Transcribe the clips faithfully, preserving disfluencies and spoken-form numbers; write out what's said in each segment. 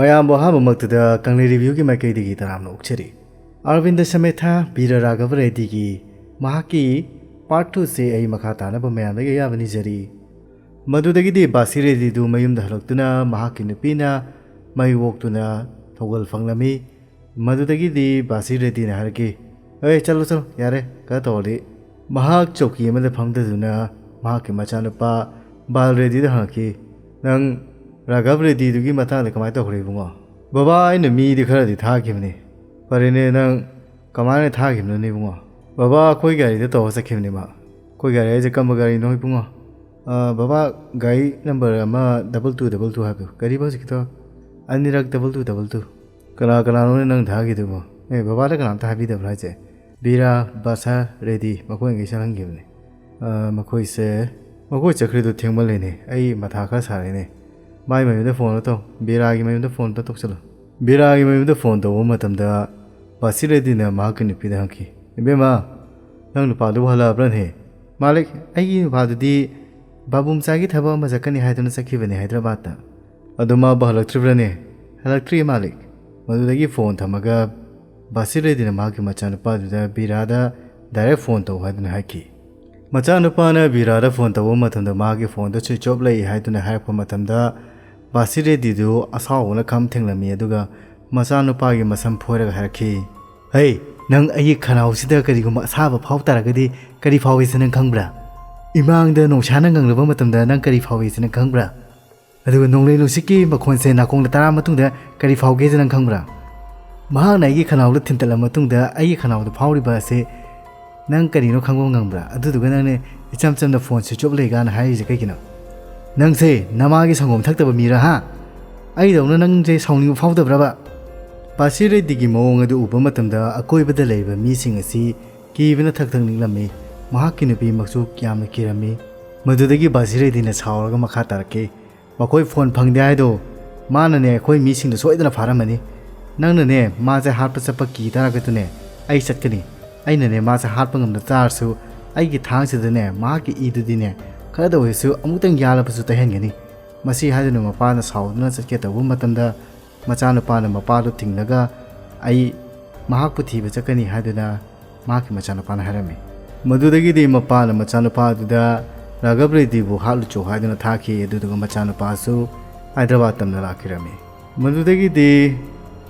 ꯃꯌꯥꯝꯕꯨ ꯑꯍꯥꯟꯕꯃꯛꯇꯗ ꯀꯪꯂꯩ ꯔꯤꯚꯤꯌꯨꯒꯤ ꯃꯥꯏꯀꯩꯗꯒꯤ ꯇꯔꯥꯝꯅ ꯑꯣꯛꯆꯔꯤ꯫ ꯑꯔꯕꯤꯟꯗ ꯁꯃꯦꯊꯥ ꯕꯤꯔ ꯔꯥꯘꯕ ꯔꯦꯗꯤꯒꯤ ꯃꯍꯥꯛꯀꯤ ꯄꯥꯔꯠ ꯇꯨꯁꯦ ꯑꯩ ꯃꯈꯥ ꯇꯥꯅꯕ ꯃꯌꯥꯝꯗꯒꯤ ꯑꯌꯥꯕ ꯅꯤꯖꯔꯤ꯫ ꯃꯗꯨꯗꯒꯤꯗꯤ ꯕꯥꯁꯤ ꯔꯦꯗꯤꯗꯨ ꯃꯌꯨꯝꯗ ꯍꯜꯂꯛꯇꯨꯅ ꯃꯍꯥꯛꯀꯤ ꯅꯨꯄꯤꯅ ꯃꯩ ꯑꯣꯛꯇꯨꯅ ꯊꯧꯒꯜ ꯐꯪꯂꯝꯃꯤ꯫ ꯃꯗꯨꯗꯒꯤꯗꯤ ꯕꯥꯁꯤ ꯔꯦꯗꯤꯅ ꯍꯥꯏꯔꯛꯈꯤ, "ꯑꯦ, ꯆꯠꯂꯣ, ꯆꯠꯂꯣ, ꯌꯥꯔꯦ, ꯈꯔ ꯇꯧꯔꯗꯤ"꯫ ꯃꯍꯥꯛ ꯆꯧꯀꯤ ꯑꯃꯗ ꯐꯝꯊꯗꯨꯅ ꯃꯍꯥꯛꯀꯤ ꯃꯆꯥꯅꯨꯄꯥ ꯕꯥꯜ ꯔꯦꯗꯤꯗ ꯍꯪꯉꯛꯈꯤ, "ꯅꯪ ꯔꯥꯘꯕ ꯔꯦꯗꯤꯗꯨꯒꯤ ꯃꯇꯥꯡꯗ ꯀꯃꯥꯏꯅ ꯇꯧꯈ꯭ꯔꯦ, ꯏꯕꯨꯡꯉꯣ?" "ꯕꯕꯥ, ꯑꯩꯅ ꯃꯤꯗꯤ ꯈꯔꯗꯤ ꯊꯥꯈꯤꯕꯅꯤ"꯫ "ꯐꯔꯦꯅꯦ, ꯅꯪ ꯀꯃꯥꯏꯅ ꯊꯥꯈꯤꯕꯅꯣꯅꯦ, ꯏꯕꯨꯡꯉꯣ?" "ꯕꯕꯥ, ꯑꯩꯈꯣꯏ ꯒꯥꯔꯤꯗ ꯇꯧꯔ ꯆꯠꯈꯤꯕꯅꯦ ꯃꯥ"꯫ "ꯑꯩꯈꯣꯏ ꯒꯥꯔꯤ ꯍꯥꯏꯁꯦ ꯀꯔꯝꯕ ꯒꯥꯔꯤꯅꯣ, ꯏꯕꯨꯡꯉꯣ?" "ꯑ, ꯕꯕꯥ, ꯒꯥꯔꯤ ꯅꯝꯕꯔ ꯑꯃ double two double two ꯍꯥꯏꯕꯗꯣ꯫ ꯀꯔꯤꯕ ꯍꯧꯖꯤꯛꯀꯤꯗꯣ? ꯑꯅꯤꯔꯛ double two double two"꯫ "ꯀꯅꯥ ꯀꯅꯥꯅꯣꯅꯦ ꯅꯪ ꯊꯥꯈꯤꯗꯨꯕꯣ? ꯑꯦ, ꯕꯕꯥꯗ ꯀꯅꯥꯝꯇ ꯍꯥꯏꯕꯤꯗꯕ꯭ꯔꯥ ꯍꯥꯏꯁꯦ?" "ꯕꯤꯔꯥ, ꯕꯥꯁꯥ, ꯔꯦꯗꯤ, ꯃꯈꯣꯏꯉꯩ ꯆꯠꯍꯟꯈꯤꯕꯅꯦ"꯫ "ꯑ, ꯃꯈꯣꯏꯁꯦ, ꯃꯈꯣꯏ ꯆꯠꯈ꯭ꯔꯤꯗꯣ ꯊꯦꯡꯃꯜꯂꯦꯅꯦ꯫ ꯑꯩ ꯃꯊꯥ ꯈꯔ ꯁꯥꯔꯦꯅꯦ꯫ ꯃꯥꯏ ꯃꯌꯨꯝꯗ ꯐꯣꯟ ꯑꯃ ꯇꯧ, ꯕꯤꯔꯥꯒꯤ ꯃꯌꯨꯝꯗ ꯐꯣꯟ ꯑꯝꯇ ꯇꯧꯁꯜꯂꯨ"꯫ ꯕꯤꯔꯥꯒꯤ ꯃꯌꯨꯝꯗ ꯐꯣꯟ ꯇꯧꯕ ꯃꯇꯝꯗ ꯕꯥꯁꯤ ꯔꯦꯗꯤꯅ ꯃꯍꯥꯛꯀꯤ ꯅꯨꯄꯤꯗ ꯍꯪꯈꯤ, "ꯏꯕꯦꯝꯃ, ꯅꯪ ꯅꯨꯄꯥꯗꯨꯕꯨ ꯍꯜꯂꯛꯑꯕ꯭ꯔꯅꯦ?" "ꯃꯥꯂꯤꯛ, ꯑꯩꯒꯤ ꯅꯨꯄꯥꯗꯨꯗꯤ ꯕꯥꯕꯨ ꯃꯆꯥꯒꯤ ꯊꯕꯛ ꯑꯃ ꯆꯠꯀꯅꯤ ꯍꯥꯏꯗꯨꯅ ꯆꯠꯈꯤꯕꯅꯦ ꯍꯥꯏꯗ꯭ꯔꯕꯥꯗꯇ"꯫ "ꯑꯗꯨ ꯃꯥꯕꯨ ꯍꯜꯂꯛꯇ꯭ꯔꯤꯕ꯭ꯔꯅꯦ?" "ꯍꯜꯂꯛꯇ꯭ꯔꯤ, ꯃꯥꯂꯤꯛ"꯫ ꯃꯗꯨꯗꯒꯤ ꯐꯣꯟ ꯊꯝꯃꯒ ꯕꯥꯁꯤ ꯔꯦꯗꯤꯅ ꯃꯍꯥꯛꯀꯤ ꯃꯆꯥꯅꯨꯄꯥꯗꯨꯗ ꯕꯤꯔꯥꯗ ꯗꯥꯏꯔꯦꯛ ꯐꯣꯟ ꯇꯧ ꯍꯥꯏꯗꯨꯅ ꯍꯥꯏꯈꯤ꯫ ꯃꯆꯥꯅꯨꯄꯥꯅ ꯕꯤꯔꯥꯗ ꯐꯣꯟ ꯇꯧꯕ ꯃꯇꯝꯗ ꯃꯍꯥꯛꯀꯤ ꯐꯣꯟꯗ switch off ꯂꯩ ꯍꯥꯏꯗꯨꯅ ꯍꯥꯏꯔꯛꯄ ꯃꯇꯝꯗ ꯕꯥꯁꯤ ꯔꯦꯗꯤꯗꯨ ꯑꯁꯥꯎꯕꯅ ꯈꯝ ꯊꯦꯡꯂꯝꯃꯤ, ꯑꯗꯨꯒ ꯃꯆꯥꯅꯨꯄꯥꯒꯤ ꯃꯁꯝ ꯐꯣꯏꯔꯒ ꯍꯥꯏꯔꯛꯈꯤ, "ꯍꯩ, ꯅꯪ ꯑꯩꯒꯤ ꯈꯅꯥꯎꯁꯤꯗ ꯀꯔꯤꯒꯨꯝꯕ ꯑꯁꯥꯕ ꯐꯥꯎ ꯇꯥꯔꯒꯗꯤ ꯀꯔꯤ ꯐꯥꯎꯏꯁꯦ ꯅꯪ ꯈꯪꯕ꯭ꯔꯥ? ꯏꯃꯥꯡꯗ ꯅꯣꯡꯁꯥꯅ ꯉꯪꯂꯕ ꯃꯇꯝꯗ ꯅꯪ ꯀꯔꯤ ꯐꯥꯎꯏꯁꯦ ꯅꯪ ꯈꯪꯕ꯭ꯔꯥ? ꯑꯗꯨꯒ ꯅꯣꯡꯂꯩ ꯅꯨꯡꯁꯤꯠꯀꯤ ꯃꯈꯣꯟꯁꯦ ꯅꯥꯀꯣꯡꯗ ꯇꯥꯔ ꯃꯇꯨꯡꯗ ꯀꯔꯤ ꯐꯥꯎꯒꯦꯁꯦ ꯅꯪ ꯈꯪꯕ꯭ꯔꯥ?" ꯃꯍꯥꯛꯅ ꯑꯩꯒꯤ ꯈꯅꯥꯎꯗ ꯊꯤꯟꯇꯠꯂꯕ ꯃꯇꯨꯡꯗ ꯑꯩꯒꯤ ꯈꯅꯥꯎꯗ ꯐꯥꯎꯔꯤꯕ ꯑꯁꯦ ꯅꯪ ꯀꯔꯤꯅꯣ ꯈꯪꯕ ꯉꯝꯕ꯭ꯔꯥ? ꯑꯗꯨꯗꯨꯒ ꯅꯪꯅ ꯏꯆꯝ ꯆꯝꯅ ꯐꯣꯟ switch off ꯂꯩꯒꯅ ꯍꯥꯏꯔꯤꯁꯦ ꯀꯩꯒꯤꯅꯣ? ꯅꯪꯁꯦ ꯅꯃꯥꯒꯤ ꯁꯪꯒꯣꯝ ꯊꯛꯇꯕ ꯃꯤꯔꯥ, ꯍꯥ? ꯑꯩꯗꯧꯅ ꯅꯪꯁꯦ ꯁꯥꯎꯅꯤꯡꯕ ꯐꯥꯎꯗꯕ꯭ꯔꯕ? ꯕꯥꯁꯤ ꯔꯦꯗꯤꯒꯤ ꯃꯑꯣꯡ ꯑꯗꯨ ꯎꯕ ꯃꯇꯝꯗ ꯑꯀꯣꯏꯕꯗ ꯂꯩꯔꯤꯕ ꯃꯤꯁꯤꯡ ꯑꯁꯤ ꯀꯤꯕꯅ ꯊꯛ ꯊꯛ ꯅꯤꯛꯂꯝꯃꯤ꯫ ꯃꯍꯥꯛꯀꯤ ꯅꯨꯄꯤꯃꯛꯁꯨ ꯌꯥꯝꯅ ꯀꯤꯔꯝꯃꯤ꯫ ꯃꯗꯨꯗꯒꯤ ꯕꯥꯁꯤ ꯔꯦꯗꯤꯅ ꯁꯥꯎꯔꯒ ꯃꯈꯥ ꯇꯥꯔꯛꯈꯤ, "ꯃꯈꯣꯏ ꯐꯣꯟ ꯐꯪꯗꯦ ꯍꯥꯏꯗꯣ ꯃꯥꯅꯅꯦ ꯑꯩꯈꯣꯏ ꯃꯤꯁꯤꯡꯗ ꯁꯣꯏꯗꯅ ꯐꯥꯔꯝꯃꯅꯤ꯫ ꯅꯪꯅꯅꯦ ꯃꯥꯁꯦ ꯍꯥꯠꯄ ꯆꯠꯄ ꯀꯤ ꯇꯥꯔꯒꯗꯤꯅꯦ ꯑꯩ ꯆꯠꯀꯅꯤ꯫ ꯑꯩꯅꯅꯦ ꯃꯥꯁꯦ ꯍꯥꯠꯄ ꯉꯝꯗ ꯇꯥꯔꯁꯨ ꯑꯩꯒꯤ ꯊꯥꯡꯁꯤꯗꯅꯦ ꯃꯍꯥꯛꯀꯤ ꯏꯗꯨꯗꯤꯅꯦ ꯈꯔꯗ ꯑꯣꯏꯔꯁꯨ ꯑꯃꯨꯛꯇꯪ ꯌꯥꯜꯂꯕꯁꯨ ꯇꯩꯍꯟꯒꯅꯤ"꯫ ꯃꯁꯤ ꯍꯥꯏꯗꯨꯅ ꯃꯄꯥꯅ ꯁꯥꯎꯗꯨꯅ ꯆꯠꯀꯦ ꯇꯧꯕ ꯃꯇꯝꯗ ꯃꯆꯥꯅꯨꯄꯥꯅ ꯃꯄꯥꯗꯨ ꯊꯤꯡꯂꯒ ꯑꯩ ꯃꯍꯥꯛꯄꯨ ꯊꯤꯕ ꯆꯠꯀꯅꯤ ꯍꯥꯏꯗꯨꯅ ꯃꯍꯥꯛꯀꯤ ꯃꯆꯥꯅꯨꯄꯥꯅ ꯍꯥꯏꯔꯝꯃꯤ꯫ ꯃꯗꯨꯗꯒꯤꯗꯤ ꯃꯄꯥꯅ ꯃꯆꯥꯅꯨꯄꯥ ꯑꯗꯨꯗ ꯔꯥꯘꯕ ꯔꯦꯗꯤꯕꯨ ꯍꯥꯠꯂꯨꯆꯣ ꯍꯥꯏꯗꯨꯅ ꯊꯥꯈꯤ꯫ ꯑꯗꯨꯗꯨꯒ ꯃꯆꯥꯅꯨꯄꯥꯁꯨ ꯍꯥꯏꯗ꯭ꯔꯕꯥꯗ ꯇꯝꯅ ꯂꯥꯛꯈꯤꯔꯝꯃꯤ꯫ ꯃꯗꯨꯗꯒꯤꯗꯤ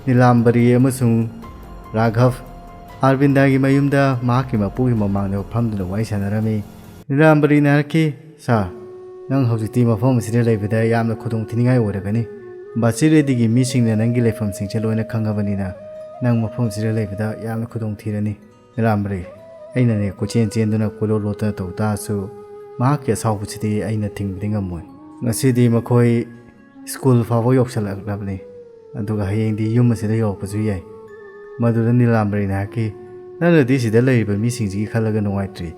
ꯅꯤꯂꯥꯝꯕꯔꯤ ꯑꯃꯁꯨꯡ ꯔꯥꯘꯕ ꯑꯥꯔꯕꯤꯟꯗꯥꯒꯤ ꯃꯌꯨꯝꯗ ꯃꯍꯥꯛꯀꯤ ꯃꯄꯨꯒꯤ ꯃꯃꯥꯡꯗ ꯐꯝꯗꯨꯅ ꯋꯥꯔꯤ ꯁꯥꯟꯅꯔꯝꯃꯤ꯫ ꯅꯤꯂꯥꯝꯕꯔꯤꯅ ꯍꯥꯏꯔꯛꯈꯤ, "ꯁꯥꯔ, ꯅꯪ ꯍꯧꯖꯤꯛꯇꯤ ꯃꯐꯝ ꯑꯁꯤꯗ ꯂꯩꯕꯗ ꯌꯥꯝꯅ ꯈꯨꯗꯣꯡꯊꯤꯅꯤꯡꯉꯥꯏ ꯑꯣꯏꯔꯒꯅꯤ꯫ ꯕꯥꯁꯤ ꯔꯦꯗꯤꯒꯤ ꯃꯤꯁꯤꯡꯅ ꯅꯪꯒꯤ ꯂꯩꯐꯝꯁꯤꯡꯁꯦ ꯂꯣꯏꯅ ꯈꯪꯉꯕꯅꯤꯅ ꯅꯪ ꯃꯐꯝ ꯑꯁꯤꯗ ꯂꯩꯕꯗ ꯌꯥꯝꯅ ꯈꯨꯗꯣꯡꯊꯤꯔꯅꯤ꯫" ꯅꯤꯂꯥꯝꯕꯔꯤ, ꯑꯩꯅꯅꯦ ꯀꯣꯏꯆꯦꯟ ꯆꯦꯟꯗꯨꯅ ꯀꯣꯏꯂꯣꯠ ꯂꯣꯠꯇꯅ ꯇꯧ ꯇꯥꯔꯁꯨ ꯃꯍꯥꯛꯀꯤ ꯑꯁꯥꯎꯕꯁꯤꯗꯤ ꯑꯩꯅ ꯊꯤꯡꯕꯗꯤ ꯉꯝꯃꯣꯏ꯫ ꯉꯁꯤꯗꯤ ꯃꯈꯣꯏ ꯁ꯭ꯀꯨꯜ ꯐꯥꯎꯕ ꯌꯧꯁꯜꯂꯛꯂꯕꯅꯤ, ꯑꯗꯨꯒ ꯍꯌꯦꯡꯗꯤ ꯌꯨꯝ ꯑꯁꯤꯗ ꯌꯧꯔꯛꯄꯁꯨ ꯌꯥꯏ꯫ ꯃꯗꯨꯗ ꯅꯤꯂꯥꯝꯕꯔꯤꯅ ꯍꯥꯏꯔꯛꯈꯤ, "ꯅꯪꯅꯗꯤ ꯁꯤꯗ ꯂꯩꯔꯤꯕ ꯃꯤꯁꯤꯡꯁꯤꯒꯤ ꯈꯜꯂꯒ ꯅꯨꯡꯉꯥꯏꯇ꯭ꯔꯤ꯫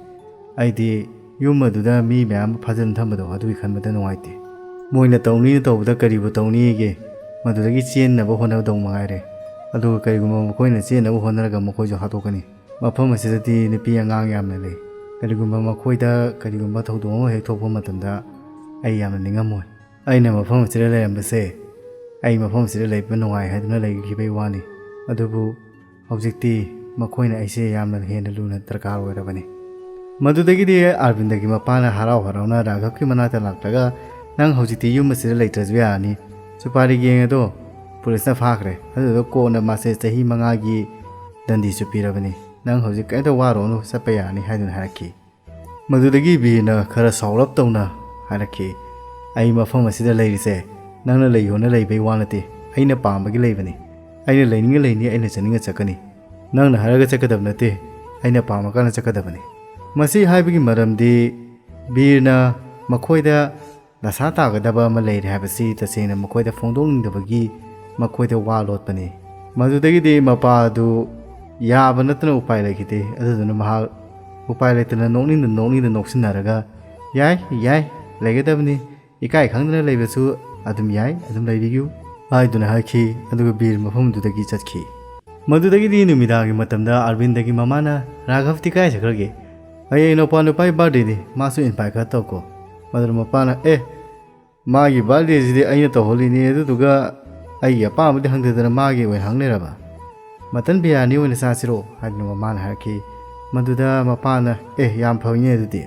ꯑꯩꯗꯤ ꯌꯨꯝ ꯑꯗꯨꯗ ꯃꯤ ꯃꯌꯥꯝ ꯐꯥꯖꯤꯟ ꯊꯝꯕꯗꯣ ꯑꯗꯨꯒꯤ ꯈꯟꯕꯗ ꯅꯨꯡꯉꯥꯏꯇꯦ꯫ ꯃꯣꯏꯅ ꯇꯧꯅꯤꯅ ꯇꯧꯕꯗ ꯀꯔꯤꯕꯨ ꯇꯧꯅꯤꯒꯦ? ꯃꯗꯨꯗꯒꯤ ꯆꯦꯟꯅꯕ ꯍꯣꯠꯅꯕꯗꯧ ꯃꯉꯥꯏꯔꯦ꯫ ꯑꯗꯨꯒ ꯀꯔꯤꯒꯨꯝꯕ ꯃꯈꯣꯏꯅ ꯆꯦꯟꯅꯕ ꯍꯣꯠꯅꯔꯒ ꯃꯈꯣꯏꯁꯨ ꯍꯥꯠꯇꯣꯛꯀꯅꯤ꯫ ꯃꯐꯝ ꯑꯁꯤꯗꯗꯤ ꯅꯨꯄꯤ ꯑꯉꯥꯡ ꯌꯥꯝꯅ ꯂꯩ꯫ ꯀꯔꯤꯒꯨꯝꯕ ꯃꯈꯣꯏꯗ ꯀꯔꯤꯒꯨꯝꯕ ꯊꯧꯗꯣꯛ ꯑꯃ ꯍꯦꯛ ꯊꯣꯛꯄ ꯃꯇꯝꯗ ꯑꯩ ꯌꯥꯝꯅ ꯅꯤꯡꯉꯝꯃꯣꯏ꯫ ꯑꯩꯅ ꯃꯐꯝ ꯑꯁꯤꯗ ꯂꯩꯔꯝꯕꯁꯦ ꯑꯩ ꯃꯐꯝ ꯑꯁꯤꯗ ꯂꯩꯕ ꯅꯨꯡꯉꯥꯏ ꯍꯥꯏꯗꯨꯅ ꯂꯩꯈꯤꯕꯒꯤ ꯋꯥꯅꯤ꯫ ꯑꯗꯨꯕꯨ ꯍꯧꯖꯤꯛꯇꯤ ꯃꯈꯣꯏꯅ ꯑꯩꯁꯦ ꯌꯥꯝꯅ ꯍꯦꯟꯅ ꯂꯨꯅ ꯗꯔꯀꯥꯔ ꯑꯣꯏꯔꯕꯅꯤ꯫" ꯃꯗꯨꯗꯒꯤꯗꯤ ꯑꯥꯔꯕꯤꯟꯗꯒꯤ ꯃꯄꯥꯅ ꯍꯔꯥꯎ ꯍꯔꯥꯎꯅ ꯔꯥꯘꯕꯀꯤ ꯃꯅꯥꯛꯇ ꯂꯥꯛꯂꯒ, "ꯅꯪ ꯍꯧꯖꯤꯛꯇꯤ ꯌꯨꯝ ꯑꯁꯤꯗ ꯂꯩꯇ꯭ꯔꯁꯨ ꯌꯥꯔꯅꯤ꯫ ꯁꯨꯄꯥꯔꯤ ꯒꯦꯡ ꯑꯗꯣ ꯄꯨꯂꯤꯁꯅ ꯐꯥꯈ꯭ꯔꯦ꯫ ꯑꯗꯨꯗ ꯀꯣꯟꯅ ꯃꯥꯁꯦ ꯆꯍꯤ ꯃꯉꯥꯒꯤ ꯗꯟꯗꯤꯁꯨ ꯄꯤꯔꯕꯅꯤ꯫ ꯅꯪ ꯍꯧꯖꯤꯛ ꯀꯔꯤꯝꯇ ꯋꯥꯔꯨꯔꯅꯨ, ꯆꯠꯄ ꯌꯥꯔꯅꯤ" ꯍꯥꯏꯗꯨꯅ ꯍꯥꯏꯔꯛꯈꯤ꯫ ꯃꯗꯨꯗꯒꯤ ꯕꯤꯔꯅ ꯈꯔ ꯁꯥꯎꯔꯞ ꯇꯧꯅ ꯍꯥꯏꯔꯛꯈꯤ, "ꯑꯩ ꯃꯐꯝ ꯑꯁꯤꯗ ꯂꯩꯔꯤꯁꯦ ꯅꯪꯅ ꯂꯩꯌꯣꯅ ꯂꯩꯕꯩ ꯋꯥ ꯅꯠꯇꯦ, ꯑꯩꯅ ꯄꯥꯝꯕꯒꯤ ꯂꯩꯕꯅꯤ꯫ ꯑꯩꯅ ꯂꯩꯅꯤꯡꯉ ꯂꯩꯅꯤ, ꯑꯩꯅ ꯆꯠꯅꯤꯡꯉ ꯆꯠꯀꯅꯤ꯫ ꯅꯪꯅ ꯍꯥꯏꯔꯒ ꯆꯠꯀꯗꯕ ꯅꯠꯇꯦ, ꯑꯩꯅ ꯄꯥꯝꯃꯀꯥꯟꯗ ꯆꯠꯀꯗꯕꯅꯤ꯫" ꯃꯁꯤ ꯍꯥꯏꯕꯒꯤ ꯃꯔꯝꯗꯤ ꯕꯤꯔꯅ ꯃꯈꯣꯏꯗ ꯗꯁꯥ ꯇꯥꯒꯗꯕ ꯑꯃ ꯂꯩꯔꯦ ꯍꯥꯏꯕꯁꯤ ꯇꯁꯦꯡꯅ ꯃꯈꯣꯏꯗ ꯐꯣꯡꯗꯣꯛꯅꯤꯡꯗꯕꯒꯤ ꯃꯈꯣꯏꯗ ꯋꯥ ꯂꯣꯠꯄꯅꯤ꯫ ꯃꯗꯨꯗꯒꯤꯗꯤ ꯃꯄꯥ ꯑꯗꯨ ꯌꯥꯕ ꯅꯠꯇꯅ ꯎꯄꯥꯏ ꯂꯩꯈꯤꯗꯦ꯫ ꯑꯗꯨꯗꯨꯅ ꯃꯍꯥꯛ ꯎꯄꯥꯏ ꯂꯩꯇꯅ ꯅꯣꯛꯅꯤꯡꯗ ꯅꯣꯛꯅꯤꯡꯗ ꯅꯣꯛꯁꯤꯟꯅꯔꯒ, "ꯌꯥꯏ, ꯌꯥꯏ, ꯂꯩꯒꯗꯕꯅꯤ꯫ ꯏꯀꯥꯏ ꯈꯪꯗꯅ ꯂꯩꯕꯁꯨ ꯑꯗꯨꯝ ꯌꯥꯏ, ꯑꯗꯨꯝ ꯂꯩꯕꯤꯌꯨ" ꯍꯥꯏꯗꯨꯅ ꯍꯥꯏꯈꯤ꯫ ꯑꯗꯨꯒ ꯕꯤꯔ ꯃꯐꯝꯗꯨꯗꯒꯤ ꯆꯠꯈꯤ꯫ ꯃꯗꯨꯗꯒꯤꯗꯤ ꯅꯨꯃꯤꯗꯥꯡꯒꯤ ꯃꯇꯝꯗ ꯑꯥꯔꯕꯤꯟꯗꯒꯤ ꯃꯃꯥꯅ, "ꯔꯥꯘꯕꯇꯤ ꯀꯥꯏ ꯆꯠꯈ꯭ꯔꯒꯦ? ꯍꯌꯦꯡ ꯏꯅꯧꯄꯥ ꯅꯨꯄꯥꯒꯤ ꯕꯥꯔꯗꯦꯅꯤ, ꯃꯥꯁꯨ ꯏꯟꯚꯥꯏꯠ ꯈꯔ ꯇꯧꯀꯣ꯫" ꯃꯗꯨꯗ ꯃꯄꯥꯅ, "ꯑꯦ, ꯃꯥꯒꯤ ꯕꯥꯔꯗꯦꯁꯤꯗꯤ ꯑꯩꯅ ꯇꯧꯍꯜꯂꯤꯅꯦ, ꯑꯗꯨꯗꯨꯒ ꯑꯩꯒꯤ ꯑꯄꯥꯝꯕꯗꯤ ꯍꯪꯗꯗꯅ ꯃꯥꯒꯤ ꯑꯣꯏꯅ ꯍꯪ ꯂꯩꯔꯕ? "ꯃꯇꯟ ꯕꯤꯔꯌꯥꯅꯤ ꯑꯣꯏꯅ ꯆꯥꯁꯤꯔꯣ?" ꯍꯥꯏꯗꯨꯅ ꯃꯃꯥꯅ ꯍꯥꯏꯔꯛꯈꯤ꯫ ꯃꯗꯨꯗ ꯃꯄꯥꯅ, "ꯑꯦ, ꯌꯥꯝ ꯐꯕꯅꯦ ꯑꯗꯨꯗꯤ"꯫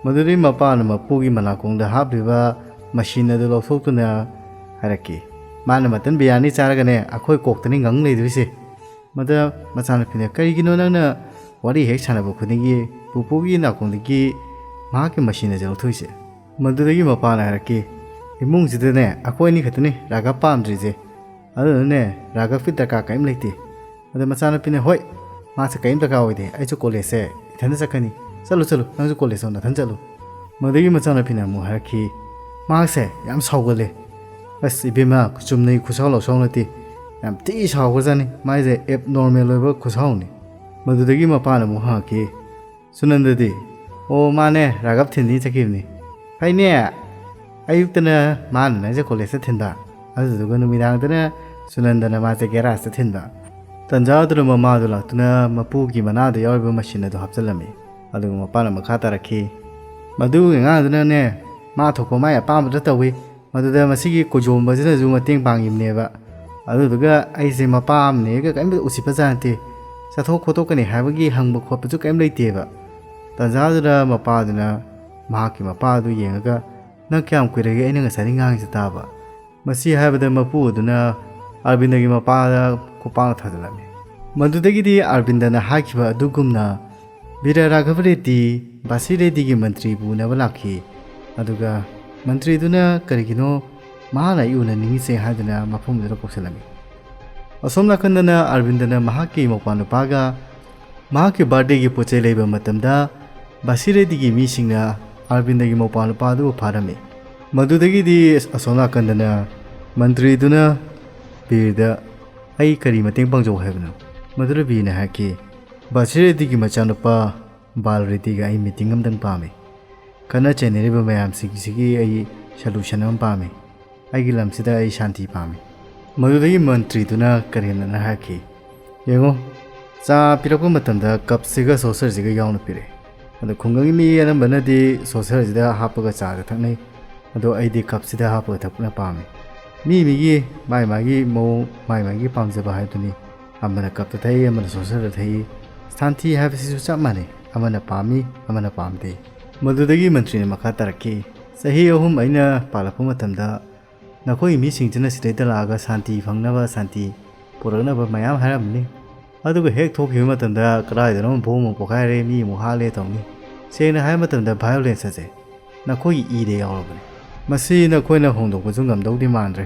ꯃꯗꯨꯗꯩ ꯃꯄꯥꯅ ꯃꯄꯨꯒꯤ ꯃꯅꯥꯀꯣꯡꯗ ꯍꯥꯞꯂꯤꯕ ꯃꯁꯤꯟ ꯑꯗꯨ ꯂꯧꯊꯣꯛꯇꯨꯅ ꯍꯥꯏꯔꯛꯈꯤ, "ꯃꯥꯅ ꯃꯇꯟ ꯕꯤꯔꯌꯥꯅꯤ ꯆꯥꯔꯒꯅꯦ, ꯑꯩꯈꯣꯏ ꯀꯣꯛꯇꯅꯤ ꯉꯪ ꯂꯩꯗꯣꯏꯁꯦ"꯫ ꯃꯗꯨꯗ ꯃꯆꯥꯅꯨꯄꯤꯅ, "ꯀꯔꯤꯒꯤꯅꯣ ꯅꯪꯅ ꯋꯥꯔꯤ ꯍꯦꯛ ꯁꯥꯟꯅꯕ ꯈꯨꯗꯤꯡꯒꯤ ꯄꯨꯄꯨꯒꯤ ꯅꯥꯀꯣꯡꯗꯒꯤ ꯃꯍꯥꯛꯀꯤ ꯃꯁꯤꯟ ꯑꯁꯤ ꯂꯧꯊꯣꯛꯏꯁꯦ?" ꯃꯗꯨꯗꯒꯤ ꯃꯄꯥꯅ ꯍꯥꯏꯔꯛꯈꯤ, "ꯏꯃꯨꯡꯁꯤꯗꯅꯦ ꯑꯩꯈꯣꯏ ꯑꯅꯤ ꯈꯛꯇꯅꯤ ꯔꯥꯒꯞ ꯄꯥꯝꯗ꯭ꯔꯤꯁꯦ꯫ ꯑꯗꯨꯅꯅꯦ ꯔꯥꯒꯞꯀꯤ ꯗꯔꯀꯥꯔ ꯀꯔꯤꯝ ꯂꯩꯇꯦ"꯫ ꯑꯗ ꯃꯆꯥꯅꯨꯄꯤꯅ, "ꯍꯣꯏ, ꯃꯥꯁꯦ ꯀꯔꯤꯝ ꯗꯔꯀꯥꯔ ꯑꯣꯏꯗꯦ, ꯑꯩꯁꯨ ꯀꯣꯂꯦꯖꯁꯦ ꯏꯊꯟꯇ ꯆꯠꯀꯅꯤ꯫ ꯆꯠꯂꯨ, ꯆꯠꯂꯨ, ꯅꯪꯁꯨ ꯀꯣꯂꯦꯖꯇꯣ ꯅꯊꯟ ꯆꯠꯂꯨ"꯫ ꯃꯗꯨꯗꯒꯤ ꯃꯆꯥꯅꯨꯄꯤꯅ ꯑꯃꯨꯛ ꯍꯥꯏꯔꯛꯈꯤ, "ꯃꯥꯁꯦ ꯌꯥꯝ ꯁꯥꯎꯒꯜꯂꯦ꯫ ꯑꯁ ꯏꯕꯦꯝꯃ, ꯆꯨꯝꯅꯒꯤ ꯈꯨꯁꯥꯎ ꯂꯧꯁꯥꯎ ꯅꯠꯇꯦ, ꯌꯥꯝ ꯊꯤ ꯁꯥꯎꯈ꯭ꯔꯖꯥꯠꯅꯤ꯫ ꯃꯥꯏꯁꯦ ꯑꯦꯕꯅꯣꯔꯃꯦꯜ ꯑꯣꯏꯕ ꯈꯨꯁꯥꯎꯅꯤ"꯫ ꯃꯗꯨꯗꯒꯤ ꯃꯄꯥꯅ ꯑꯃꯨꯛ ꯍꯪꯉꯛꯈꯤ, "ꯁꯨꯅꯟꯗꯗꯤ?" "ꯑꯣ, ꯃꯥꯅꯦ, ꯔꯥꯒꯞ ꯊꯤꯟꯅꯤ ꯆꯠꯈꯤꯕꯅꯤ"꯫ "ꯐꯩꯅꯦ, ꯑꯌꯨꯛꯇꯅ ꯃꯥꯅ ꯅꯪꯁꯦ ꯀꯣꯂꯦꯖꯇ ꯊꯤꯟꯕ, ꯑꯗꯨꯗꯨꯒ ꯅꯨꯃꯤꯗꯥꯡꯗꯅ ꯁꯨꯅꯟꯗꯅ ꯃꯥꯁꯦ ꯒꯦꯔꯥꯖꯇ ꯊꯤꯟꯕ"꯫ ꯇꯟꯖꯥꯗꯨꯅ ꯃꯃꯥꯗꯨ ꯂꯥꯛꯇꯨꯅ ꯃꯄꯨꯒꯤ ꯃꯅꯥꯗ ꯌꯥꯎꯔꯤꯕ ꯃꯁꯤꯟ ꯑꯗꯨ ꯍꯥꯞꯆꯤꯜꯂꯝꯃꯤ꯫ ꯑꯗꯨꯒ ꯃꯄꯥꯅ ꯃꯈꯥ ꯇꯥꯔꯛꯈꯤ, "ꯃꯗꯨꯒꯤ ꯑꯉꯥꯡꯗꯨꯅꯅꯦ, ꯃꯥ ꯊꯣꯛꯄ ꯃꯥꯏ ꯑꯄꯥꯝꯕꯗ ꯇꯧꯏ꯫ ꯃꯗꯨꯗ ꯃꯁꯤꯒꯤ ꯀꯣꯏꯖꯣꯝꯕꯁꯤꯅꯁꯨ ꯃꯇꯦꯡ ꯄꯥꯡꯉꯤꯕꯅꯦꯕ꯫ ꯑꯗꯨꯗꯨꯒ ꯑꯩꯁꯦ ꯃꯄꯥ ꯑꯃꯅꯦꯒ ꯀꯔꯤꯝꯇ ꯎꯁꯤꯠꯄ ꯖꯥꯠ ꯅꯠꯇꯦ꯫ ꯆꯠꯊꯣꯛ ꯈꯣꯠꯇꯣꯛꯀꯅꯤ ꯍꯥꯏꯕꯒꯤ ꯍꯪꯕ ꯈꯣꯠꯄꯁꯨ ꯀꯔꯤꯝ ꯂꯩꯇꯦꯕ"꯫ ꯇꯟꯖꯥꯗꯨꯗ ꯃꯄꯥꯗꯨꯅ ꯃꯍꯥꯛꯀꯤ ꯃꯄꯥ ꯑꯗꯨ ꯌꯦꯡꯉꯒ, "ꯅꯪ ꯀꯌꯥꯝ ꯀꯨꯏꯔꯒꯦ ꯑꯩꯅ ꯉꯁꯥꯏꯗꯒꯤ ꯉꯥꯡꯉꯤꯁꯦ ꯇꯥꯕ?" ꯃꯁꯤ ꯍꯥꯏꯕꯗ ꯃꯄꯨ ꯑꯗꯨꯅ ꯑꯔꯕꯤꯟꯗꯒꯤ ꯃꯄꯥꯗ ꯈꯨꯄꯥꯛꯅ ꯊꯥꯖꯤꯜꯂꯝꯃꯤ꯫ ꯃꯗꯨꯗꯒꯤꯗꯤ ꯑꯔꯕꯤꯟꯗꯅ ꯍꯥꯏꯈꯤꯕ ꯑꯗꯨꯒꯨꯝꯅ ꯕꯤꯔꯥ ꯔꯥꯘꯕ ꯔꯦꯗ꯭ꯗꯤ ꯕꯥꯁꯤ ꯔꯦꯗ꯭ꯗꯤꯒꯤ ꯃꯟꯇ꯭ꯔꯤꯕꯨ ꯎꯅꯕ ꯂꯥꯛꯈꯤ꯫ ꯑꯗꯨꯒ ꯃꯟꯇ꯭ꯔꯤꯗꯨꯅ ꯀꯔꯤꯒꯤꯅꯣ ꯃꯍꯥꯛꯅ ꯑꯩ ꯎꯅꯅꯤꯡꯉꯤꯁꯦ ꯍꯥꯏꯗꯨꯅ ꯃꯐꯝꯗꯨꯗ ꯀꯧꯁꯤꯜꯂꯝꯃꯤ꯫ ꯑꯁꯣꯝ ꯅꯥꯀꯟꯗꯅ ꯑꯔꯕꯤꯟꯗꯅ ꯃꯍꯥꯛꯀꯤ ꯃꯧꯄ꯭ꯋꯥ ꯅꯨꯄꯥꯒ ꯃꯍꯥꯛꯀꯤ ꯕꯥꯔꯗꯦꯒꯤ ꯄꯣꯠ ꯆꯩ ꯂꯩꯕ ꯃꯇꯝꯗ ꯕꯥꯁꯤ ꯔꯦꯗ꯭ꯗꯤꯒꯤ ꯃꯤꯁꯤꯡꯅ ꯑꯔꯕꯤꯟꯗꯒꯤ ꯃꯧꯄ꯭ꯋꯥ ꯅꯨꯄꯥ ꯑꯗꯨꯕꯨ ꯐꯥꯔꯝꯃꯤ꯫ ꯃꯗꯨꯗꯒꯤꯗꯤ ꯑꯁꯣꯝ ꯅꯥꯀꯟꯗꯅ ꯃꯟꯇ꯭ꯔꯤꯗꯨꯅ ꯕꯤꯔꯗ, "ꯑꯩ ꯀꯔꯤ ꯃꯇꯦꯡ ꯄꯥꯡꯖꯧ ꯍꯥꯏꯕꯅꯣ?" ꯃꯗꯨꯗ ꯕꯤꯔꯅ ꯍꯥꯏꯔꯛꯈꯤ, "ꯕꯥꯁꯤ ꯔꯦꯗ꯭ꯗꯤꯒꯤ ꯃꯆꯥꯅꯨꯄꯥ ꯕꯥꯜ ꯔꯦꯗ꯭ꯗꯤꯒ ꯑꯩ ꯃꯤꯇꯤꯡ ꯑꯃꯇꯪ ꯄꯥꯝꯃꯤ꯫ ꯈꯠꯅ ꯆꯩꯅꯔꯤꯕ ꯃꯌꯥꯝꯁꯤꯡꯁꯤꯒꯤ ꯑꯩ ꯁꯣꯂꯨꯁꯟ ꯑꯃ ꯄꯥꯝꯃꯤ꯫ ꯑꯩꯒꯤ ꯂꯝꯁꯤꯗ ꯑꯩ ꯁꯥꯟꯇꯤ ꯄꯥꯝꯃꯤ"꯫ ꯃꯗꯨꯗꯒꯤ ꯃꯟꯇ꯭ꯔꯤꯗꯨꯅ ꯀꯔꯦꯟꯗꯅ ꯍꯥꯏꯔꯛꯈꯤ, "ꯌꯦꯡꯉꯨ, ꯆꯥ ꯄꯤꯔꯛꯄ ꯃꯇꯝꯗ ꯀꯞꯁꯤꯒ ꯁꯣꯁꯔꯁꯤꯒ ꯌꯥꯎꯅ ꯄꯤꯔꯛꯑꯦ꯫ ꯑꯗꯣ ꯈꯨꯡꯒꯪꯒꯤ ꯃꯤ ꯑꯅꯝꯕꯅꯗꯤ ꯁꯣꯁꯔꯁꯤꯗ ꯍꯥꯞꯄꯒ ꯆꯥꯗ ꯊꯛꯅꯩ꯫ ꯑꯗꯣ ꯑꯩꯗꯤ ꯀꯞꯁꯤꯗ ꯍꯥꯞꯄꯒ ꯊꯛꯄꯅ ꯄꯥꯝꯃꯤ"꯫ ꯃꯤ ꯃꯤꯒꯤ ꯃꯥꯏ ꯃꯥꯒꯤ ꯃꯑꯣꯡ, ꯃꯥꯏ ꯃꯥꯒꯤ ꯄꯥꯝꯖꯕ ꯍꯥꯏꯗꯨꯅꯤ꯫ ꯑꯃꯅ ꯀꯞꯇ ꯊꯛꯏ, ꯑꯃꯅ ꯁꯣꯁꯦꯜꯗ ꯊꯛꯏ꯫ ꯁꯥꯟꯇꯤ ꯍꯥꯏꯕꯁꯤꯁꯨ ꯆꯞ ꯃꯥꯟꯅꯩ, ꯑꯃꯅ ꯄꯥꯝꯃꯤ, ꯑꯃꯅ ꯄꯥꯝꯗꯦ꯫ ꯃꯗꯨꯗꯒꯤ ꯃꯟꯇ꯭ꯔꯤꯅ ꯃꯈꯥ ꯇꯥꯔꯛꯈꯤ, "ꯆꯍꯤ ꯑꯍꯨꯝ ꯑꯩꯅ ꯄꯥꯜꯂꯛꯄ ꯃꯇꯝꯗ ꯅꯈꯣꯏꯒꯤ ꯃꯤꯁꯤꯡꯁꯤꯅ ꯁꯤꯗꯩꯗ ꯂꯥꯛꯑꯒ ꯁꯥꯟꯇꯤ ꯐꯪꯅꯕ, ꯁꯥꯟꯇꯤ ꯄꯨꯔꯛꯅꯕ ꯃꯌꯥꯝ ꯍꯥꯏꯔꯝꯕꯅꯤ꯫ ꯑꯗꯨꯒ ꯍꯦꯛ ꯊꯣꯛꯈꯤꯕ ꯃꯇꯝꯗ ꯀꯗꯥꯏꯗꯅꯣ ꯕꯣꯝ ꯑꯃꯨꯛ ꯄꯣꯈꯥꯏꯔꯦ, ꯃꯤ ꯑꯃꯨꯛ ꯍꯥꯠꯂꯦ ꯇꯧꯅꯤ꯫ ꯁꯦꯡꯅ ꯍꯥꯏꯕ ꯃꯇꯝꯗ violence ꯑꯁꯦ ꯅꯈꯣꯏꯒꯤ ꯏꯗ ꯌꯥꯎꯔꯕꯅꯤ꯫ ꯃꯁꯤ ꯅꯈꯣꯏꯅ ꯍꯣꯡꯗꯣꯛꯄꯁꯨ ꯉꯝꯗꯧꯗꯤ ꯃꯥꯟꯗ꯭ꯔꯦ"꯫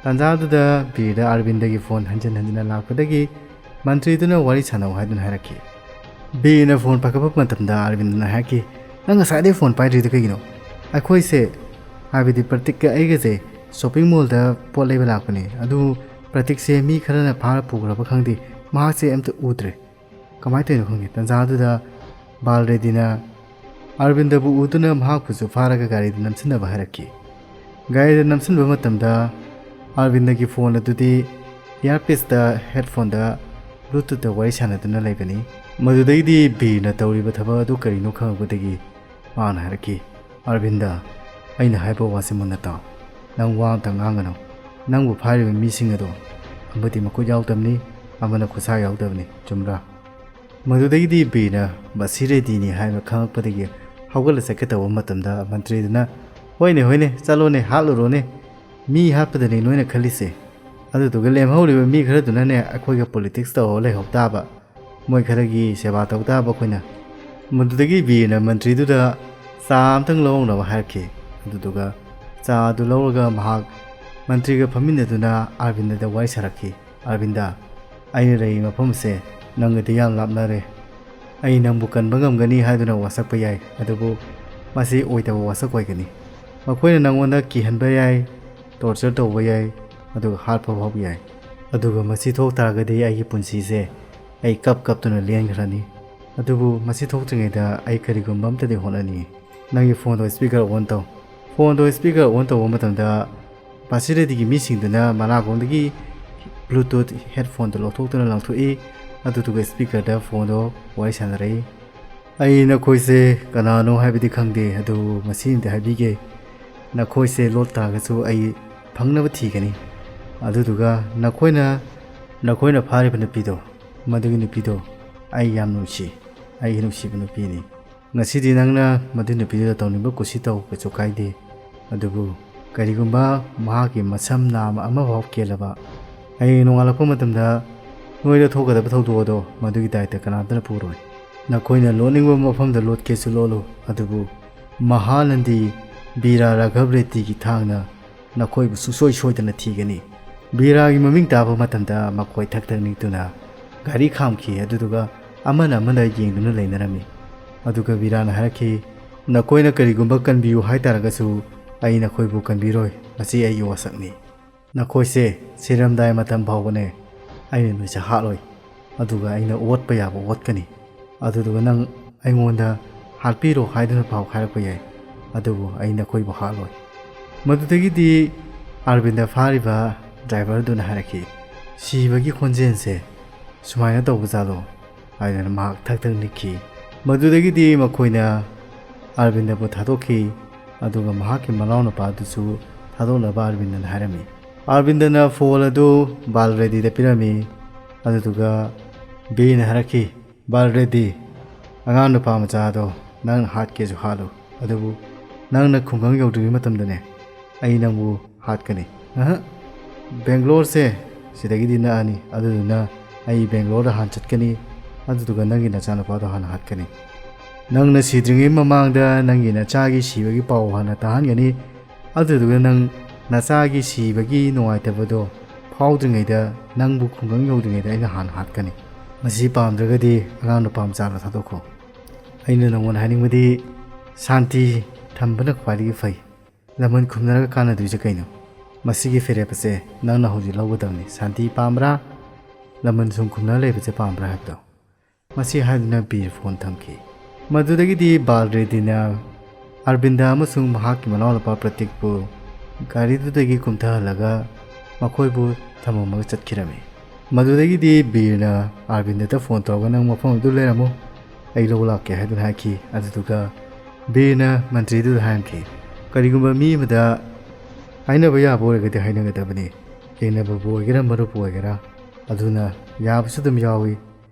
ꯇꯥꯟꯖꯥꯗꯨꯗ ꯕꯤꯔꯗ ꯑꯔꯕꯤꯟꯗꯒꯤ ꯐꯣꯟ ꯍꯟꯖꯤꯟ ꯍꯟꯖꯤꯟꯅ ꯂꯥꯛꯄꯗꯒꯤ ꯃꯟꯇ꯭ꯔꯤꯗꯨꯅ ꯋꯥꯔꯤ ꯁꯥꯟꯅꯧ ꯍꯥꯏꯗꯨꯅ ꯍꯥꯏꯔꯛꯈꯤ꯫ ꯕꯤꯔꯅ ꯐꯣꯟ ꯄꯥꯏꯈꯠꯄ ꯃꯇꯝꯗ ꯑꯔꯕꯤꯟꯗꯅ ꯍꯥꯏꯔꯛꯈꯤ, "ꯅꯪ ꯉꯁꯥꯏꯗꯩ ꯐꯣꯟ ꯄꯥꯏꯗ꯭ꯔꯤꯗꯨ ꯀꯩꯒꯤꯅꯣ?" "ꯑꯩꯈꯣꯏꯁꯦ, ꯍꯥꯏꯕꯗꯤ ꯄ꯭ꯔꯇꯤꯛꯀ ꯑꯩꯒꯁꯦ, ꯁꯣꯞꯄꯤꯡ ꯃꯣꯜꯗ ꯄꯣꯠ ꯂꯩꯕ ꯂꯥꯛꯄꯅꯦ꯫ ꯑꯗꯨ ꯄ꯭ꯔꯇꯤꯛꯁꯦ ꯃꯤ ꯈꯔꯅ ꯐꯥꯔ ꯄꯨꯈ꯭ꯔꯕ ꯈꯪꯗꯦ, ꯃꯍꯥꯛꯁꯦ ꯑꯝꯇ ꯎꯗ꯭ꯔꯦ꯫ ꯀꯃꯥꯏꯅ ꯇꯧꯔꯤꯅꯣ ꯈꯪꯗꯦ"꯫ ꯇꯟꯖꯥꯗꯨꯗ ꯕꯥꯜ ꯔꯦꯗꯤꯅ ꯑꯔꯕꯤꯟꯗꯕꯨ ꯎꯗꯨꯅ ꯃꯍꯥꯛꯄꯨꯁꯨ ꯐꯥꯔꯒ ꯒꯥꯔꯤꯗ ꯅꯝꯁꯤꯟꯅꯕ ꯍꯥꯏꯔꯛꯈꯤ꯫ ꯒꯥꯔꯤꯗ ꯅꯝꯁꯤꯟꯕ ꯃꯇꯝꯗ ꯑꯔꯕꯤꯟꯗꯒꯤ ꯐꯣꯟ ꯑꯗꯨꯗꯤ ꯏꯌꯥꯔꯄꯤꯁꯇ, ꯍꯦꯠꯐꯣꯟꯗ, ꯕ꯭ꯂꯨꯇꯨꯠꯇ ꯋꯥꯔꯤ ꯁꯥꯟꯅꯗꯨꯅ ꯂꯩꯕꯅꯤ꯫ ꯃꯗꯨꯗꯩꯗꯤ ꯕꯤꯔꯅ ꯇꯧꯔꯤꯕ ꯊꯕꯛ ꯑꯗꯨ ꯀꯔꯤꯅꯣ ꯈꯪꯉꯛꯄꯗꯒꯤ ꯃꯥꯅ ꯍꯥꯏꯔꯛꯈꯤ, "ꯑꯔꯕꯤꯟꯗ, ꯑꯩꯅ ꯍꯥꯏꯕ ꯋꯥꯁꯦ ꯃꯨꯟꯅ ꯇꯥꯎ꯫ ꯅꯪ ꯋꯥ ꯑꯝꯇ ꯉꯥꯡꯒꯅꯨ꯫ ꯅꯪꯕꯨ ꯐꯥꯔꯤꯕ ꯃꯤꯁꯤꯡ ꯑꯗꯣ ꯑꯃꯗꯤ ꯃꯈꯨꯠ ꯌꯥꯎꯗꯕꯅꯤ, ꯑꯃꯅ ꯈꯨꯠꯁꯥ ꯌꯥꯎꯗꯕꯅꯤ, ꯆꯨꯝꯕ꯭ꯔꯥ?" ꯃꯗꯨꯗꯒꯤꯗꯤ ꯕꯤꯔꯅ ꯃꯁꯤ ꯔꯦꯗꯤꯅꯤ ꯍꯥꯏꯕ ꯈꯪꯉꯛꯄꯗꯒꯤ ꯍꯧꯒꯠꯂ ꯆꯠꯀꯦ ꯇꯧꯕ ꯃꯇꯝꯗ ꯃꯟꯇ꯭ꯔꯤꯗꯨꯅ, "ꯍꯣꯏꯅꯦ, ꯍꯣꯏꯅꯦ, ꯆꯠꯂꯣꯅꯦ, ꯍꯥꯠꯂꯨꯔꯣꯅꯦ꯫ ꯃꯤ ꯍꯥꯠꯄꯗꯅꯤ ꯅꯣꯏꯅ ꯈꯜꯂꯤꯁꯦ꯫ ꯑꯗꯨꯗꯨꯒ ꯂꯦꯝꯍꯧꯔꯤꯕ ꯃꯤ ꯈꯔꯗꯨꯅꯅꯦ ꯑꯩꯈꯣꯏꯒ politics ꯇꯧꯔ ꯂꯩꯍꯧ ꯇꯥꯕ꯫ ꯃꯣꯏ ꯈꯔꯒꯤ ꯁꯦꯕꯥ ꯇꯧ ꯇꯥꯕ ꯑꯩꯈꯣꯏꯅ"꯫ ꯃꯗꯨꯗꯒꯤ ꯕꯤꯔꯅ ꯃꯟꯇ꯭ꯔꯤꯗꯨꯗ ꯆꯥ ꯑꯝꯇꯪ ꯂꯧꯔꯛꯅꯕ ꯍꯥꯏꯔꯛꯈꯤ꯫ ꯑꯗꯨꯗꯨꯒ ꯆꯥ ꯑꯗꯨ ꯂꯧꯔꯒ ꯃꯍꯥꯛ ꯃꯟꯇ꯭ꯔꯤꯒ ꯐꯝꯃꯤꯟꯅꯗꯨꯅ ꯑꯔꯕꯤꯟꯗꯗ ꯋꯥꯔꯤ ꯁꯥꯔꯛꯈꯤ꯫ "ꯑꯔꯕꯤꯟꯗ, ꯑꯩꯅ ꯂꯩꯔꯤ ꯃꯐꯝꯁꯦ ꯅꯪꯒꯗꯤ ꯌꯥꯝ ꯂꯥꯞꯅꯔꯦ꯫ ꯑꯩ ꯅꯪꯕꯨ ꯀꯟꯕ ꯉꯝꯒꯅꯤ ꯍꯥꯏꯗꯨꯅ ꯋꯥꯁꯛꯄ ꯌꯥꯏ, ꯑꯗꯨꯕꯨ ꯃꯁꯤ ꯑꯣꯏꯗꯕ ꯋꯥꯁꯛ ꯑꯣꯏꯒꯅꯤ꯫ ꯃꯈꯣꯏꯅ ꯅꯪꯉꯣꯟꯗ ꯀꯤꯍꯟꯕ ꯌꯥꯏ, torture ꯇꯧꯕ ꯌꯥꯏ, ꯑꯗꯨꯒ ꯍꯥꯠꯄ ꯐꯥꯎꯕ ꯌꯥꯏ꯫ ꯑꯗꯨꯒ ꯃꯁꯤ ꯊꯣꯛ ꯇꯥꯔꯒꯗꯤ ꯑꯩꯒꯤ ꯄꯨꯟꯁꯤꯁꯦ ꯑꯩ ꯀꯞ ꯀꯞꯇꯨꯅ ꯂꯦꯟꯈ꯭ꯔꯅꯤ꯫ ꯑꯗꯨꯕꯨ ꯃꯁꯤ ꯊꯣꯛꯇ꯭ꯔꯤꯉꯩꯗ ꯑꯩ ꯀꯔꯤꯒꯨꯝꯕ ꯑꯝꯇꯗꯤ ꯍꯣꯠꯅꯅꯤꯡꯉꯤ꯫ ꯅꯪꯒꯤ ꯐꯣꯟꯗꯣ speaker on ꯇꯧ"꯫ ꯐꯣꯟꯗꯣ speaker on ꯇꯧꯕ ꯃꯇꯝꯗ ꯕꯥꯁꯤꯔꯦꯗꯤꯒꯤ ꯃꯤꯁꯤꯡꯗꯨꯅ ꯃꯅꯥꯀꯣꯡꯗꯒꯤ Bluetooth headphone ꯗꯨ ꯂꯧꯊꯣꯛꯇꯨꯅ ꯂꯪꯊꯣꯛꯏ꯫ ꯑꯗꯨꯗꯨꯒ speaker ꯗ ꯐꯣꯟꯗꯣ ꯋꯥꯔꯤ ꯁꯥꯟꯅꯔꯛꯏ꯫ "ꯑꯩ ꯅꯈꯣꯏꯁꯦ ꯀꯅꯥꯅꯣ ꯍꯥꯏꯕꯗꯤ ꯈꯪꯗꯦ, ꯑꯗꯨꯕꯨ ꯃꯁꯤꯃꯗꯤ ꯍꯥꯏꯕꯤꯒꯦ, ꯅꯈꯣꯏꯁꯦ ꯂꯣꯠ ꯇꯥꯔꯒꯁꯨ ꯑꯩ ꯐꯪꯅꯕ ꯊꯤꯒꯅꯤ꯫ ꯑꯗꯨꯗꯨꯒ ꯅꯈꯣꯏꯅ ꯅꯈꯣꯏꯅ ꯐꯥꯔꯤꯕ ꯅꯨꯄꯤꯗꯣ, ꯃꯗꯨꯒꯤ ꯅꯨꯄꯤꯗꯣ ꯑꯩ ꯌꯥꯝ ꯅꯨꯡꯁꯤ, ꯑꯩꯒꯤ ꯅꯨꯡꯁꯤꯕ ꯅꯨꯄꯤꯅꯤ꯫ ꯉꯁꯤꯗꯤ ꯅꯪꯅ ꯃꯗꯨ ꯅꯨꯄꯤꯗꯨꯗ ꯇꯧꯅꯤꯡꯕ ꯀꯨꯁꯤ ꯇꯧ, ꯀꯩꯁꯨ ꯀꯥꯏꯗꯦ꯫ ꯑꯗꯨꯕꯨ ꯀꯔꯤꯒꯨꯝꯕ ꯃꯍꯥꯛꯀꯤ ꯃꯁꯝ ꯅꯥꯝꯃ ꯑꯃꯐꯥꯎ ꯀꯦꯜꯂꯕ, ꯍꯌꯦꯡ ꯅꯣꯡꯉꯥꯜꯂꯛꯄ ꯃꯇꯝꯗ ꯅꯣꯏꯗ ꯊꯣꯛꯀꯗꯕ ꯊꯧꯗꯣꯛ ꯑꯗꯣ ꯃꯗꯨꯒꯤ ꯗꯥꯏꯇ ꯀꯅꯥꯝꯇꯅ ꯄꯨꯔꯣꯏ꯫ ꯅꯈꯣꯏꯅ ꯂꯣꯠꯅꯤꯡꯕ ꯃꯐꯝꯗ ꯂꯣꯠꯀꯦꯁꯨ ꯂꯣꯠꯂꯨ, ꯑꯗꯨꯕꯨ ꯃꯍꯥꯅꯟꯗꯤ ꯕꯤꯔꯥ ꯔꯥꯘꯕ ꯔꯦꯗꯤꯒꯤ ꯊꯥꯡꯅ ꯅꯈꯣꯏꯕꯨ ꯁꯨꯡꯁꯣꯏ ꯁꯣꯏꯗꯅ ꯊꯤꯒꯅꯤ꯫ ꯕꯤꯔꯥꯒꯤ ꯃꯃꯤꯡ ꯇꯥꯕ ꯃꯇꯝꯗ ꯃꯈꯣꯏ ꯊꯛ ꯊꯛ ꯅꯤꯛꯇꯨꯅ ꯒꯥꯔꯤ ꯈꯥꯝꯈꯤ, ꯑꯗꯨꯗꯨꯒ ꯑꯃꯅ ꯑꯃꯗ ꯌꯦꯡꯗꯨꯅ ꯂꯩꯅꯔꯝꯃꯤ꯫ ꯑꯗꯨꯒ ꯕꯤꯔꯥꯅ ꯍꯥꯏꯔꯛꯈꯤ, "ꯅꯈꯣꯏꯅ ꯀꯔꯤꯒꯨꯝꯕ ꯀꯟꯕꯤꯌꯨ ꯍꯥꯏꯇꯥꯔꯒꯁꯨ ꯑꯩ ꯅꯈꯣꯏꯕꯨ ꯀꯟꯕꯤꯔꯣꯏ, ꯃꯁꯤ ꯑꯩꯒꯤ ꯋꯥꯁꯛꯅꯤ꯫ ꯅꯈꯣꯏꯁꯦ ꯁꯤꯔꯝꯗꯥꯏ ꯃꯇꯝ ꯐꯥꯎꯕꯅꯦ ꯑꯩꯅ ꯅꯣꯏꯁꯦ ꯍꯥꯠꯂꯣꯏ꯫ ꯑꯗꯨꯒ ꯑꯩꯅ ꯑꯣꯠꯄ ꯌꯥꯕ ꯑꯣꯠꯀꯅꯤ꯫ ꯑꯗꯨꯗꯨꯒ ꯅꯪ ꯑꯩꯉꯣꯟꯗ ꯍꯥꯠꯄꯤꯔꯣ ꯍꯥꯏꯗꯨꯅ ꯐꯥꯎ ꯍꯥꯏꯔꯛꯄ ꯌꯥꯏ, ꯑꯗꯨꯕꯨ ꯑꯩ ꯅꯈꯣꯏꯕꯨ ꯍꯥꯠꯂꯣꯏ"꯫ ꯃꯗꯨꯗꯒꯤꯗꯤ ꯑꯥꯔꯕꯤꯟꯗ ꯐꯥꯔꯤꯕ ꯗ꯭ꯔꯥꯏꯚꯔꯗꯨꯅ ꯍꯥꯏꯔꯛꯈꯤ, "ꯁꯤꯕꯒꯤ ꯈꯣꯟꯖꯦꯜꯁꯦ ꯁꯨꯃꯥꯏꯅ ꯇꯧꯕꯖꯥꯠꯂꯣ?" ꯍꯥꯏꯗꯅ ꯃꯍꯥꯛ ꯊꯛ ꯊꯛ ꯅꯤꯛꯈꯤ꯫ ꯃꯗꯨꯗꯒꯤꯗꯤ ꯃꯈꯣꯏꯅ ꯑꯥꯔꯕꯤꯟꯗꯕꯨ ꯊꯥꯗꯣꯛꯈꯤ, ꯑꯗꯨꯒ ꯃꯍꯥꯛꯀꯤ ꯃꯅꯥꯎꯅꯨꯄꯥꯗꯨꯁꯨ ꯊꯥꯗꯣꯛꯅꯕ ꯑꯥꯔꯕꯤꯟꯗꯅ ꯍꯥꯏꯔꯝꯃꯤ꯫ ꯑꯥꯔꯕꯤꯟꯗꯅ ꯐꯣꯟ ꯑꯗꯨ ꯕꯥꯜ ꯔꯦꯗꯤꯗ ꯄꯤꯔꯝꯃꯤ, ꯑꯗꯨꯗꯨꯒ ꯕꯤꯅ ꯍꯥꯏꯔꯛꯈꯤ, "ꯕꯥꯜ ꯔꯦꯗꯤ, ꯑꯉꯥꯡ ꯅꯨꯄꯥ ꯃꯆꯥꯗꯣ ꯅꯪꯅ ꯍꯥꯠꯀꯦꯁꯨ ꯍꯥꯠꯂꯨ, ꯑꯗꯨꯕꯨ ꯅꯪꯅ ꯈꯨꯡꯒꯪ ꯌꯧꯗ꯭ꯔꯤꯉꯩ ꯃꯇꯝꯗꯅꯦ ꯑꯩ ꯅꯪꯕꯨ ꯍꯥꯠꯀꯅꯤ꯫ ꯑꯍ, ꯕꯦꯡꯒ꯭ꯂꯣꯔꯁꯦ ꯁꯤꯗꯒꯤꯗꯤ ꯅꯛꯑꯅꯤ, ꯑꯗꯨꯗꯨꯅ ꯑꯩ ꯕꯦꯡꯒ꯭ꯂꯣꯔꯗ ꯍꯥꯟꯅ ꯆꯠꯀꯅꯤ, ꯑꯗꯨꯗꯨꯒ ꯅꯪꯒꯤ ꯅꯆꯥꯅꯨꯄꯥꯗꯣ ꯍꯥꯟꯅ ꯍꯥꯠꯀꯅꯤ꯫ ꯅꯪꯅ ꯁꯤꯗ꯭ꯔꯤꯉꯩ ꯃꯃꯥꯡꯗ ꯅꯪꯒꯤ ꯅꯆꯥꯒꯤ ꯁꯤꯕꯒꯤ ꯄꯥꯎ ꯍꯥꯟꯅ ꯇꯥꯍꯟꯒꯅꯤ, ꯑꯗꯨꯗꯨꯒ ꯅꯪ ꯅꯆꯥꯒꯤ ꯁꯤꯕꯒꯤ ꯅꯨꯡꯉꯥꯏꯇꯕꯗꯣ ꯐꯥꯎꯗ꯭ꯔꯤꯉꯩꯗ, ꯅꯪꯕꯨ ꯈꯨꯡꯒꯪ ꯌꯧꯗ꯭ꯔꯤꯉꯩꯗ ꯑꯩꯅ ꯍꯥꯟꯅ ꯍꯥꯠꯀꯅꯤ꯫ ꯃꯁꯤ ꯄꯥꯝꯗ꯭ꯔꯒꯗꯤ ꯑꯉꯥꯡ ꯅꯨꯄꯥ ꯃꯆꯥꯗꯣ ꯊꯥꯗꯣꯛꯈꯣ꯫ ꯑꯩꯅ ꯅꯉꯣꯟꯗ ꯍꯥꯏꯅꯤꯡꯕꯗꯤ ꯁꯥꯟꯇꯤ ꯊꯝꯕꯅ ꯈ꯭ꯋꯥꯏꯗꯒꯤ ꯐꯩ꯫ ꯂꯃꯟ ꯈꯨꯝꯅꯔꯒ ꯀꯥꯟꯅꯗꯣꯏꯁꯦ ꯀꯩꯅꯣ? ꯃꯁꯤꯒꯤ ꯐꯤꯔꯦꯞ ꯑꯁꯦ ꯅꯪꯅ ꯍꯧꯖꯤꯛ ꯂꯧꯒꯗꯕꯅꯤ꯫ ꯁꯥꯟꯇꯤ ꯄꯥꯝꯕ꯭ꯔꯥ, ꯂꯃꯟ ꯁꯨꯝ ꯈꯨꯝꯅ ꯂꯩꯕꯁꯦ ꯄꯥꯝꯕ꯭ꯔꯥ ꯍꯥꯏꯕꯗꯣ"꯫ ꯃꯁꯤ ꯍꯥꯏꯗꯨꯅ ꯕꯤꯔ ꯐꯣꯟ ꯊꯝꯈꯤ꯫ ꯃꯗꯨꯗꯒꯤꯗꯤ ꯕꯥꯜ ꯔꯦꯗꯤꯅ ꯑꯔꯕꯤꯟꯗ ꯑꯃꯁꯨꯡ ꯃꯍꯥꯛꯀꯤ ꯃꯅꯥꯎꯅꯨꯄꯥ ꯄ꯭ꯔꯇꯤꯛꯄꯨ ꯒꯥꯔꯤꯗꯨꯗꯒꯤ ꯀꯨꯝꯊꯍꯜꯂꯒ ꯃꯈꯣꯏꯕꯨ ꯊꯝꯃꯝꯃꯒ ꯆꯠꯈꯤꯔꯝꯃꯤ꯫ ꯃꯗꯨꯗꯒꯤꯗꯤ ꯕꯤꯔꯅ ꯑꯔꯕꯤꯟꯗꯗ ꯐꯣꯟ ꯇꯧꯔꯒ, "ꯅꯪ ꯃꯐꯝ ꯑꯗꯨ ꯂꯩꯔꯝꯃꯨ, ꯑꯩ ꯂꯧ ꯂꯥꯛꯀꯦ" ꯍꯥꯏꯗꯨꯅ ꯍꯥꯏꯈꯤ꯫ ꯑꯗꯨꯗꯨꯒ ꯕꯤꯔꯅ ꯃꯟꯇ꯭ꯔꯤꯗꯨꯗ ꯍꯥꯏꯔꯝꯈꯤ, "ꯀꯔꯤꯒꯨꯝꯕ ꯃꯤ ꯑꯃꯗ ꯀꯥꯏꯅꯕ ꯌꯥꯕ ꯑꯣꯏꯔꯒꯗꯤ ꯍꯥꯏꯅꯒꯗꯕꯅꯤ, ꯌꯦꯡꯅꯕꯕꯨ ꯑꯣꯏꯒꯦꯔꯥ ꯃꯔꯨꯞꯄꯨ ꯑꯣꯏꯒꯦꯔꯥ꯫ ꯑꯗꯨꯅ ꯌꯥꯕꯁꯨ ꯑꯗꯨꯝ ꯌꯥꯎꯏ꯫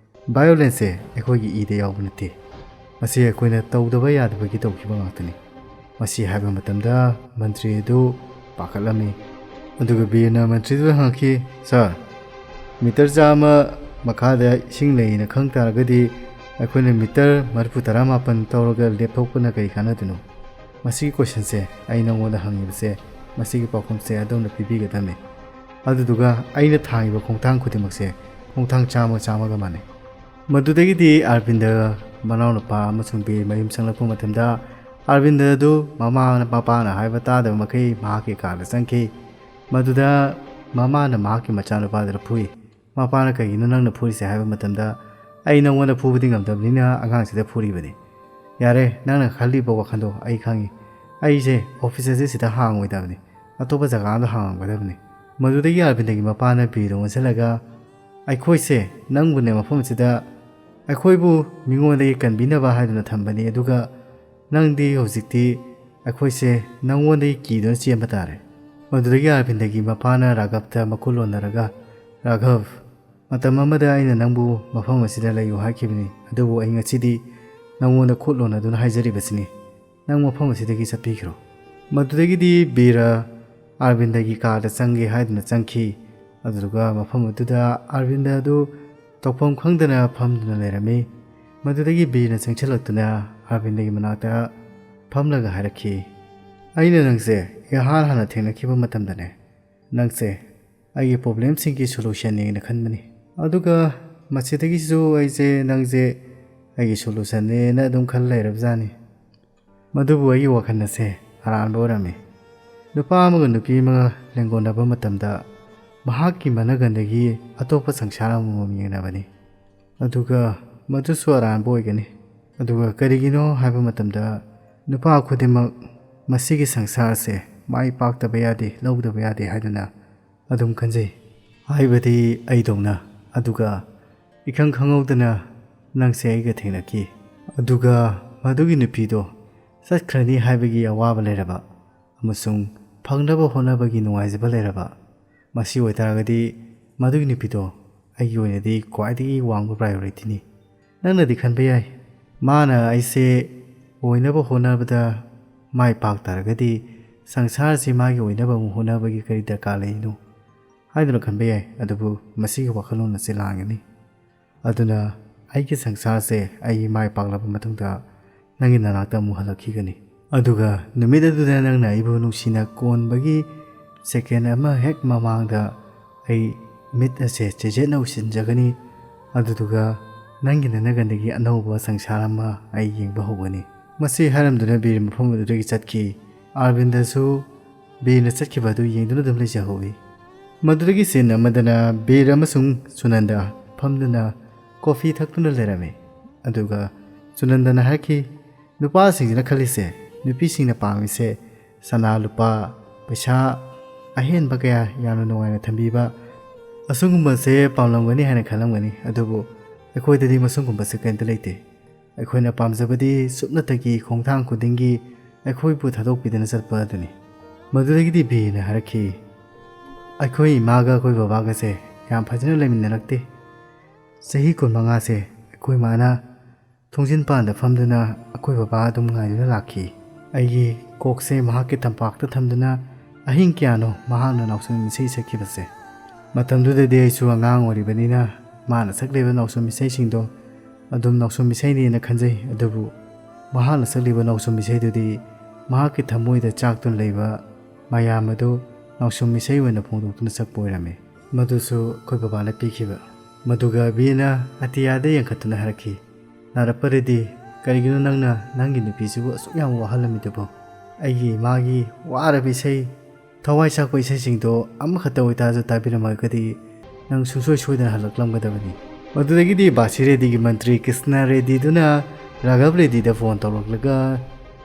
ꯚꯥꯏꯑꯣꯂꯦꯟꯁꯁꯦ ꯑꯩꯈꯣꯏꯒꯤ ꯏꯗ ꯌꯥꯎꯕ ꯅꯠꯇꯦ꯫ ꯃꯁꯤ ꯑꯩꯈꯣꯏꯅ ꯇꯧꯗꯕ ꯌꯥꯗꯕꯒꯤ ꯇꯧꯈꯤꯕ ꯉꯥꯛꯇꯅꯤ꯫ ꯃꯁꯤ ꯍꯥꯏꯕ ꯃꯇꯝꯗ ꯃꯟꯇ꯭ꯔꯤ ꯑꯗꯨ ꯄꯥꯈꯠꯂꯝꯃꯤ꯫ ꯑꯗꯨꯒ ꯕꯤꯔꯅ ꯃꯟꯇ꯭ꯔꯤꯗꯨꯗ ꯍꯪꯉꯛꯈꯤ, "ꯁꯥꯔ, ꯃꯤꯇꯔ ꯆꯥꯝꯃ ꯃꯈꯥꯗ ꯏꯁꯤꯡ ꯂꯩꯅ ꯈꯪ ꯇꯥꯔꯒꯗꯤ ꯑꯩꯈꯣꯏꯅ ꯃꯤꯇꯔ ꯃꯔꯤꯐꯨ ꯇꯔꯥꯃꯥꯄꯟ ꯇꯧꯔꯒ ꯂꯦꯞꯊꯣꯛꯄꯅ ꯀꯔꯤ ꯀꯥꯟꯅꯗꯣꯏꯅꯣ?" ꯃꯁꯤꯒꯤ ꯀꯣꯏꯁꯟꯁꯦ ꯑꯩ ꯅꯉꯣꯟꯗ ꯍꯪꯉꯤꯕꯁꯦ ꯃꯁꯤꯒꯤ ꯄꯥꯎꯈꯨꯝꯁꯦ ꯑꯗꯣꯝꯅ ꯄꯤꯕꯤꯒꯗꯕꯅꯤ꯫ ꯑꯗꯨꯗꯨꯒ ꯑꯩꯅ ꯊꯥꯡꯉꯤꯕ ꯈꯣꯡꯊꯥꯡ ꯈꯨꯗꯤꯡꯃꯛꯁꯦ ꯈꯣꯡꯊꯥꯡ ꯆꯥꯝꯃ ꯆꯥꯝꯃꯒ ꯃꯥꯟꯅꯩ꯫ ꯃꯗꯨꯗꯒꯤꯗꯤ ꯑꯥꯔꯕꯤꯟꯗ ꯃꯅꯥꯎꯅꯨꯄꯥ ꯑꯃꯁꯨꯡ ꯕꯤꯔ ꯃꯌꯨꯝ ꯆꯪꯂꯛꯄ ꯃꯇꯝꯗ ꯑꯥꯔꯕꯤꯟꯗ ꯑꯗꯨ ꯃꯃꯥ ꯃꯄꯥꯅ ꯍꯥꯏꯕ ꯇꯥꯗꯕ ꯃꯈꯩ ꯃꯍꯥꯛꯀꯤ ꯀꯥꯗ ꯆꯪꯈꯤ꯫ ꯃꯗꯨꯗ ꯃꯃꯥꯅ ꯃꯍꯥꯛꯀꯤ ꯃꯆꯥꯅꯨꯄꯥꯗꯨꯗ ꯐꯨꯏ꯫ ꯃꯄꯥꯅ "ꯀꯩꯒꯤꯅꯣ ꯅꯪꯅ ꯐꯨꯔꯤꯁꯦ?" ꯍꯥꯏꯕ ꯃꯇꯝꯗ, "ꯑꯩ ꯅꯉꯣꯟꯗ ꯐꯨꯕꯗꯤ ꯉꯝꯗꯕꯅꯤꯅ ꯑꯉꯥꯡꯁꯤꯗ ꯐꯨꯔꯤꯕꯅꯤ꯫ ꯌꯥꯔꯦ, ꯅꯪꯅ ꯈꯜꯂꯤꯕ ꯋꯥꯈꯜꯗꯣ ꯑꯩ ꯈꯪꯉꯤ꯫ ꯑꯩꯁꯦ ꯑꯣꯐꯤꯁ ꯑꯁꯤ ꯁꯤꯗ ꯍꯥꯡꯉꯣꯏꯗꯕꯅꯤ, ꯑꯇꯣꯞꯄ ꯖꯒꯥ ꯑꯃꯗ ꯍꯥꯡꯉꯝꯒꯗꯕꯅꯤ꯫" ꯃꯗꯨꯗꯒꯤ ꯑꯥꯔꯕꯤꯟꯗꯒꯤ ꯃꯄꯥꯅ ꯕꯤꯔꯗ ꯑꯣꯟꯁꯤꯜꯂꯒ, "ꯑꯩꯈꯣꯏꯁꯦ ꯅꯪꯕꯨꯅꯦ ꯃꯐꯝ ꯑꯁꯤꯗ ꯑꯩꯈꯣꯏꯕꯨ ꯃꯤꯉꯣꯟꯗꯒꯤ ꯀꯟꯕꯤꯅꯕ ꯍꯥꯏꯗꯨꯅ ꯊꯝꯕꯅꯤ, ꯑꯗꯨꯒ ꯅꯪꯗꯤ ꯍꯧꯖꯤꯛꯇꯤ ꯑꯩꯈꯣꯏꯁꯦ ꯅꯪꯉꯣꯟꯗꯒꯤ ꯀꯤꯗꯨꯅ ꯆꯦꯟꯕ ꯇꯥꯔꯦ꯫" ꯃꯗꯨꯗꯒꯤ ꯑꯥꯔꯕꯤꯟꯗꯒꯤ ꯃꯄꯥꯅ ꯔꯥꯘꯕꯇ ꯃꯈꯨꯠ ꯂꯣꯟꯅꯔꯒ, "ꯔꯥꯘꯕ, ꯃꯇꯝ ꯑꯃꯗ ꯑꯩꯅ ꯅꯪꯕꯨ ꯃꯐꯝ ꯑꯁꯤꯗ ꯂꯩꯌꯨ ꯍꯥꯏꯈꯤꯕꯅꯤ, ꯑꯗꯨꯕꯨ ꯑꯩ ꯉꯁꯤꯗꯤ ꯅꯪꯉꯣꯟꯗ ꯈꯨꯠ ꯂꯣꯟꯅꯗꯨꯅ ꯍꯥꯏꯖꯔꯤꯕꯁꯤꯅꯤ, ꯅꯪ ꯃꯐꯝ ꯑꯁꯤꯗꯒꯤ ꯆꯠꯄꯤꯈ꯭ꯔꯣ꯫" ꯃꯗꯨꯗꯒꯤꯗꯤ ꯕꯤꯔ ꯑꯥꯔꯕꯤꯟꯗꯒꯤ ꯀꯥꯗ ꯆꯪꯒꯦ ꯍꯥꯏꯗꯨꯅ ꯆꯪꯈꯤ꯫ ꯑꯗꯨꯗꯨꯒ ꯃꯐꯝ ꯑꯗꯨꯗ ꯑꯥꯔꯕꯤꯟꯗ ꯑꯗꯨ ꯇꯧꯐꯝ ꯈꯪꯗꯅ ꯐꯝꯗꯨꯅ ꯂꯩꯔꯝꯃꯤ꯫ ꯃꯗꯨꯗꯒꯤ ꯕꯤꯔꯅ ꯆꯪꯁꯤꯜꯂꯛꯇꯨꯅ ꯑꯥꯔꯕꯤꯟꯗꯒꯤ ꯃꯅꯥꯛꯇ ꯐꯝꯂꯒ ꯍꯥꯏꯔꯛꯈꯤ, "ꯑꯩꯅ ꯅꯪꯁꯦ ꯏꯍꯥꯟ ꯍꯥꯟꯅ ꯊꯦꯡꯅꯈꯤꯕ ꯃꯇꯝꯗꯅꯦ, ꯅꯪꯁꯦ ꯑꯩꯒꯤ ꯄ꯭ꯔꯣꯕ꯭ꯂꯦꯝꯁꯤꯡꯒꯤ ꯁꯣꯂꯨꯁꯟꯅꯦꯅ ꯈꯟꯕꯅꯤ꯫ ꯑꯗꯨꯒ ꯃꯁꯤꯗꯒꯤꯁꯨ ꯑꯩꯁꯦ ꯅꯪꯁꯦ ꯑꯩꯒꯤ ꯁꯣꯂꯨꯁꯟꯅꯦꯅ ꯑꯗꯨꯝ ꯈꯜ ꯂꯩꯔꯕꯖꯥꯠꯅꯤ꯫ ꯃꯗꯨꯕꯨ ꯑꯩꯒꯤ ꯋꯥꯈꯜ ꯑꯁꯦ ꯑꯔꯥꯟꯕ ꯑꯣꯏꯔꯝꯃꯤ꯫ ꯅꯨꯄꯥ ꯑꯃꯒ ꯅꯨꯄꯤ ꯑꯃꯒ ꯂꯦꯡꯒꯣꯟꯅꯕ ꯃꯇꯝꯗ ꯃꯍꯥꯛꯀꯤ ꯃꯅꯒꯟꯗꯒꯤ ꯑꯇꯣꯞꯄ ꯁꯪꯁꯥꯔ ꯑꯃꯃꯝ ꯌꯦꯡꯅꯕꯅꯤ꯫ ꯑꯗꯨꯒ ꯃꯗꯨꯁꯨ ꯑꯔꯥꯟꯕ ꯑꯣꯏꯒꯅꯤ꯫ ꯑꯗꯨꯒ ꯀꯔꯤꯒꯤꯅꯣ ꯍꯥꯏꯕ ꯃꯇꯝꯗ ꯅꯨꯄꯥ ꯈꯨꯗꯤꯡꯃꯛ ꯃꯁꯤꯒꯤ ꯁꯪꯁꯥꯔꯁꯦ ꯃꯥꯏ ꯄꯥꯛꯇꯕ ꯌꯥꯗꯦ, ꯂꯧꯗꯕ ꯌꯥꯗꯦ ꯍꯥꯏꯗꯨꯅ ꯑꯗꯨꯝ ꯈꯟꯖꯩ꯫ ꯍꯥꯏꯕꯗꯤ ꯑꯩꯗꯧꯅ꯫ ꯑꯗꯨꯒ ꯏꯈꯪ ꯈꯪꯍꯧꯗꯅ ꯅꯪꯁꯦ ꯑꯩꯒ ꯊꯦꯡꯅꯈꯤ꯫ ꯑꯗꯨꯒ ꯃꯗꯨꯒꯤ ꯅꯨꯄꯤꯗꯣ ꯆꯠꯈ꯭ꯔꯅꯤ ꯍꯥꯏꯕꯒꯤ ꯑꯋꯥꯕ ꯂꯩꯔꯕ ꯑꯃꯁꯨꯡ ꯐꯪꯅꯕ ꯍꯣꯠꯅꯕꯒꯤ ꯅꯨꯡꯉꯥꯏꯖꯕ ꯂꯩꯔꯕ꯫ ꯃꯁꯤ ꯑꯣꯏꯇꯥꯔꯒꯗꯤ ꯃꯗꯨꯒꯤ ꯅꯨꯄꯤꯗꯣ ꯑꯩꯒꯤ ꯑꯣꯏꯅꯗꯤ ꯈ꯭ꯋꯥꯏꯗꯒꯤ ꯋꯥꯡꯕ priorityꯅꯤ꯫ ꯅꯪꯅꯗꯤ ꯈꯟꯕ ꯌꯥꯏ, ꯃꯥꯅ ꯑꯩꯁꯦ ꯑꯣꯏꯅꯕ ꯍꯣꯠꯅꯕꯗ ꯃꯥꯏ ꯄꯥꯛ ꯇꯥꯔꯒꯗꯤ ꯁꯪꯁꯥꯔꯁꯤ ꯃꯥꯒꯤ ꯑꯣꯏꯅꯕ ꯑꯃꯨꯛ ꯍꯣꯠꯅꯕꯒꯤ ꯀꯔꯤ ꯗꯔꯀꯥꯔ ꯂꯩꯔꯤꯅꯣ ꯍꯥꯏꯗꯨꯅ ꯈꯟꯕ ꯌꯥꯏ꯫ ꯑꯗꯨꯕꯨ ꯃꯁꯤꯒꯤ ꯋꯥꯈꯜꯂꯣꯟ ꯑꯁꯤ ꯂꯥꯟꯒꯅꯤ꯫ ꯑꯗꯨꯅ ꯑꯩꯒꯤ ꯁꯪꯁꯥꯔꯁꯦ ꯑꯩ ꯃꯥꯏ ꯄꯥꯛꯂꯕ ꯃꯇꯨꯡꯗ ꯅꯪꯒꯤ ꯅꯅꯥꯛꯇ ꯑꯃꯨꯛ ꯍꯜꯂꯛꯈꯤꯒꯅꯤ꯫ ꯑꯗꯨꯒ ꯅꯨꯃꯤꯠ ꯑꯗꯨꯗ ꯅꯪꯅ ꯑꯩꯕꯨ ꯅꯨꯡꯁꯤꯅ ꯀꯣꯟꯕꯒꯤ second ꯑꯃ ꯍꯦꯛ ꯃꯃꯥꯡꯗ ꯑꯩ ꯃꯤꯠ ꯑꯁꯦ ꯆꯦꯖꯦꯠꯅ ꯎꯏꯁꯤꯟꯖꯒꯅꯤ꯫ ꯑꯗꯨꯗꯨꯒ ꯅꯪꯒꯤ ꯅꯅꯒꯟꯗꯒꯤ ꯑꯅꯧꯕ ꯁꯪꯁꯥꯔ ꯑꯃ ꯑꯩ ꯌꯦꯡꯕ ꯍꯧꯒꯅꯤ꯫ ꯃꯁꯤ ꯍꯥꯏꯔꯝꯗꯨꯅ ꯕꯤꯔ ꯃꯐꯝ ꯑꯗꯨꯗꯒꯤ ꯆꯠꯈꯤ꯫ ꯑꯥꯔꯕꯤꯟꯗꯁꯨ ꯕꯤꯔꯅ ꯆꯠꯈꯤꯕ ꯑꯗꯨ ꯌꯦꯡꯗꯨꯅ ꯑꯗꯨꯝ ꯂꯩꯖꯍꯧꯏ꯫ ꯃꯗꯨꯗꯒꯤ scene ꯑꯃꯗꯅ ꯕꯤꯔ ꯑꯃꯁꯨꯡ ꯁꯨꯅꯟꯗ ꯐꯝꯗꯨꯅ coffee ꯊꯛꯇꯨꯅ ꯂꯩꯔꯝꯃꯤ꯫ ꯑꯗꯨꯒ ꯁꯨꯅꯟꯗꯅ ꯍꯥꯏꯔꯛꯈꯤ, "ꯅꯨꯄꯥꯁꯤꯡꯁꯤꯅ ꯈꯜꯂꯤꯁꯦ, ꯅꯨꯄꯤꯁꯤꯡꯅ ꯄꯥꯝꯃꯤꯁꯦ ꯁꯅꯥ ꯂꯨꯄꯥ, ꯄꯩꯁꯥ, ꯑꯍꯦꯟꯕ ꯀꯌꯥ ꯌꯥꯝꯅ ꯅꯨꯡꯉꯥꯏꯅ ꯊꯝꯕꯤꯕ, ꯑꯁꯤꯒꯨꯝꯕꯁꯦ ꯄꯥꯝꯂꯝꯒꯅꯤ ꯍꯥꯏꯅ ꯈꯜꯂꯝꯒꯅꯤ꯫ ꯑꯗꯨꯕꯨ ꯑꯩꯈꯣꯏꯗꯗꯤ ꯃꯁꯤꯒꯨꯝꯕꯁꯦ ꯀꯔꯤꯝꯇ ꯂꯩꯇꯦ꯫ ꯑꯩꯈꯣꯏꯅ ꯄꯥꯝꯖꯕꯗꯤ ꯁꯨꯞꯅꯇꯒꯤ ꯈꯣꯡꯊꯥꯡ ꯈꯨꯗꯤꯡꯒꯤ ꯑꯩꯈꯣꯏꯕꯨ ꯊꯥꯗꯣꯛꯄꯤꯗꯅ ꯆꯠꯄ ꯑꯗꯨꯅꯤ꯫" ꯃꯗꯨꯗꯒꯤꯗꯤ ꯕꯤꯔꯅ ꯍꯥꯏꯔꯛꯈꯤ, "ꯑꯩꯈꯣꯏ ꯏꯃꯥꯒ ꯑꯩꯈꯣꯏ ꯕꯕꯥꯒꯁꯦ ꯌꯥꯝ ꯐꯖꯅ ꯂꯩꯃꯤꯟꯅꯔꯛꯇꯦ꯫ ꯆꯍꯤ ꯀꯨꯟꯃꯉꯥꯁꯦ ꯑꯩꯈꯣꯏ ꯃꯥꯅ ꯊꯣꯡꯖꯤꯟ ꯄꯥꯟꯗ ꯐꯝꯗꯨꯅ ꯑꯩꯈꯣꯏ ꯕꯕꯥ ꯑꯗꯨꯝ ꯉꯥꯏꯗꯨꯅ ꯂꯥꯛꯈꯤ꯫ ꯑꯩꯒꯤ ꯀꯣꯛꯁꯦ ꯃꯍꯥꯛꯀꯤ ꯇꯝꯄꯥꯛꯇ ꯊꯝꯗꯨꯅ ꯑꯍꯤꯡ ꯀꯌꯥꯅꯣ ꯃꯍꯥꯛꯅ ꯅꯥꯎꯁꯨꯝ ꯏꯁꯩ ꯁꯛꯈꯤꯕꯁꯦ꯫ ꯃꯇꯝꯗꯨꯗꯗꯤ ꯑꯩꯁꯨ ꯑꯉꯥꯡ ꯑꯣꯏꯔꯤꯕꯅꯤꯅ ꯃꯥꯅ ꯁꯛꯂꯤꯕ ꯅꯥꯎꯁꯨꯝ ꯏꯁꯩꯁꯤꯡꯗꯣ ꯑꯗꯨꯝ ꯅꯥꯎꯁꯨꯝ ꯏꯁꯩꯅꯦꯅ ꯈꯟꯖꯩ꯫ ꯑꯗꯨꯕꯨ ꯃꯍꯥꯛꯅ ꯁꯛꯂꯤꯕ ꯅꯥꯎꯁꯨꯝ ꯏꯁꯩꯗꯨꯗꯤ ꯃꯍꯥꯛꯀꯤ ꯊꯃꯣꯏꯗ ꯆꯥꯛꯇꯨꯅ ꯂꯩꯕ ꯃꯌꯥꯝ ꯑꯗꯨ ꯅꯥꯎꯁꯨꯝ ꯏꯁꯩ ꯑꯣꯏꯅ ꯐꯣꯡꯗꯣꯛꯇꯨꯅ ꯁꯛꯄ ꯑꯣꯏꯔꯝꯃꯤ꯫ ꯃꯗꯨꯁꯨ ꯑꯩꯈꯣꯏ ꯕꯕꯥꯅ ꯄꯤꯈꯤꯕ꯫" ꯃꯗꯨꯒ ꯕꯤꯔꯅ ꯑꯇꯤꯌꯥꯗ ꯌꯦꯡꯈꯠꯇꯨꯅ ꯍꯥꯏꯔꯛꯈꯤ, "ꯅꯥꯔꯛꯄ ꯔꯦꯗꯤ, ꯀꯔꯤꯒꯤꯅꯣ ꯅꯪꯅ ꯅꯪꯒꯤ ꯅꯨꯄꯤꯁꯤꯕꯨ ꯑꯁꯨꯛ ꯌꯥꯝ ꯋꯥꯍꯜꯂꯝꯃꯤꯗꯨꯕꯣ? ꯑꯩꯒꯤ ꯏꯃꯥꯒꯤ ꯋꯥꯔꯕ ꯏꯁꯩ, ꯊꯋꯥꯏ ꯆꯥꯛꯄ ꯏꯁꯩꯁꯤꯡꯗꯣ ꯑꯃꯈꯛꯇ ꯑꯣꯏꯇꯥꯔꯁꯨ ꯇꯥꯕꯤꯔꯝꯃꯒꯗꯤ ꯅꯪ ꯁꯨꯡꯁꯣꯏ ꯁꯣꯏꯗꯅ ꯍꯜꯂꯛꯂꯝꯒꯗꯕꯅꯤ꯫" ꯃꯗꯨꯗꯒꯤꯗꯤ ꯕꯥꯁꯤ ꯔꯦꯗꯤꯒꯤ ꯃꯟꯇ꯭ꯔꯤ ꯀ꯭ꯔꯤꯁꯅ ꯔꯦꯗꯤꯗꯨꯅ ꯔꯥꯘꯕ ꯔꯦꯗꯤꯗ phone ꯇꯧꯔꯛꯂꯒ,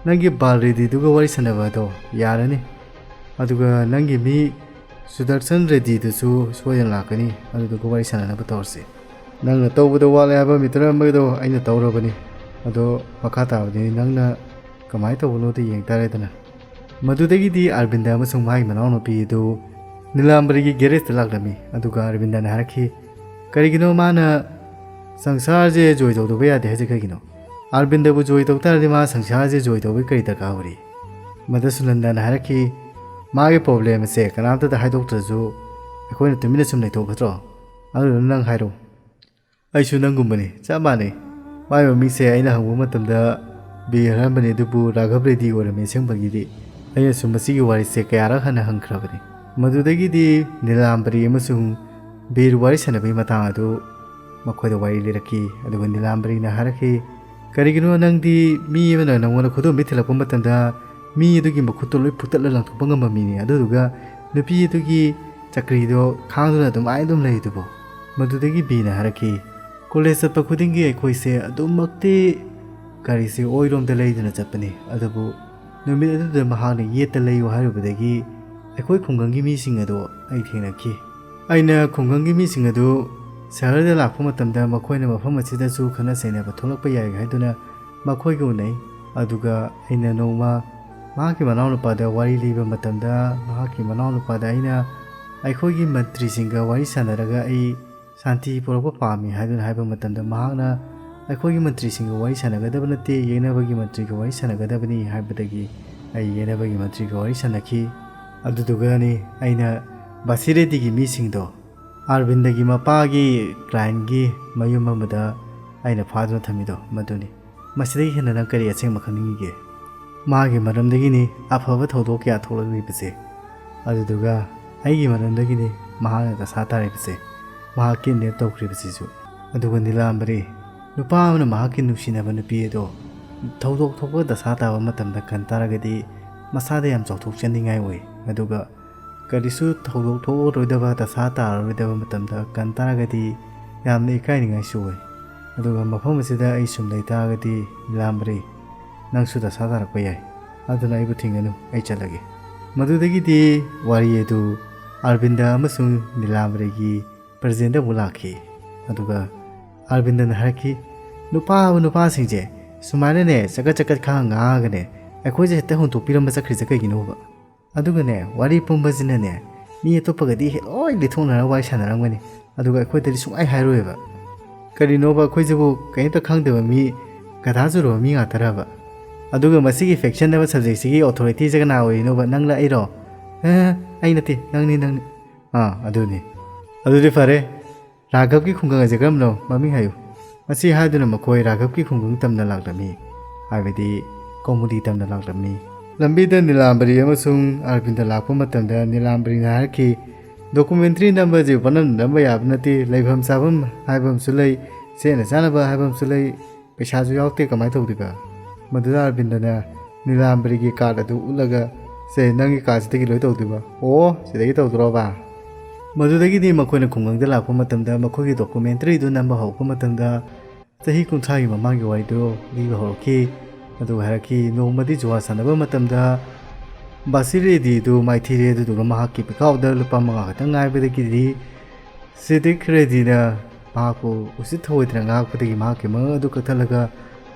"ꯅꯪꯒꯤ ꯕꯥꯜ ꯔꯦꯗꯤꯗꯨꯒ ꯋꯥꯔꯤ ꯁꯥꯟꯅꯕ ꯑꯗꯣ ꯌꯥꯔꯅꯤ꯫ ꯑꯗꯨꯒ ꯅꯪꯒꯤ ꯃꯤ ꯁꯨꯗꯔꯁꯟ ꯔꯦꯗꯤꯗꯨꯁꯨ ꯁꯣꯏꯗꯅ ꯂꯥꯛꯀꯅꯤ, ꯑꯗꯨꯗꯨꯒ ꯋꯥꯔꯤ ꯁꯥꯟꯅꯅꯕ ꯇꯧꯔꯁꯤ꯫ ꯅꯪꯅ ꯇꯧꯕꯗ ꯋꯥꯠꯂꯦ ꯍꯥꯏꯕ ꯃꯤꯇꯔ ꯑꯃꯗꯣ ꯑꯩꯅ ꯇꯧꯔꯕꯅꯤ꯫ ꯑꯗꯣ ꯃꯈꯥ ꯇꯥꯕꯗꯤ ꯅꯪꯅ ꯀꯃꯥꯏꯅ ꯇꯧꯕꯅꯣꯗ ꯌꯦꯡ ꯇꯥꯔꯦꯗꯅ꯫" ꯃꯗꯨꯗꯒꯤꯗꯤ ꯑꯔꯕꯤꯟꯗ ꯑꯃꯁꯨꯡ ꯃꯥꯒꯤ ꯃꯅꯥꯎꯅꯨꯄꯤ ꯑꯗꯨ ꯅꯤꯂꯥꯝꯕꯔꯤꯒꯤ garage ꯇ ꯂꯥꯛꯂꯝꯃꯤ꯫ ꯑꯗꯨꯒ ꯑꯔꯕꯤꯟꯗꯅ ꯍꯥꯏꯔꯛꯈꯤ, "ꯀꯔꯤꯒꯤꯅꯣ ꯃꯥꯅ ꯁꯪꯁꯥꯔꯁꯦ joy ꯇꯧꯗꯕ ꯌꯥꯗꯦ ꯍꯥꯏꯁꯦ ꯀꯩꯒꯤꯅꯣ? ꯑꯔꯕꯤꯟꯗꯕꯨ joy ꯇꯧ ꯇꯥꯔꯗꯤ ꯃꯥ ꯁꯪꯁꯥꯔꯁꯦ joy ꯇꯧꯕꯒꯤ ꯀꯔꯤ ꯗꯔꯀꯥꯔ ꯑꯣꯏꯔꯤ?" ꯃꯗꯁꯨꯅꯟꯗꯅ ꯍꯥꯏꯔꯛꯈꯤ, "ꯃꯥꯒꯤ problem ꯑꯁꯦ ꯀꯅꯥꯝꯇꯗ ꯍꯥꯏꯗꯣꯛꯇ꯭ꯔꯁꯨ ꯑꯩꯈꯣꯏꯅ ꯇꯨꯃꯤꯟꯅ ꯁꯨꯝ ꯂꯩꯊꯣꯛꯀꯗ꯭ꯔꯣ? ꯑꯗꯨꯗꯨꯅ ꯅꯪ ꯍꯥꯏꯔꯣ꯫ ꯑꯩꯁꯨ ꯅꯪꯒꯨꯝꯕꯅꯤ, ꯆꯞ ꯃꯥꯟꯅꯩ꯫ ꯃꯥꯏ ꯃꯃꯤꯡꯁꯦ ꯑꯩꯅ ꯍꯪꯕ ꯃꯇꯝꯗ ꯕꯤꯔ ꯍꯥꯏꯔꯝꯕꯅꯤ, ꯑꯗꯨꯕꯨ ꯔꯥꯘꯕ ꯔꯦꯗꯤ ꯑꯣꯏꯔꯝꯃꯤ ꯑꯁꯦꯡꯕꯒꯤꯗꯤ꯫ ꯑꯩꯅꯁꯨ ꯃꯁꯤꯒꯤ ꯋꯥꯔꯤꯁꯦ ꯀꯌꯥꯔꯛ ꯍꯟꯅ ꯍꯪꯈ꯭ꯔꯕꯅꯤ꯫ ꯃꯗꯨꯗꯒꯤꯗꯤ ꯅꯤꯂꯥꯝꯕꯔꯤ ꯑꯃꯁꯨꯡ ꯕꯤꯔ ꯋꯥꯔꯤ ꯁꯥꯟꯅꯕꯒꯤ ꯃꯇꯥꯡ ꯑꯗꯨ ꯃꯈꯣꯏꯗ ꯋꯥꯔꯤ ꯂꯤꯔꯛꯈꯤ꯫ ꯑꯗꯨꯒ ꯅꯤꯂꯥꯝꯕꯔꯤꯅ ꯍꯥꯏꯔꯛꯈꯤ, "ꯀꯔꯤꯒꯤꯅꯣ ꯅꯪꯗꯤ ꯃꯤ ꯑꯃꯅ ꯅꯪꯉꯣꯟꯗ ꯈꯨꯗꯣꯝꯕꯤ ꯊꯤꯜꯂꯛꯄ ꯃꯇꯝꯗ ꯃꯤ ꯑꯗꯨꯒꯤ ꯃꯈꯨꯠꯇꯣ ꯂꯣꯏ ꯐꯨꯛꯇꯠꯂ ꯂꯪꯊꯣꯛꯄ ꯉꯝꯕ ꯃꯤꯅꯤ, ꯑꯗꯨꯗꯨꯒ ꯅꯨꯄꯤ ꯑꯗꯨꯒꯤ ꯆꯀ꯭ꯔꯤꯗꯣ ꯈꯥꯡꯗꯨꯅ ꯑꯗꯨꯃꯥꯏꯅ ꯑꯗꯨꯝ ꯂꯩꯗꯨꯕꯣ?" ꯃꯗꯨꯗꯒꯤ ꯕꯤꯅ ꯍꯥꯏꯔꯛꯈꯤ, "ꯀꯣꯂꯦꯖ ꯆꯠꯄ ꯈꯨꯗꯤꯡꯒꯤ ꯑꯩꯈꯣꯏꯁꯦ ꯑꯗꯨꯃꯛꯇꯤ ꯒꯥꯔꯤꯁꯦ ꯑꯣꯏꯔꯣꯝꯗ ꯂꯩꯗꯨꯅ ꯆꯠꯄꯅꯤ, ꯑꯗꯨꯕꯨ ꯅꯨꯃꯤꯠ ꯑꯗꯨꯗ ꯃꯍꯥꯛꯅ ꯌꯦꯠꯇ ꯂꯩꯌꯨ ꯍꯥꯏꯔꯨꯕꯗꯒꯤ ꯑꯩꯈꯣꯏ ꯈꯨꯡꯒꯪꯒꯤ ꯃꯤꯁꯤꯡ ꯑꯗꯣ ꯑꯩ ꯊꯦꯡꯅꯈꯤ꯫ ꯑꯩꯅ ꯈꯨꯡꯒꯪꯒꯤ ꯃꯤꯁꯤꯡ ꯑꯗꯨ ꯁꯍꯔꯗ ꯂꯥꯛꯄ ꯃꯇꯝꯗ ꯃꯈꯣꯏꯅ ꯃꯐꯝ ꯑꯁꯤꯗꯁꯨ ꯈꯠꯅ ꯆꯩꯅꯕ ꯊꯣꯛꯂꯛꯄ ꯌꯥꯏ ꯍꯥꯏꯗꯨꯅ ꯃꯈꯣꯏꯒ ꯎꯅꯩ꯫ ꯑꯗꯨꯒ ꯑꯩꯅ ꯅꯣꯡꯃ ꯃꯍꯥꯛꯀꯤ ꯃꯅꯥꯎꯅꯨꯄꯥꯗ ꯋꯥꯔꯤ ꯂꯤꯕ ꯃꯇꯝꯗ ꯃꯍꯥꯛꯀꯤ ꯃꯅꯥꯎꯅꯨꯄꯥꯗ ꯑꯩꯅ ꯑꯩꯈꯣꯏꯒꯤ ꯃꯟꯇ꯭ꯔꯤꯁꯤꯡꯒ ꯋꯥꯔꯤ ꯁꯥꯟꯅꯔꯒ ꯑꯩ ꯁꯥꯟꯇꯤ ꯄꯨꯔꯛꯄ ꯄꯥꯝꯃꯤ ꯍꯥꯏꯗꯨꯅ ꯍꯥꯏꯕ ꯃꯇꯝꯗ ꯃꯍꯥꯛꯅ ꯑꯩꯈꯣꯏꯒꯤ ꯃꯟꯇ꯭ꯔꯤꯁꯤꯡꯒ ꯋꯥꯔꯤ ꯁꯥꯟꯅꯒꯗꯕ ꯅꯠꯇꯦ, ꯌꯦꯛꯅꯕꯒꯤ ꯃꯟꯇ꯭ꯔꯤꯒ ꯋꯥꯔꯤ ꯁꯥꯟꯅꯒꯗꯕꯅꯤ ꯍꯥꯏꯕꯗꯒꯤ ꯑꯩ ꯌꯦꯛꯅꯕꯒꯤ ꯃꯟꯇ꯭ꯔꯤꯒ ꯋꯥꯔꯤ ꯁꯥꯟꯅꯈꯤ꯫ ꯑꯗꯨꯗꯨꯒꯅꯤ ꯑꯩꯅ ꯕꯥꯁꯤꯔꯦꯗꯤꯒꯤ ꯃꯤꯁꯤꯡꯗꯣ ꯑꯥꯔꯕꯤꯟꯗꯒꯤ ꯃꯄꯥꯒꯤ ꯀ꯭ꯂꯥꯏꯟꯒꯤ ꯃꯌꯨꯝ ꯑꯃꯗ ꯑꯩꯅ ꯐꯥꯗꯨꯅ ꯊꯝꯃꯤꯗꯣ ꯃꯗꯨꯅꯤ꯫ ꯃꯁꯤꯗꯒꯤ ꯍꯦꯟꯅ ꯅꯪ ꯀꯔꯤ ꯑꯁꯦꯡꯕ ꯈꯪꯅꯤꯡꯉꯤꯒꯦ? ꯃꯥꯒꯤ ꯃꯔꯝꯗꯒꯤꯅꯤ ꯑꯐꯕ ꯊꯧꯗꯣꯛ ꯀꯌꯥ ꯊꯣꯛꯂꯛꯂꯤꯕꯁꯦ꯫ ꯑꯗꯨꯗꯨꯒ ꯑꯩꯒꯤ ꯃꯔꯝꯗꯒꯤꯅꯤ ꯃꯍꯥꯛꯅ ꯗꯁꯥ ꯇꯥꯔꯤꯕꯁꯦ, ꯃꯍꯥꯛ kidnap ꯇꯧꯈ꯭ꯔꯤꯕꯁꯤꯁꯨ꯫ ꯑꯗꯨꯒ ꯅꯤꯂꯥꯝꯕꯔꯤ, ꯅꯨꯄꯥ ꯑꯃꯅ ꯃꯍꯥꯛꯀꯤ ꯅꯨꯡꯁꯤꯅꯕ ꯅꯨꯄꯤ ꯑꯗꯣ ꯊꯧꯗꯣꯛ ꯊꯣꯛꯄ ꯗꯁꯥ ꯇꯥꯕ ꯃꯇꯝꯗ ꯀꯟ ꯇꯥꯔꯒꯗꯤ ꯃꯁꯥꯗ ꯌꯥꯝ ꯆꯥꯎꯊꯣꯛꯆꯅꯤꯡꯉꯥꯏ ꯑꯣꯏ꯫ ꯑꯗꯨꯒ ꯀꯔꯤꯁꯨ ꯊꯧꯗꯣꯛ ꯊꯣꯛꯑꯔꯣꯏꯗꯕ ꯗꯁꯥ ꯇꯥꯔꯔꯣꯏꯗꯕ ꯃꯇꯝꯗ ꯀꯟ ꯇꯥꯔꯒꯗꯤ ꯌꯥꯝꯅ ꯏꯀꯥꯏꯅꯤꯡꯉꯥꯏꯁꯨ ꯑꯣꯏ꯫ ꯑꯗꯨꯒ ꯃꯐꯝ ꯑꯁꯤꯗ ꯑꯩ ꯁꯨꯝ ꯂꯩ ꯇꯥꯔꯒꯗꯤ ꯅꯤꯂꯥꯝꯕꯔꯤ, ꯅꯪꯁꯨ ꯗꯁꯥ ꯇꯥꯔꯛꯄ ꯌꯥꯏ꯫ ꯑꯗꯨꯅ ꯑꯩꯕꯨ ꯊꯤꯡꯒꯅꯨ, ꯑꯩ ꯆꯠꯂꯒꯦ꯫ ꯃꯗꯨꯗꯒꯤꯗꯤ ꯋꯥꯔꯤ ꯑꯗꯨ ꯑꯥꯔꯕꯤꯟꯗ ꯑꯃꯁꯨꯡ ꯅꯤꯂꯥꯝꯕꯔꯤꯒꯤ present ꯗ ꯑꯃꯨꯛ ꯂꯥꯛꯈꯤ꯫ ꯑꯗꯨꯒ ꯑꯥꯔꯕꯤꯟꯗꯅ ꯍꯥꯏꯔꯛꯈꯤ, "ꯅꯨꯄꯥ ꯍꯥꯏꯕ ꯅꯨꯄꯥꯁꯤꯡꯁꯦ ꯁꯨꯃꯥꯏꯅꯅꯦ ꯆꯀꯠ ꯆꯀꯠ ꯈꯔ ꯉꯥꯡꯉꯒꯅꯦ ꯑꯩꯈꯣꯏꯁꯦ ꯍꯦꯛꯇ ꯍꯨꯟꯇꯣꯛꯄꯤꯔꯝꯕ ꯆꯠꯈ꯭ꯔꯤꯁꯦ ꯀꯩꯒꯤꯅꯣꯕ? ꯑꯗꯨꯒꯅꯦ, ꯋꯥꯔꯤ ꯄꯨꯝꯕꯁꯤꯅ ꯅꯦ, ꯃꯤ ꯑꯇꯣꯞꯄꯒꯗꯤ ꯍꯦꯛ ꯂꯣꯏ ꯂꯤꯊꯣꯛꯅꯔ ꯋꯥꯔꯤ ꯁꯥꯟꯅꯔꯝꯒꯅꯤ, ꯑꯗꯨꯒ ꯑꯩꯈꯣꯏꯗꯗꯤ ꯁꯨꯡꯍꯥꯏ ꯍꯥꯏꯔꯣꯏꯕ꯫ ꯀꯔꯤꯅꯣꯕ, ꯑꯩꯈꯣꯏꯁꯤꯕꯨ ꯀꯔꯤꯝꯇ ꯈꯪꯗꯕ ꯃꯤ, ꯒꯙꯥ ꯆꯨꯔꯕ ꯃꯤ ꯉꯥꯛꯇꯔꯕ? ꯑꯗꯨꯒ ꯃꯁꯤꯒꯤ ꯐꯦꯛꯁꯟ ꯍꯥꯏꯕ ꯁꯕꯖꯦꯛꯁꯤꯒꯤ ꯑꯣꯊꯣꯔꯤꯇꯤꯁꯦ ꯀꯅꯥ ꯑꯣꯏꯔꯤꯅꯣꯕ? ꯅꯪꯂ ꯑꯩꯔꯣ? ꯑꯦ, ꯑꯩ ꯅꯠꯇꯦ, ꯅꯪꯅꯤ, ꯅꯪꯅꯤ꯫ ꯑꯥ, ꯑꯗꯨꯅꯤ꯫ ꯑꯗꯨꯗꯤ ꯐꯔꯦ, ꯔꯥꯘꯕꯀꯤ ꯈꯨꯡꯒꯪ ꯑꯁꯦ ꯀꯔꯝꯕꯅꯣ? ꯃꯃꯤꯡ ꯍꯥꯏꯌꯨ꯫ ꯃꯁꯤ ꯍꯥꯏꯗꯨꯅ ꯃꯈꯣꯏ ꯔꯥꯘꯕꯀꯤ ꯈꯨꯡꯒꯪ ꯇꯝꯅ ꯂꯥꯛꯂꯝꯃꯤ, ꯍꯥꯏꯕꯗꯤ ꯀꯣꯃꯨꯗꯤ ꯇꯝꯅ ꯂꯥꯛꯂꯝꯃꯤ꯫ ꯂꯝꯕꯤꯗ ꯅꯤꯂꯥꯝꯕꯔꯤ ꯑꯃꯁꯨꯡ ꯑꯔꯕꯤꯟꯗ ꯂꯥꯛꯄ ꯃꯇꯝꯗ ꯅꯤꯂꯥꯝꯕꯔꯤꯅ ꯍꯥꯏꯔꯛꯈꯤ, "ꯗꯣꯀꯨꯃꯦꯟꯇꯔꯤ ꯅꯝꯕꯁꯤꯕꯨ ꯄꯪꯅꯝ ꯅꯝꯕ ꯌꯥꯕ ꯅꯠꯇꯦ, ꯂꯩꯐꯝ ꯆꯥꯐꯝ ꯍꯥꯏꯕ ꯑꯃꯁꯨ ꯂꯩ, ꯁꯦꯠꯅ ꯆꯥꯅꯕ ꯍꯥꯏꯕ ꯑꯃꯁꯨ ꯂꯩ, ꯄꯩꯁꯥꯁꯨ ꯌꯥꯎꯗꯦ, ꯀꯃꯥꯏꯅ ꯇꯧꯗꯣꯏꯕ?" ꯃꯗꯨꯗ ꯑꯔꯕꯤꯟꯗꯅ ꯅꯤꯂꯥꯝꯕꯔꯤꯒꯤ ꯀꯥꯔꯗ ꯑꯗꯨ ꯎꯠꯂꯒ, "ꯁꯦ, ꯅꯪꯒꯤ ꯀꯥꯔꯗꯁꯤꯗꯒꯤ ꯂꯣꯏ ꯇꯧꯗꯣꯏꯕ꯫ ꯑꯣ, ꯁꯤꯗꯒꯤ ꯇꯧꯗꯣꯔꯣꯕ?" ꯃꯗꯨꯗꯒꯤꯗꯤ ꯃꯈꯣꯏꯅ ꯈꯨꯡꯒꯪꯗ ꯂꯥꯛꯄ ꯃꯇꯝꯗ ꯃꯈꯣꯏꯒꯤ ꯗꯣꯀꯨꯃꯦꯟꯇꯔꯤꯗꯨ ꯅꯝꯕ ꯍꯧꯔꯛꯄ ꯃꯇꯝꯗ ꯆꯍꯤ ꯀꯨꯟꯊ꯭ꯔꯥꯒꯤ ꯃꯃꯥꯡꯒꯤ ꯋꯥꯔꯤꯗꯨ ꯂꯤꯕ ꯍꯧꯔꯛꯈꯤ꯫ ꯑꯗꯨꯒ ꯍꯥꯏꯔꯛꯈꯤ, ꯅꯣꯡꯃꯗꯤ ꯖꯨꯋꯥ ꯁꯥꯟꯅꯕ ꯃꯇꯝꯗ ꯕꯥꯁꯤ ꯔꯦꯗꯤꯗꯨ ꯃꯥꯏꯊꯤꯔꯦ, ꯑꯗꯨꯗꯨꯒ ꯃꯍꯥꯛꯀꯤ ꯄꯤꯈꯥꯎꯗ ꯂꯨꯄꯥ ꯃꯉꯥ ꯈꯛꯇꯪ ꯉꯥꯏꯕꯗꯒꯤꯗꯤ ꯁꯤꯗꯤꯛ ꯔꯦꯗꯤꯅ ꯃꯍꯥꯛꯄꯨ ꯎꯁꯤꯠ ꯊꯑꯣꯏꯗꯅ ꯉꯥꯡꯉꯛꯄꯗꯒꯤ ꯃꯍꯥꯛꯀꯤ ꯃꯉꯛ ꯑꯗꯨ ꯀꯛꯊꯠꯂꯒ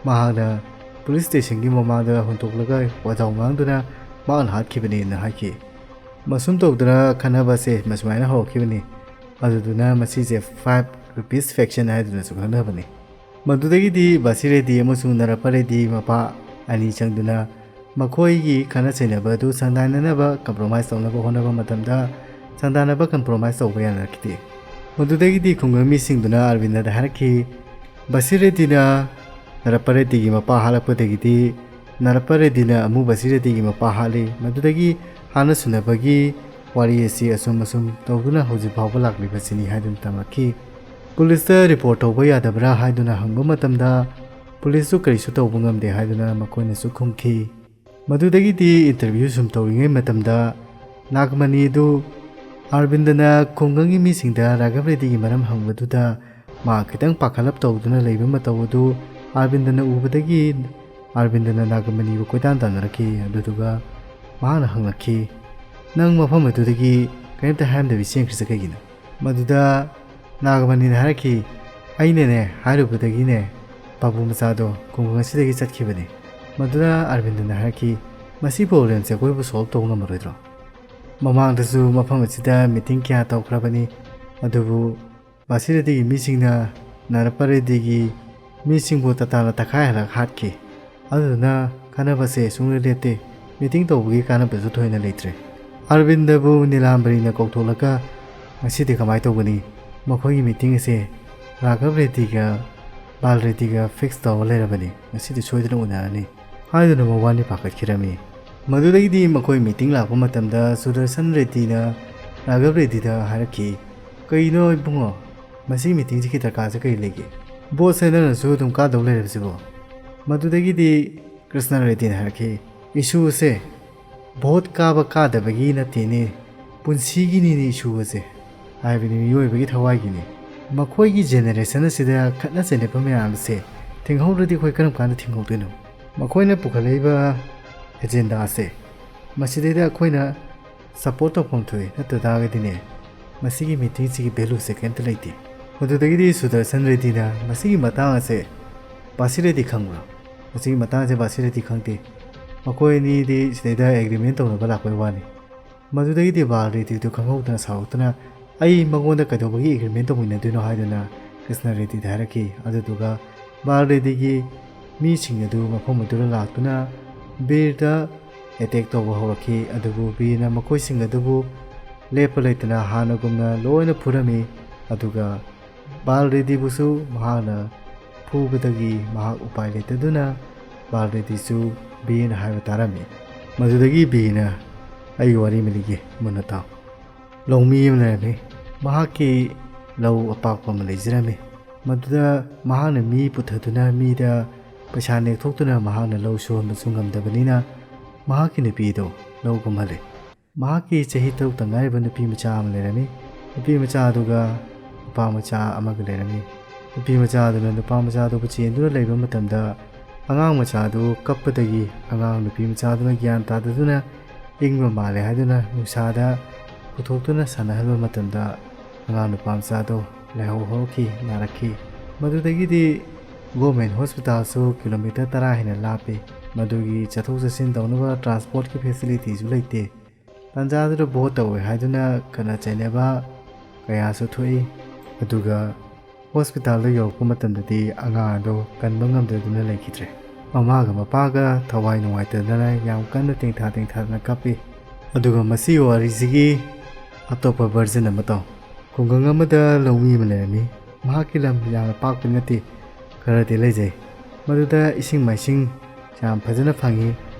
ꯃꯍꯥꯛꯅ ꯄꯨꯂꯤꯁ ꯁ꯭ꯇꯦꯁꯟꯒꯤ ꯃꯃꯥꯡꯗ ꯍꯨꯟꯇꯣꯛꯂꯒ ꯋꯥꯖꯥꯎ ꯉꯥꯡꯗꯨꯅ ꯃꯍꯥꯛꯅ ꯍꯥꯠꯈꯤꯕꯅꯦꯅ ꯍꯥꯏꯈꯤ꯫ ꯃꯁꯨꯝ ꯇꯧꯗꯅ ꯈꯠꯅꯕꯁꯦ ꯃꯁꯨꯃꯥꯏꯅ ꯍꯧꯔꯛꯈꯤꯕꯅꯤ꯫ ꯑꯗꯨꯗꯨꯅ ꯃꯁꯤꯁꯦ ꯐꯥꯏꯚ ꯔꯨꯄꯤꯁ ꯐꯦꯛꯁꯟ ꯍꯥꯏꯗꯨꯅꯁꯨ ꯈꯪꯅꯕꯅꯤ꯫ ꯃꯗꯨꯗꯒꯤꯗꯤ ꯕꯥꯁꯤ ꯔꯦꯗꯤ ꯑꯃꯁꯨꯡ ꯅꯔꯄ ꯔꯦꯗꯤ ꯃꯄꯥ ꯑꯅꯤ ꯆꯪꯗꯨꯅ ꯃꯈꯣꯏꯒꯤ ꯈꯠꯅ ꯆꯩꯅꯕ ꯑꯗꯨ ꯁꯪꯗꯥꯏꯅꯅꯕ ꯀꯝꯄ꯭ꯔꯣꯃꯥꯏꯁ ꯇꯧꯅꯕ ꯍꯣꯠꯅꯕ ꯃꯇꯝꯗ ꯁꯪꯗꯥꯅꯕ ꯀꯝꯄ꯭ꯔꯣꯃꯥꯏꯁ ꯇꯧꯕ ꯌꯥꯅꯔꯛꯈꯤꯗꯦ꯫ ꯃꯗꯨꯗꯒꯤꯗꯤ ꯈꯨꯡꯒꯪ ꯃꯤꯁꯤꯡꯗꯨꯅ ꯑꯔꯕꯤꯟꯗꯗ ꯍꯥꯏꯔꯛꯈꯤ, ꯕꯥꯁꯤ ꯔꯦꯗꯤꯅ ꯅꯔꯄ ꯔꯦꯗꯤꯒꯤ ꯃꯄꯥ ꯍꯥꯠꯂꯛꯄꯗꯒꯤꯗꯤ ꯅꯔꯄ ꯔꯦꯗꯤꯅ ꯑꯃꯨꯛ ꯕꯥꯁꯤ ꯔꯦꯗꯤꯒꯤ ꯃꯄꯥ ꯍꯥꯠꯂꯤ꯫ ꯃꯗꯨꯗꯒꯤ ꯍꯥꯠꯅ ꯁꯨꯅꯕꯒꯤ ꯋꯥꯔꯤ ꯑꯁꯤ ꯑꯁꯨꯝ ꯑꯁꯨꯝ ꯇꯧꯗꯨꯅ ꯍꯧꯖꯤꯛ ꯐꯥꯎꯕ ꯂꯥꯛꯂꯤꯕꯁꯤꯅꯤ ꯍꯥꯏꯗꯨꯅ ꯇꯝꯂꯛꯈꯤ꯫ ꯄꯨꯂꯤꯁꯇ ꯔꯤꯄꯣꯔꯠ ꯇꯧꯕ ꯌꯥꯗꯕ꯭ꯔꯥ ꯍꯥꯏꯗꯨꯅ ꯍꯪꯕ ꯃꯇꯝꯗ ꯄꯨꯂꯤꯁꯁꯨ ꯀꯔꯤꯁꯨ ꯇꯧꯕ ꯉꯝꯗꯦ ꯍꯥꯏꯗꯨꯅ ꯃꯈꯣꯏꯅꯁꯨ ꯈꯨꯝꯈꯤ꯫ ꯃꯗꯨꯗꯒꯤꯗꯤ ꯏꯟꯇꯔꯚ꯭ꯌꯨ ꯁꯨꯝ ꯇꯧꯔꯤꯉꯩ ꯃꯇꯝꯗ ꯅꯥꯒꯃꯅꯤ ꯑꯗꯨ ꯑꯔꯕꯤꯟꯗꯅ ꯈꯨꯡꯒꯪꯒꯤ ꯃꯤꯁꯤꯡꯗ ꯔꯥꯘꯕ ꯔꯦꯗꯤꯒꯤ ꯃꯔꯝ ꯍꯪꯕꯗꯨꯗ ꯃꯥ ꯈꯤꯇꯪ ꯄꯥꯈꯠꯂꯞ ꯇꯧꯗꯨꯅ ꯂꯩꯕ ꯃꯇꯧ ꯑꯗꯨ ꯑꯔꯕꯤꯟꯗꯅ ꯎꯕꯗꯒꯤ ꯑꯔꯕꯤꯟꯗꯅ ꯅꯥꯒꯃꯅꯤꯕꯨ ꯀꯣꯏꯇꯥꯟ ꯇꯥꯟꯅꯔꯛꯈꯤ꯫ ꯑꯗꯨꯗꯨꯒ ꯃꯍꯥꯛꯅ ꯍꯪꯂꯛꯈꯤ, "ꯅꯪ ꯃꯐꯝ ꯑꯗꯨꯗꯒꯤ ꯀꯔꯤꯝꯇ ꯍꯥꯏꯔꯝꯗꯕꯤ ꯆꯦꯟꯈ꯭ꯔꯤꯁꯦ ꯀꯩꯒꯤꯅꯣ?" ꯃꯗꯨꯗ ꯅꯥꯒꯃꯅꯤꯅ ꯍꯥꯏꯔꯛꯈꯤ, "ꯑꯩꯅꯅꯦ ꯍꯥꯏꯔꯨꯕꯗꯒꯤꯅꯦ ꯕꯥꯕꯨ ꯃꯆꯥꯗꯣ ꯈꯨꯡꯒꯪ ꯑꯁꯤꯗꯒꯤ ꯆꯠꯈꯤꯕꯅꯤ꯫ ꯃꯗꯨꯗ ꯑꯔꯕꯤꯟꯗꯅ ꯍꯥꯏꯔꯛꯈꯤ, "ꯃꯁꯤ problemꯁꯦ ꯑꯩꯈꯣꯏꯕꯨ solve ꯇꯧꯕ ꯉꯝꯃꯔꯣꯏꯗ꯭ꯔꯣ? ꯃꯃꯥꯡꯗꯁꯨ ꯃꯐꯝ ꯑꯁꯤꯗ meeting ꯀꯌꯥ ꯇꯧꯈ꯭ꯔꯕꯅꯤ, ꯑꯗꯨꯕꯨ ꯕꯥꯁꯤꯔꯗꯤꯒꯤ ꯃꯤꯁꯤꯡꯅ ꯅꯥꯔꯄ ꯔꯦꯗꯤꯒꯤ ꯃꯤꯁꯤꯡꯕꯨ ꯇꯇꯥꯅ ꯇꯛꯈꯥꯏꯍꯜꯂꯒ ꯍꯥꯠꯈꯤ꯫ ꯑꯗꯨꯗꯨꯅ ꯈꯟꯅꯕꯁꯦ ꯁꯨꯡꯂꯦꯞ ꯂꯦꯞꯇꯦ꯫ Meeting ꯇꯧꯕꯒꯤ ꯀꯥꯟꯅꯕꯁꯨ ꯊꯣꯏꯅ ꯂꯩꯇ꯭ꯔꯦ꯫ ꯑꯔꯕꯤꯟꯗꯕꯨ ꯅꯤꯂꯥꯝꯕꯔꯤꯅ ꯀꯧꯊꯣꯛꯂꯒ, ꯉꯁꯤꯗꯤ ꯀꯃꯥꯏꯅ ꯇꯧꯒꯅꯤ? ꯃꯈꯣꯏꯒꯤ meeting ꯑꯁꯦ ꯔꯥꯘꯕ ꯔꯦꯗꯤꯒ ꯕꯥꯜ ꯔꯦꯗꯤꯒ fix ꯇꯧꯔ ꯂꯩꯔꯕꯅꯤ꯫ ꯉꯁꯤꯗꯤ ꯁꯣꯏꯗꯅ ꯎꯅꯔꯅꯤ" ꯍꯥꯏꯗꯨꯅ ꯃꯕꯥꯅꯤ ꯄꯥꯈꯠꯈꯤꯔꯝꯃꯤ꯫ ꯃꯗꯨꯗꯒꯤꯗꯤ ꯃꯈꯣꯏ meeting ꯂꯥꯛꯄ ꯃꯇꯝꯗ ꯁꯨꯗꯔꯁꯟ ꯔꯦꯗꯤꯅ ꯔꯥꯘꯕ ꯔꯦꯗꯤꯗ ꯍꯥꯏꯔꯛꯈꯤ, "ꯀꯩꯅꯣ ꯏꯕꯨꯡꯉꯣ, ꯃꯁꯤ meetingꯁꯤꯒꯤ ꯗꯔꯀꯥꯔꯁꯦ ꯀꯔꯤ ꯂꯩꯒꯦ? Voteꯁꯦ ꯅꯪꯅꯁꯨ ꯑꯗꯨꯝ ꯀꯥꯗꯧ ꯂꯩꯔꯕꯁꯤꯕꯣ?" ꯃꯗꯨꯗꯒꯤꯗꯤ ꯀ꯭ꯔꯤꯁꯅ ꯔꯦꯗꯤꯅ ꯍꯥꯏꯔꯛꯈꯤ, "Issue ꯑꯁꯦ vote ꯀꯥꯕ ꯀꯥꯗꯕꯒꯤ ꯅꯠꯇꯦꯅꯦ, ꯄꯨꯟꯁꯤꯒꯤꯅꯤꯅꯦ issue ꯑꯁꯦ꯫ ꯍꯥꯏꯕꯗꯤ ꯃꯤꯑꯣꯏꯕꯒꯤ ꯊꯋꯥꯏꯒꯤꯅꯤ꯫ ꯃꯈꯣꯏꯒꯤ generation ꯑꯁꯤꯗ ꯈꯠꯅ ꯆꯩꯅꯕ ꯃꯌꯥꯝꯁꯦ ꯊꯤꯡꯍꯧꯗ꯭ꯔꯗꯤ ꯑꯩꯈꯣꯏ ꯀꯔꯝ ꯀꯥꯟꯗ ꯊꯤꯡꯍꯧꯗꯣꯏꯅꯣ? ꯃꯈꯣꯏꯅ ꯄꯨꯈꯠꯂꯛꯏꯕ agenda ꯑꯁꯦ ꯃꯁꯤꯗꯩꯗ ꯑꯩꯈꯣꯏꯅ support ꯇꯧꯐꯝ ꯊꯣꯛꯏ, ꯅꯠꯇ ꯇꯥꯔꯒꯗꯤꯅꯦ, ꯃꯁꯤꯒꯤ meetingꯁꯤꯒꯤ valueꯁꯦ ꯀꯔꯤꯝꯇ ꯂꯩꯇꯦ"꯫ ꯃꯗꯨꯗꯒꯤꯗꯤ ꯁꯨꯗꯔꯁꯟ ꯔꯦꯗꯤꯅ ꯃꯁꯤꯒꯤ ꯃꯇꯥꯡ ꯑꯁꯦ ꯕꯥꯁꯤ ꯔꯦꯗꯤ ꯈꯪꯕ꯭ꯔꯥ? ꯃꯁꯤꯒꯤ ꯃꯇꯥꯡꯁꯦ ꯕꯥꯁꯤ ꯔꯦꯗꯤ ꯈꯪꯗꯦ꯫ ꯃꯈꯣꯏ ꯑꯅꯤꯗꯤ ꯁꯤꯗꯩꯗ agreement ꯇꯧꯅꯕ ꯂꯥꯛꯄꯩ ꯋꯥꯅꯤ꯫ ꯃꯗꯨꯗꯒꯤꯗꯤ ꯕꯥꯜ ꯔꯦꯗꯤꯗꯨ ꯈꯪꯍꯧꯗꯅ ꯁꯥꯎꯔꯛꯇꯨꯅ, "ꯑꯩ ꯃꯉꯣꯟꯗ ꯀꯩꯗꯧꯕꯒꯤ agreement ꯇꯧꯃꯤꯟꯅꯗꯣꯏꯅꯣ?" ꯍꯥꯏꯗꯨꯅ ꯀ꯭ꯔꯤꯁꯅ ꯔꯦꯗꯤꯗ ꯍꯥꯏꯔꯛꯈꯤ꯫ ꯑꯗꯨꯗꯨꯒ ꯕꯥꯜ ꯔꯦꯗꯤꯒꯤ ꯃꯤꯁꯤꯡ ꯑꯗꯨ ꯃꯐꯝ ꯑꯗꯨꯗ ꯂꯥꯛꯇꯨꯅ ꯕꯤꯔꯗ attack ꯇꯧꯕ ꯍꯧꯔꯛꯈꯤ꯫ ꯑꯗꯨꯕꯨ ꯕꯤꯔꯅ ꯃꯈꯣꯏꯁꯤꯡ ꯑꯗꯨꯕꯨ ꯂꯦꯞꯄ ꯂꯩꯇꯅ ꯍꯥꯟꯅꯒꯨꯝꯅ ꯂꯣꯏꯅ ꯐꯨꯔꯝꯃꯤ꯫ ꯑꯗꯨꯒ ꯕꯥꯜ ꯔꯦꯗꯤꯕꯨꯁꯨ ꯃꯍꯥꯛꯅ ꯐꯨꯕꯗꯒꯤ ꯃꯍꯥꯛ ꯎꯄꯥꯏ ꯂꯩꯇꯗꯨꯅ ꯕꯥꯜ ꯔꯦꯗꯤꯁꯨ ꯕꯤꯔꯅ ꯍꯥꯏꯕ ꯇꯥꯔꯝꯃꯤ꯫ ꯃꯗꯨꯗꯒꯤ ꯕꯤꯔꯅ, "ꯑꯩꯒꯤ ꯋꯥꯔꯤ ꯑꯃ ꯂꯤꯒꯦ, ꯃꯨꯟꯅ ꯇꯥꯎ"꯫ ꯂꯧꯃꯤ ꯑꯃ ꯂꯩꯔꯝꯃꯤ꯫ ꯃꯍꯥꯛꯀꯤ ꯂꯧ ꯑꯄꯥꯛꯄ ꯑꯃ ꯂꯩꯖꯔꯝꯃꯤ꯫ ꯃꯗꯨꯗ ꯃꯍꯥꯛꯅ ꯃꯤ ꯄꯨꯊꯗꯨꯅ ꯃꯤꯗ ꯄꯩꯁꯥ ꯅꯦꯛꯊꯣꯛꯇꯨꯅ ꯃꯍꯥꯛꯅ ꯂꯧ ꯁꯨꯍꯟꯕꯁꯨ ꯉꯝꯗꯕꯅꯤꯅ ꯃꯍꯥꯛꯀꯤ ꯅꯨꯄꯤ ꯑꯗꯨ ꯂꯧ ꯀꯨꯝꯍꯜꯂꯤ꯫ ꯃꯍꯥꯛꯀꯤ ꯆꯍꯤ ꯇꯔꯨꯛꯇ ꯉꯥꯏꯔꯤꯕ ꯅꯨꯄꯤ ꯃꯆꯥ ꯑꯃ ꯂꯩꯔꯝꯃꯤ꯫ ꯅꯨꯄꯤ ꯃꯆꯥ ꯑꯗꯨꯒ ꯅꯨꯄꯥ ꯃꯆꯥ ꯑꯃꯒ ꯂꯩꯔꯝꯃꯤ꯫ ꯅꯨꯄꯤ ꯃꯆꯥ ꯑꯗꯨꯅ ꯅꯨꯄꯥ ꯃꯆꯥ ꯑꯗꯨꯕꯨ ꯆꯦꯟꯗꯨꯅ ꯂꯩꯕ ꯃꯇꯝꯗ ꯑꯉꯥꯡ ꯃꯆꯥ ꯑꯗꯨ ꯀꯞꯄꯗꯒꯤ ꯑꯉꯥꯡ ꯅꯨꯄꯤ ꯃꯆꯥ ꯑꯗꯨꯅ ꯒ꯭ꯌꯥꯟ ꯇꯥꯗꯗꯨꯅ ꯏꯪꯕ ꯃꯥꯜꯂꯦ ꯍꯥꯏꯗꯨꯅ ꯅꯨꯡꯁꯥꯗ ꯄꯨꯊꯣꯛꯇꯨꯅ ꯁꯥꯟꯅꯍꯟꯕ ꯃꯇꯝꯗ ꯑꯉꯥꯡ ꯅꯨꯄꯥ ꯃꯆꯥꯗꯣ ꯂꯥꯏꯍꯧ ꯍꯧꯔꯛꯈꯤ, ꯅꯥꯔꯛꯈꯤ꯫ ꯃꯗꯨꯗꯒꯤꯗꯤ ꯒꯣꯔꯃꯦꯟ ꯍꯣꯁꯄꯤꯇꯥꯜꯁꯨ ꯀꯤꯂꯣꯃꯤꯇꯔ ꯇꯔꯥ ꯍꯦꯟꯅ ꯂꯥꯞꯄꯤ꯫ ꯃꯗꯨꯒꯤ ꯆꯠꯊꯣꯛ ꯆꯠꯁꯤꯟ ꯇꯧꯅꯕ ꯇ꯭ꯔꯥꯟꯁꯄꯣꯔꯠꯀꯤ ꯐꯦꯁꯤꯂꯤꯇꯤꯁꯨ ꯂꯩꯇꯦ꯫ ꯇꯥꯟꯖꯥꯗꯨꯗ ꯚꯣꯠ ꯇꯧꯋꯦ ꯍꯥꯏꯗꯨꯅ ꯈꯠꯅ ꯆꯩꯅꯕ ꯀꯌꯥꯁꯨ ꯊꯣꯛꯏ꯫ ꯑꯗꯨꯒ ꯍꯣꯁꯄꯤꯇꯥꯜꯗ ꯌꯧꯔꯛꯄ ꯃꯇꯝꯗꯗꯤ ꯑꯉꯥꯡ ꯑꯗꯣ ꯀꯟꯕ ꯉꯝꯗꯗꯨꯅ ꯂꯩꯈꯤꯗ꯭ꯔꯦ꯫ ꯃꯃꯥꯒ ꯃꯄꯥꯒ ꯊꯋꯥꯏ ꯅꯨꯡꯉꯥꯏꯇꯗꯅ ꯌꯥꯝ ꯀꯟꯅ ꯇꯦꯡꯊꯥ ꯇꯦꯡꯊꯥꯗꯅ ꯀꯞꯄꯤ꯫ ꯑꯗꯨꯒ ꯃꯁꯤꯒꯤ ꯋꯥꯔꯤꯁꯤꯒꯤ ꯑꯇꯣꯞꯄ ꯚꯔꯖꯟ ꯑꯃ ꯇꯧ꯫ ꯈꯨꯡꯒꯪ ꯑꯃꯗ ꯂꯧꯃꯤ ꯑꯃ ꯂꯩꯔꯝꯃꯤ꯫ ꯃꯍꯥꯛꯀꯤ ꯂꯝ ꯌꯥꯝꯅ ꯄꯥꯛꯄꯗꯤ ꯅꯠꯇꯦ, ꯈꯔꯗꯤ ꯂꯩꯖꯩ꯫ ꯃꯗꯨꯗ ꯏꯁꯤꯡ ꯃꯥꯏꯁꯤꯡ ꯌꯥꯝ ꯐꯖꯅ ꯐꯪꯉꯤ꯫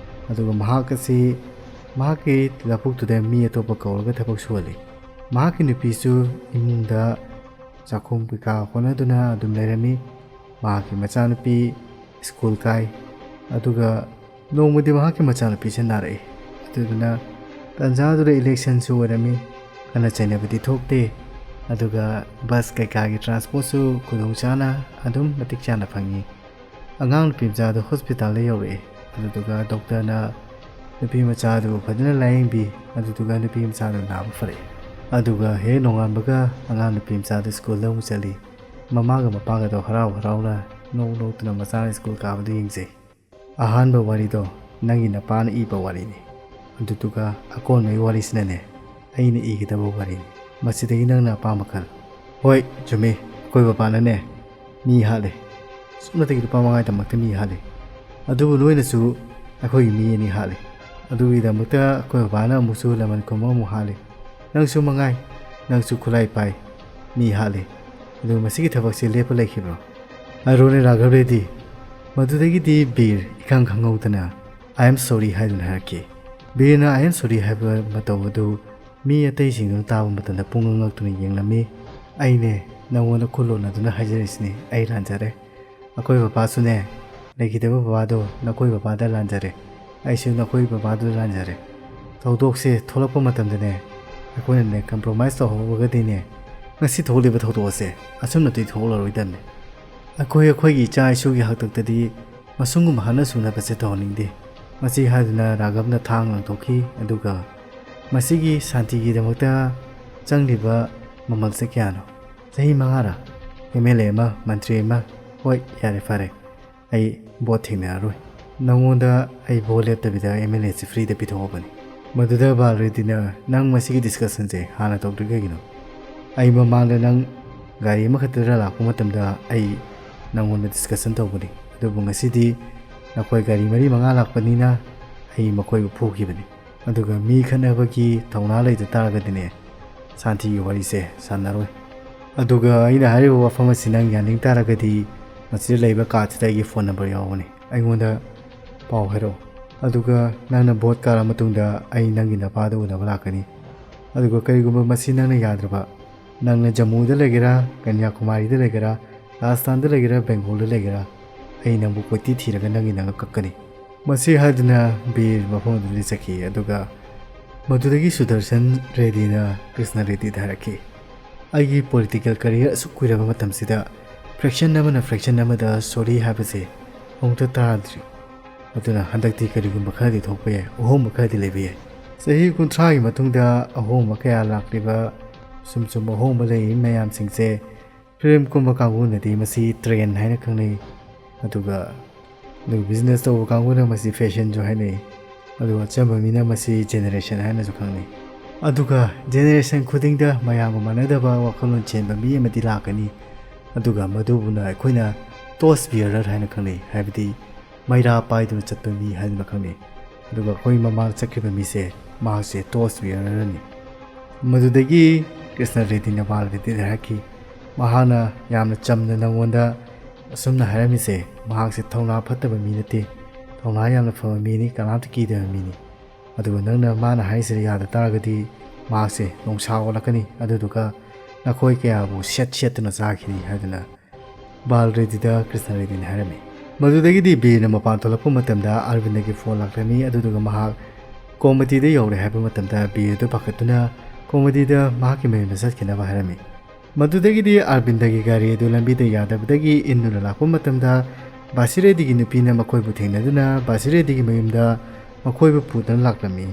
ꯑꯗꯨꯒ ꯃꯍꯥꯛ ꯑꯁꯤ ꯃꯍꯥꯛꯀꯤ ꯂꯧꯕꯨꯛꯇꯨꯗ ꯃꯤ ꯑꯇꯣꯞꯄ ꯀꯧꯔꯒ ꯊꯕꯛ ꯁꯨꯍꯜꯂꯤ꯫ ꯃꯍꯥꯛꯀꯤ ꯅꯨꯄꯤꯁꯨ ꯏꯃꯨꯡꯗ ꯆꯥꯛꯈꯨꯝ ꯀꯩꯀꯥ ꯍꯣꯠꯅꯗꯨꯅ ꯑꯗꯨꯝ ꯂꯩꯔꯝꯃꯤ꯫ ꯃꯍꯥꯛꯀꯤ ꯃꯆꯥꯅꯨꯄꯤ ꯁ꯭ꯀꯨꯜ ꯀꯥꯏ꯫ ꯑꯗꯨꯒ ꯅꯣꯡꯃꯗꯤ ꯃꯍꯥꯛꯀꯤ ꯃꯆꯥꯅꯨꯄꯤꯁꯦ ꯅꯥꯔꯛꯏ꯫ ꯑꯗꯨꯗꯨꯅ ꯇꯥꯟꯖꯥꯗꯨꯗ ꯏꯂꯦꯛꯁꯟꯁꯨ ꯑꯣꯏꯔꯝꯃꯤ꯫ ꯈꯠꯅ ꯆꯩꯅꯕꯗꯤ ꯊꯣꯛꯇꯦ꯫ ꯑꯗꯨꯒ ꯕꯁ ꯀꯩꯀꯥꯒꯤ ꯇ꯭ꯔꯥꯟꯁꯄꯣꯔꯠꯁꯨ ꯈꯨꯗꯣꯡ ꯆꯥꯅ ꯑꯗꯨꯝ ꯃꯇꯤꯛ ꯆꯥꯅ ꯐꯪꯉꯤ꯫ ꯑꯉꯥꯡ ꯅꯨꯄꯤ ꯃꯆꯥꯗꯨ ꯍꯣꯁꯄꯤꯇꯥꯜꯗ ꯌꯧꯔꯛꯏ꯫ ꯑꯗꯨꯗꯨꯒ ꯗꯣꯛꯇꯔꯅ ꯅꯨꯄꯤ ꯃꯆꯥꯗꯨꯕꯨ ꯐꯖꯅ ꯂꯥꯌꯦꯡꯕꯤ꯫ ꯑꯗꯨꯗꯨꯒ ꯅꯨꯄꯤ ꯃꯆꯥꯗꯨ ꯅꯥꯕ ꯐꯔꯛꯏ꯫ ꯑꯗꯨꯒ ꯍꯦꯛ ꯅꯣꯡꯉꯥꯟꯕꯒ ꯑꯉꯥꯡ ꯅꯨꯄꯤ ꯃꯆꯥꯗꯨ ꯁ꯭ꯀꯨꯜꯗ ꯑꯃꯨꯛ ꯆꯠꯂꯤ꯫ ꯃꯃꯥꯒ ꯃꯄꯥꯒꯗꯣ ꯍꯔꯥꯎ ꯍꯔꯥꯎꯅ ꯅꯣꯛ ꯅꯣꯛꯇꯨꯅ ꯃꯆꯥꯅ ꯁ꯭ꯀꯨꯜ ꯀꯥꯕꯗꯨ ꯌꯦꯡꯖꯩ꯫ ꯑꯍꯥꯟꯕ ꯋꯥꯔꯤꯗꯣ ꯅꯪꯒꯤ ꯅꯄꯥꯅ ꯏꯕ ꯋꯥꯔꯤꯅꯤ꯫ ꯑꯗꯨꯗꯨꯒ ꯑꯀꯣꯟꯕꯒꯤ ꯋꯥꯔꯤꯁꯤꯅꯅꯦ, ꯑꯩꯅ ꯏꯒꯗꯕ ꯋꯥꯔꯤꯅꯤ꯫ ꯃꯁꯤꯗꯒꯤ ꯅꯪꯅ ꯑꯄꯥꯝꯕ ꯈꯜ꯫ ꯍꯣꯏ, ꯆꯨꯝꯃꯤ, ꯑꯩꯈꯣꯏ ꯕꯕꯥꯅꯅꯦ ꯃꯤ ꯍꯥꯠꯂꯦ꯫ ꯁꯨꯞꯅꯇꯒꯤ ꯂꯨꯄꯥ ꯃꯉꯥꯒꯤꯗꯃꯛꯇ ꯃꯤ ꯍꯥꯠꯂꯦ꯫ ꯑꯗꯨꯕꯨ ꯅꯣꯏꯅꯁꯨ ꯑꯩꯈꯣꯏꯒꯤ ꯃꯤ ꯑꯅꯤ ꯍꯥꯠꯂꯦ꯫ ꯑꯗꯨꯒꯤꯗꯃꯛꯇ ꯑꯩꯈꯣꯏ ꯕꯕꯥꯅ ꯑꯃꯨꯛꯁꯨ ꯂꯃꯟ ꯈꯨꯝꯕ ꯑꯃꯨꯛ ꯍꯥꯠꯂꯦ꯫ ꯅꯪꯁꯨ ꯃꯉꯥꯏ, ꯅꯪꯁꯨ ꯈꯨꯠꯂꯥꯏ ꯄꯥꯏ, ꯃꯤ ꯍꯥꯠꯂꯦ꯫ ꯑꯗꯨ ꯃꯁꯤꯒꯤ ꯊꯕꯛꯁꯦ ꯂꯦꯞꯄ ꯂꯩꯈꯤꯕ꯭ꯔꯣ? ꯑꯔꯣꯅꯦ ꯔꯥꯘꯕ ꯔꯦꯗꯤ꯫ ꯃꯗꯨꯗꯒꯤꯗꯤ ꯕꯤꯔ ꯏꯈꯪ ꯈꯪꯍꯧꯗꯅ "I am sorry" ꯍꯥꯏꯗꯨꯅ ꯍꯥꯏꯔꯛꯈꯤ꯫ ꯕꯤꯔꯅ "I am sorry" ꯍꯥꯏꯕ ꯃꯇꯧ ꯑꯗꯨ ꯃꯤ ꯑꯇꯩꯁꯤꯡꯗꯨꯅ ꯇꯥꯕ ꯃꯇꯝꯗ ꯄꯨꯡꯉꯛ ꯉꯛꯇꯨꯅ ꯌꯦꯡꯂꯝꯃꯤ꯫ "ꯑꯩꯅꯦ ꯅꯉꯣꯟꯗ ꯈꯨꯠ ꯂꯣꯟꯅꯗꯨꯅ ꯍꯥꯏꯖꯔꯤꯁꯤꯅꯤ, ꯑꯩ ꯂꯥꯟꯖꯔꯦ꯫ ꯑꯩꯈꯣꯏ ꯕꯕꯥꯁꯨꯅꯦ, ꯂꯩꯈꯤꯗꯕ ꯕꯕꯥꯗꯣ ꯅꯈꯣꯏ ꯕꯕꯥꯗ ꯂꯥꯟꯖꯔꯦ, ꯑꯩꯁꯨ ꯅꯈꯣꯏ ꯕꯕꯥꯗꯨꯗ ꯂꯥꯟꯖꯔꯦ꯫ ꯊꯧꯗꯣꯛꯁꯦ ꯊꯣꯛꯂꯛꯄ ꯃꯇꯝꯗꯅꯦ, ꯑꯩꯈꯣꯏꯅꯅꯦ ꯀꯝꯄ꯭ꯔꯣꯃꯥꯏꯁ ꯇꯧꯍꯧꯔꯒꯗꯤꯅꯦ, ꯉꯁꯤ ꯊꯣꯛꯂꯤꯕ ꯊꯧꯗꯣꯛ ꯑꯁꯦ ꯑꯁꯨꯝꯅꯗꯤ ꯊꯣꯛꯂꯔꯣꯏꯗꯕꯅꯤ꯫ ꯑꯩꯈꯣꯏ ꯑꯩꯈꯣꯏꯒꯤ ꯏꯆꯥ ꯏꯁꯨꯒꯤ ꯍꯥꯛꯇꯛꯇꯗꯤ ꯃꯁꯨꯝꯒꯨꯝꯕ ꯍꯥꯠꯅ ꯁꯨꯅꯕꯁꯦ ꯇꯧꯍꯟꯅꯤꯡꯗꯦ"꯫ ꯃꯁꯤ ꯍꯥꯏꯗꯨꯅ ꯔꯥꯘꯕꯅ ꯊꯥꯡ ꯂꯪꯊꯣꯛꯈꯤ꯫ ꯑꯗꯨꯒ ꯃꯁꯤꯒꯤ ꯁꯥꯟꯇꯤꯒꯤꯗꯃꯛꯇ ꯆꯪꯂꯤꯕ ꯃꯃꯜꯁꯦ ꯀꯌꯥꯅꯣ? ꯆꯍꯤ ꯃꯉꯥꯔ? ꯑꯦꯝ ꯑꯦꯜ ꯑꯦ ꯑꯃ, ꯃꯟꯇ꯭ꯔꯤ ꯑꯃ, "ꯍꯣꯏ, ꯌꯥꯔꯦ, ꯐꯔꯦ, ꯑꯩ ꯕꯣꯠ ꯊꯦꯡꯅꯔꯔꯣꯏ꯫ ꯅꯪꯉꯣꯟꯗ ꯑꯩ ꯚꯣꯠ ꯂꯦꯞꯇꯕꯤꯗ ꯑꯦꯝ ꯑꯦꯜ ꯑꯦꯁꯦ ꯐ꯭ꯔꯤꯗ ꯄꯤꯊꯣꯛꯑꯕꯅꯤ"꯫ ꯃꯗꯨꯗ ꯕꯥꯜ ꯔꯦꯗꯤꯅ, "ꯅꯪ ꯃꯁꯤꯒꯤ ꯗꯤꯁꯀꯁꯟꯁꯦ ꯍꯥꯟꯅ ꯇꯧꯗ꯭ꯔꯤ ꯀꯩꯒꯤꯅꯣ? ꯑꯩ ꯃꯃꯥꯡꯗ ꯅꯪ ꯒꯥꯔꯤ ꯑꯃꯈꯛꯇꯗ ꯂꯥꯛꯄ ꯃꯇꯝꯗ ꯑꯩ ꯅꯪꯉꯣꯟꯗ ꯗꯤꯁꯀꯁꯟ ꯇꯧꯕꯅꯤ, ꯑꯗꯨꯕꯨ ꯉꯁꯤꯗꯤ ꯅꯈꯣꯏ ꯒꯥꯔꯤ ꯃꯔꯤ ꯃꯉꯥ ꯂꯥꯛꯄꯅꯤꯅ ꯑꯩ ꯃꯈꯣꯏꯕꯨ ꯐꯨꯈꯤꯕꯅꯤ꯫ ꯑꯗꯨꯒ ꯃꯤ ꯈꯠꯅꯕꯒꯤ ꯊꯧꯅꯥ ꯂꯩꯇ ꯇꯥꯔꯒꯗꯤꯅꯦ, ꯁꯥꯟꯇꯤꯒꯤ ꯋꯥꯔꯤꯁꯦ ꯁꯥꯟꯅꯔꯣꯏ꯫ ꯑꯗꯨꯒ ꯑꯩꯅ ꯍꯥꯏꯔꯤꯕ ꯋꯥꯐꯝ ꯑꯁꯤ ꯅꯪ ꯌꯥꯅꯤꯡ ꯇꯥꯔꯒꯗꯤ ꯃꯁꯤꯗ ꯂꯩꯕ ꯀꯥꯔꯠꯁꯤꯗ ꯑꯩꯒꯤ ꯐꯣꯟ ꯅꯝꯕꯔ ꯌꯥꯎꯕꯅꯤ, ꯑꯩꯉꯣꯟꯗ ꯄꯥꯎ ꯍꯥꯏꯔꯛꯑꯣ꯫ ꯑꯗꯨꯒ ꯅꯪꯅ ꯚꯣꯠ ꯀꯥꯔ ꯃꯇꯨꯡꯗ ꯑꯩ ꯅꯪꯒꯤ ꯅꯄꯥꯗ ꯎꯅꯕ ꯂꯥꯛꯀꯅꯤ꯫ ꯑꯗꯨꯒ ꯀꯔꯤꯒꯨꯝꯕ ꯃꯁꯤ ꯅꯪꯅ ꯌꯥꯗ꯭ꯔꯕ, ꯅꯪꯅ ꯖꯝꯃꯨꯗ ꯂꯩꯒꯦꯔꯥ, ꯀꯟꯌꯥꯀꯨꯃꯥꯔꯤꯗ ꯂꯩꯒꯦꯔꯥ, ꯔꯥꯖꯁꯊꯥꯟꯗ ꯂꯩꯒꯦꯔꯥ, ꯕꯦꯡꯒꯣꯜꯗ ꯂꯩꯒꯦꯔꯥ, ꯑꯩ ꯅꯪꯕꯨ ꯀꯣꯏꯊꯤ ꯊꯤꯔꯒ ꯅꯪꯒꯤ ꯅꯪꯒ ꯀꯛꯀꯅꯤ"꯫ ꯃꯁꯤ ꯍꯥꯏꯗꯨꯅ ꯕꯤꯔ ꯃꯐꯝ ꯑꯗꯨꯗꯒꯤ ꯆꯠꯈꯤ꯫ ꯑꯗꯨꯒ ꯃꯗꯨꯗꯒꯤ ꯁꯨꯗꯔꯁꯟ ꯔꯦꯗꯤꯅ ꯀ꯭ꯔꯤꯁꯅ ꯔꯦꯗꯤꯗ ꯍꯥꯏꯔꯛꯈꯤ, "ꯑꯩꯒꯤ ꯄꯣꯂꯤꯇꯤꯀꯦꯜ ꯀꯦꯔꯤꯌꯔ ꯑꯁꯨꯛ ꯀꯨꯏꯔꯕ ꯃꯇꯝꯁꯤꯗ ꯐ꯭ꯔꯦꯛꯁꯟ ꯑꯃꯅ ꯐ꯭ꯔꯦꯛꯁꯟ ꯑꯃꯗ ꯁꯣꯔꯤ ꯍꯥꯏꯕꯁꯦ ꯑꯃꯨꯛꯇ ꯇꯥꯗ꯭ꯔꯤ꯫ ꯑꯗꯨꯅ ꯍꯟꯗꯛꯇꯤ ꯀꯔꯤꯒꯨꯝꯕ ꯈꯔꯗꯤ ꯊꯣꯛꯄ ꯌꯥꯏ, ꯑꯍꯣꯡꯕ ꯈꯔꯗꯤ ꯂꯩꯕ ꯌꯥꯏ꯫ ꯆꯍꯤ ꯀꯨꯟꯊ꯭ꯔꯥꯒꯤ ꯃꯇꯨꯡꯗ ꯑꯍꯣꯡꯕ ꯀꯌꯥ ꯂꯥꯛꯂꯤꯕ, ꯁꯨꯝ ꯁꯨꯝ ꯑꯍꯣꯡꯕ ꯂꯩꯔꯤꯕ ꯃꯌꯥꯝꯁꯤꯡꯁꯦ ꯐꯤꯂꯝ ꯀꯨꯝꯕ ꯀꯥꯡꯕꯨꯅꯗꯤ ꯃꯁꯤ ꯇ꯭ꯔꯦꯟ ꯍꯥꯏꯅ ꯈꯪꯅꯩ, ꯑꯗꯨꯒ ꯑꯗꯨꯒ ꯕꯤꯖꯤꯅꯦꯁ ꯇꯧꯕ ꯀꯥꯡꯕꯨꯅ ꯃꯁꯤ ꯐꯦꯁꯟꯁꯨ ꯍꯥꯏꯅꯩ, ꯑꯗꯨꯒ ꯑꯆꯝꯕ ꯃꯤꯅ ꯃꯁꯤ ꯖꯦꯅꯦꯔꯦꯁꯟ ꯍꯥꯏꯅꯁꯨ ꯈꯪꯅꯩ꯫ ꯑꯗꯨꯒ ꯖꯦꯅꯦꯔꯦꯁꯟ ꯈꯨꯗꯤꯡꯗ ꯃꯌꯥꯝꯒ ꯃꯥꯟꯅꯗꯕ ꯋꯥꯈꯜꯂꯣꯟ ꯆꯦꯟꯕ ꯃꯤ ꯑꯃꯗꯤ ꯂꯥꯛꯀꯅꯤ, ꯑꯗꯨꯒ ꯃꯗꯨꯕꯨꯅ ꯑꯩꯈꯣꯏꯅ ꯇꯣꯁ ꯕꯤꯌꯔꯔ ꯍꯥꯏꯅ ꯈꯪꯅꯩ, ꯍꯥꯏꯕꯗꯤ ꯃꯩꯔꯥ ꯄꯥꯏꯗꯨꯅ ꯆꯠꯄ ꯃꯤ ꯍꯥꯏꯗꯨꯅ ꯈꯪꯅꯩ꯫ ꯑꯗꯨꯒ ꯑꯩꯈꯣꯏ ꯃꯃꯥꯡ ꯆꯠꯈꯤꯕ ꯃꯤꯁꯦ, ꯃꯍꯥꯛꯁꯦ ꯇꯣꯁ ꯕꯤꯌꯔꯔꯅꯤ"꯫ ꯃꯗꯨꯗꯒꯤ ꯀ꯭ꯔꯤꯁꯅ ꯔꯦꯗꯤꯅ ꯕꯥꯜ ꯔꯦꯗꯤꯗ ꯍꯥꯏꯔꯛꯈꯤ, ꯃꯍꯥꯛꯅ ꯌꯥꯝꯅ ꯆꯝꯅ ꯅꯉꯣꯟꯗ ꯑꯁꯨꯝꯅ ꯍꯥꯏꯔꯝꯃꯤꯁꯦ, ꯃꯍꯥꯛꯁꯦ ꯊꯧꯅꯥ ꯐꯠꯇꯕ ꯃꯤ ꯅꯠꯇꯦ, ꯊꯧꯅꯥ ꯌꯥꯝꯅ ꯐꯕ ꯃꯤꯅꯤ, ꯀꯅꯥꯝꯇ ꯀꯤꯗꯕ ꯃꯤꯅꯤ꯫ ꯑꯗꯨꯒ ꯅꯪꯅ ꯃꯥꯅ ꯍꯥꯏꯔꯤꯁꯤꯗ ꯌꯥꯗ ꯇꯥꯔꯒꯗꯤ ꯃꯍꯥꯛꯁꯦ ꯅꯣꯡꯁꯥ ꯑꯣꯜꯂꯛꯀꯅꯤ, ꯑꯗꯨꯗꯨꯒ ꯅꯈꯣꯏ ꯀꯌꯥꯕꯨ ꯁꯦꯠ ꯁꯦꯠꯇꯨꯅ ꯆꯥꯈꯤꯅꯤ ꯍꯥꯏꯗꯨꯅ ꯕꯥꯜ ꯔꯦꯗꯤꯗ ꯀ꯭ꯔꯤꯁꯅ ꯔꯦꯗꯤꯅ ꯍꯥꯏꯔꯝꯃꯤ꯫ ꯃꯗꯨꯗꯒꯤꯗꯤ ꯕꯤꯔꯅ ꯃꯄꯥꯟ ꯊꯣꯛꯂꯛꯄ ꯃꯇꯝꯗ ꯑꯔꯕꯤꯟꯗꯒꯤ ꯐꯣꯟ ꯂꯥꯛꯂꯝꯃꯤ꯫ ꯑꯗꯨꯗꯨꯒ ꯃꯍꯥꯛ ꯀꯣꯃꯇꯤꯗ ꯌꯧꯔꯦ ꯍꯥꯏꯕ ꯃꯇꯝꯗ ꯕꯤꯔꯗꯨ ꯄꯥꯈꯠꯇꯨꯅ ꯀꯣꯃꯇꯤꯗ ꯃꯍꯥꯛꯀꯤ ꯃꯌꯨꯝꯗ ꯆꯠꯈꯤꯅꯕ ꯍꯥꯏꯔꯝꯃꯤ꯫ ꯃꯗꯨꯗꯒꯤꯗꯤ ꯑꯔꯕꯤꯟꯗꯒꯤ ꯒꯥꯔꯤ ꯑꯗꯨ ꯂꯝꯕꯤꯗ ꯌꯥꯗꯕꯗꯒꯤ ꯏꯟꯗꯨꯅ ꯂꯥꯛꯄ ꯃꯇꯝꯗ ꯕꯥꯁꯤꯔꯦꯗꯤꯒꯤ ꯅꯨꯄꯤꯅ ꯃꯈꯣꯏꯕꯨ ꯊꯦꯡꯅꯗꯨꯅ ꯕꯥꯁꯤꯔꯦꯗꯤꯒꯤ ꯃꯌꯨꯝꯗ ꯃꯈꯣꯏꯕꯨ ꯄꯨꯗꯨꯅ ꯂꯥꯛꯂꯝꯃꯤ꯫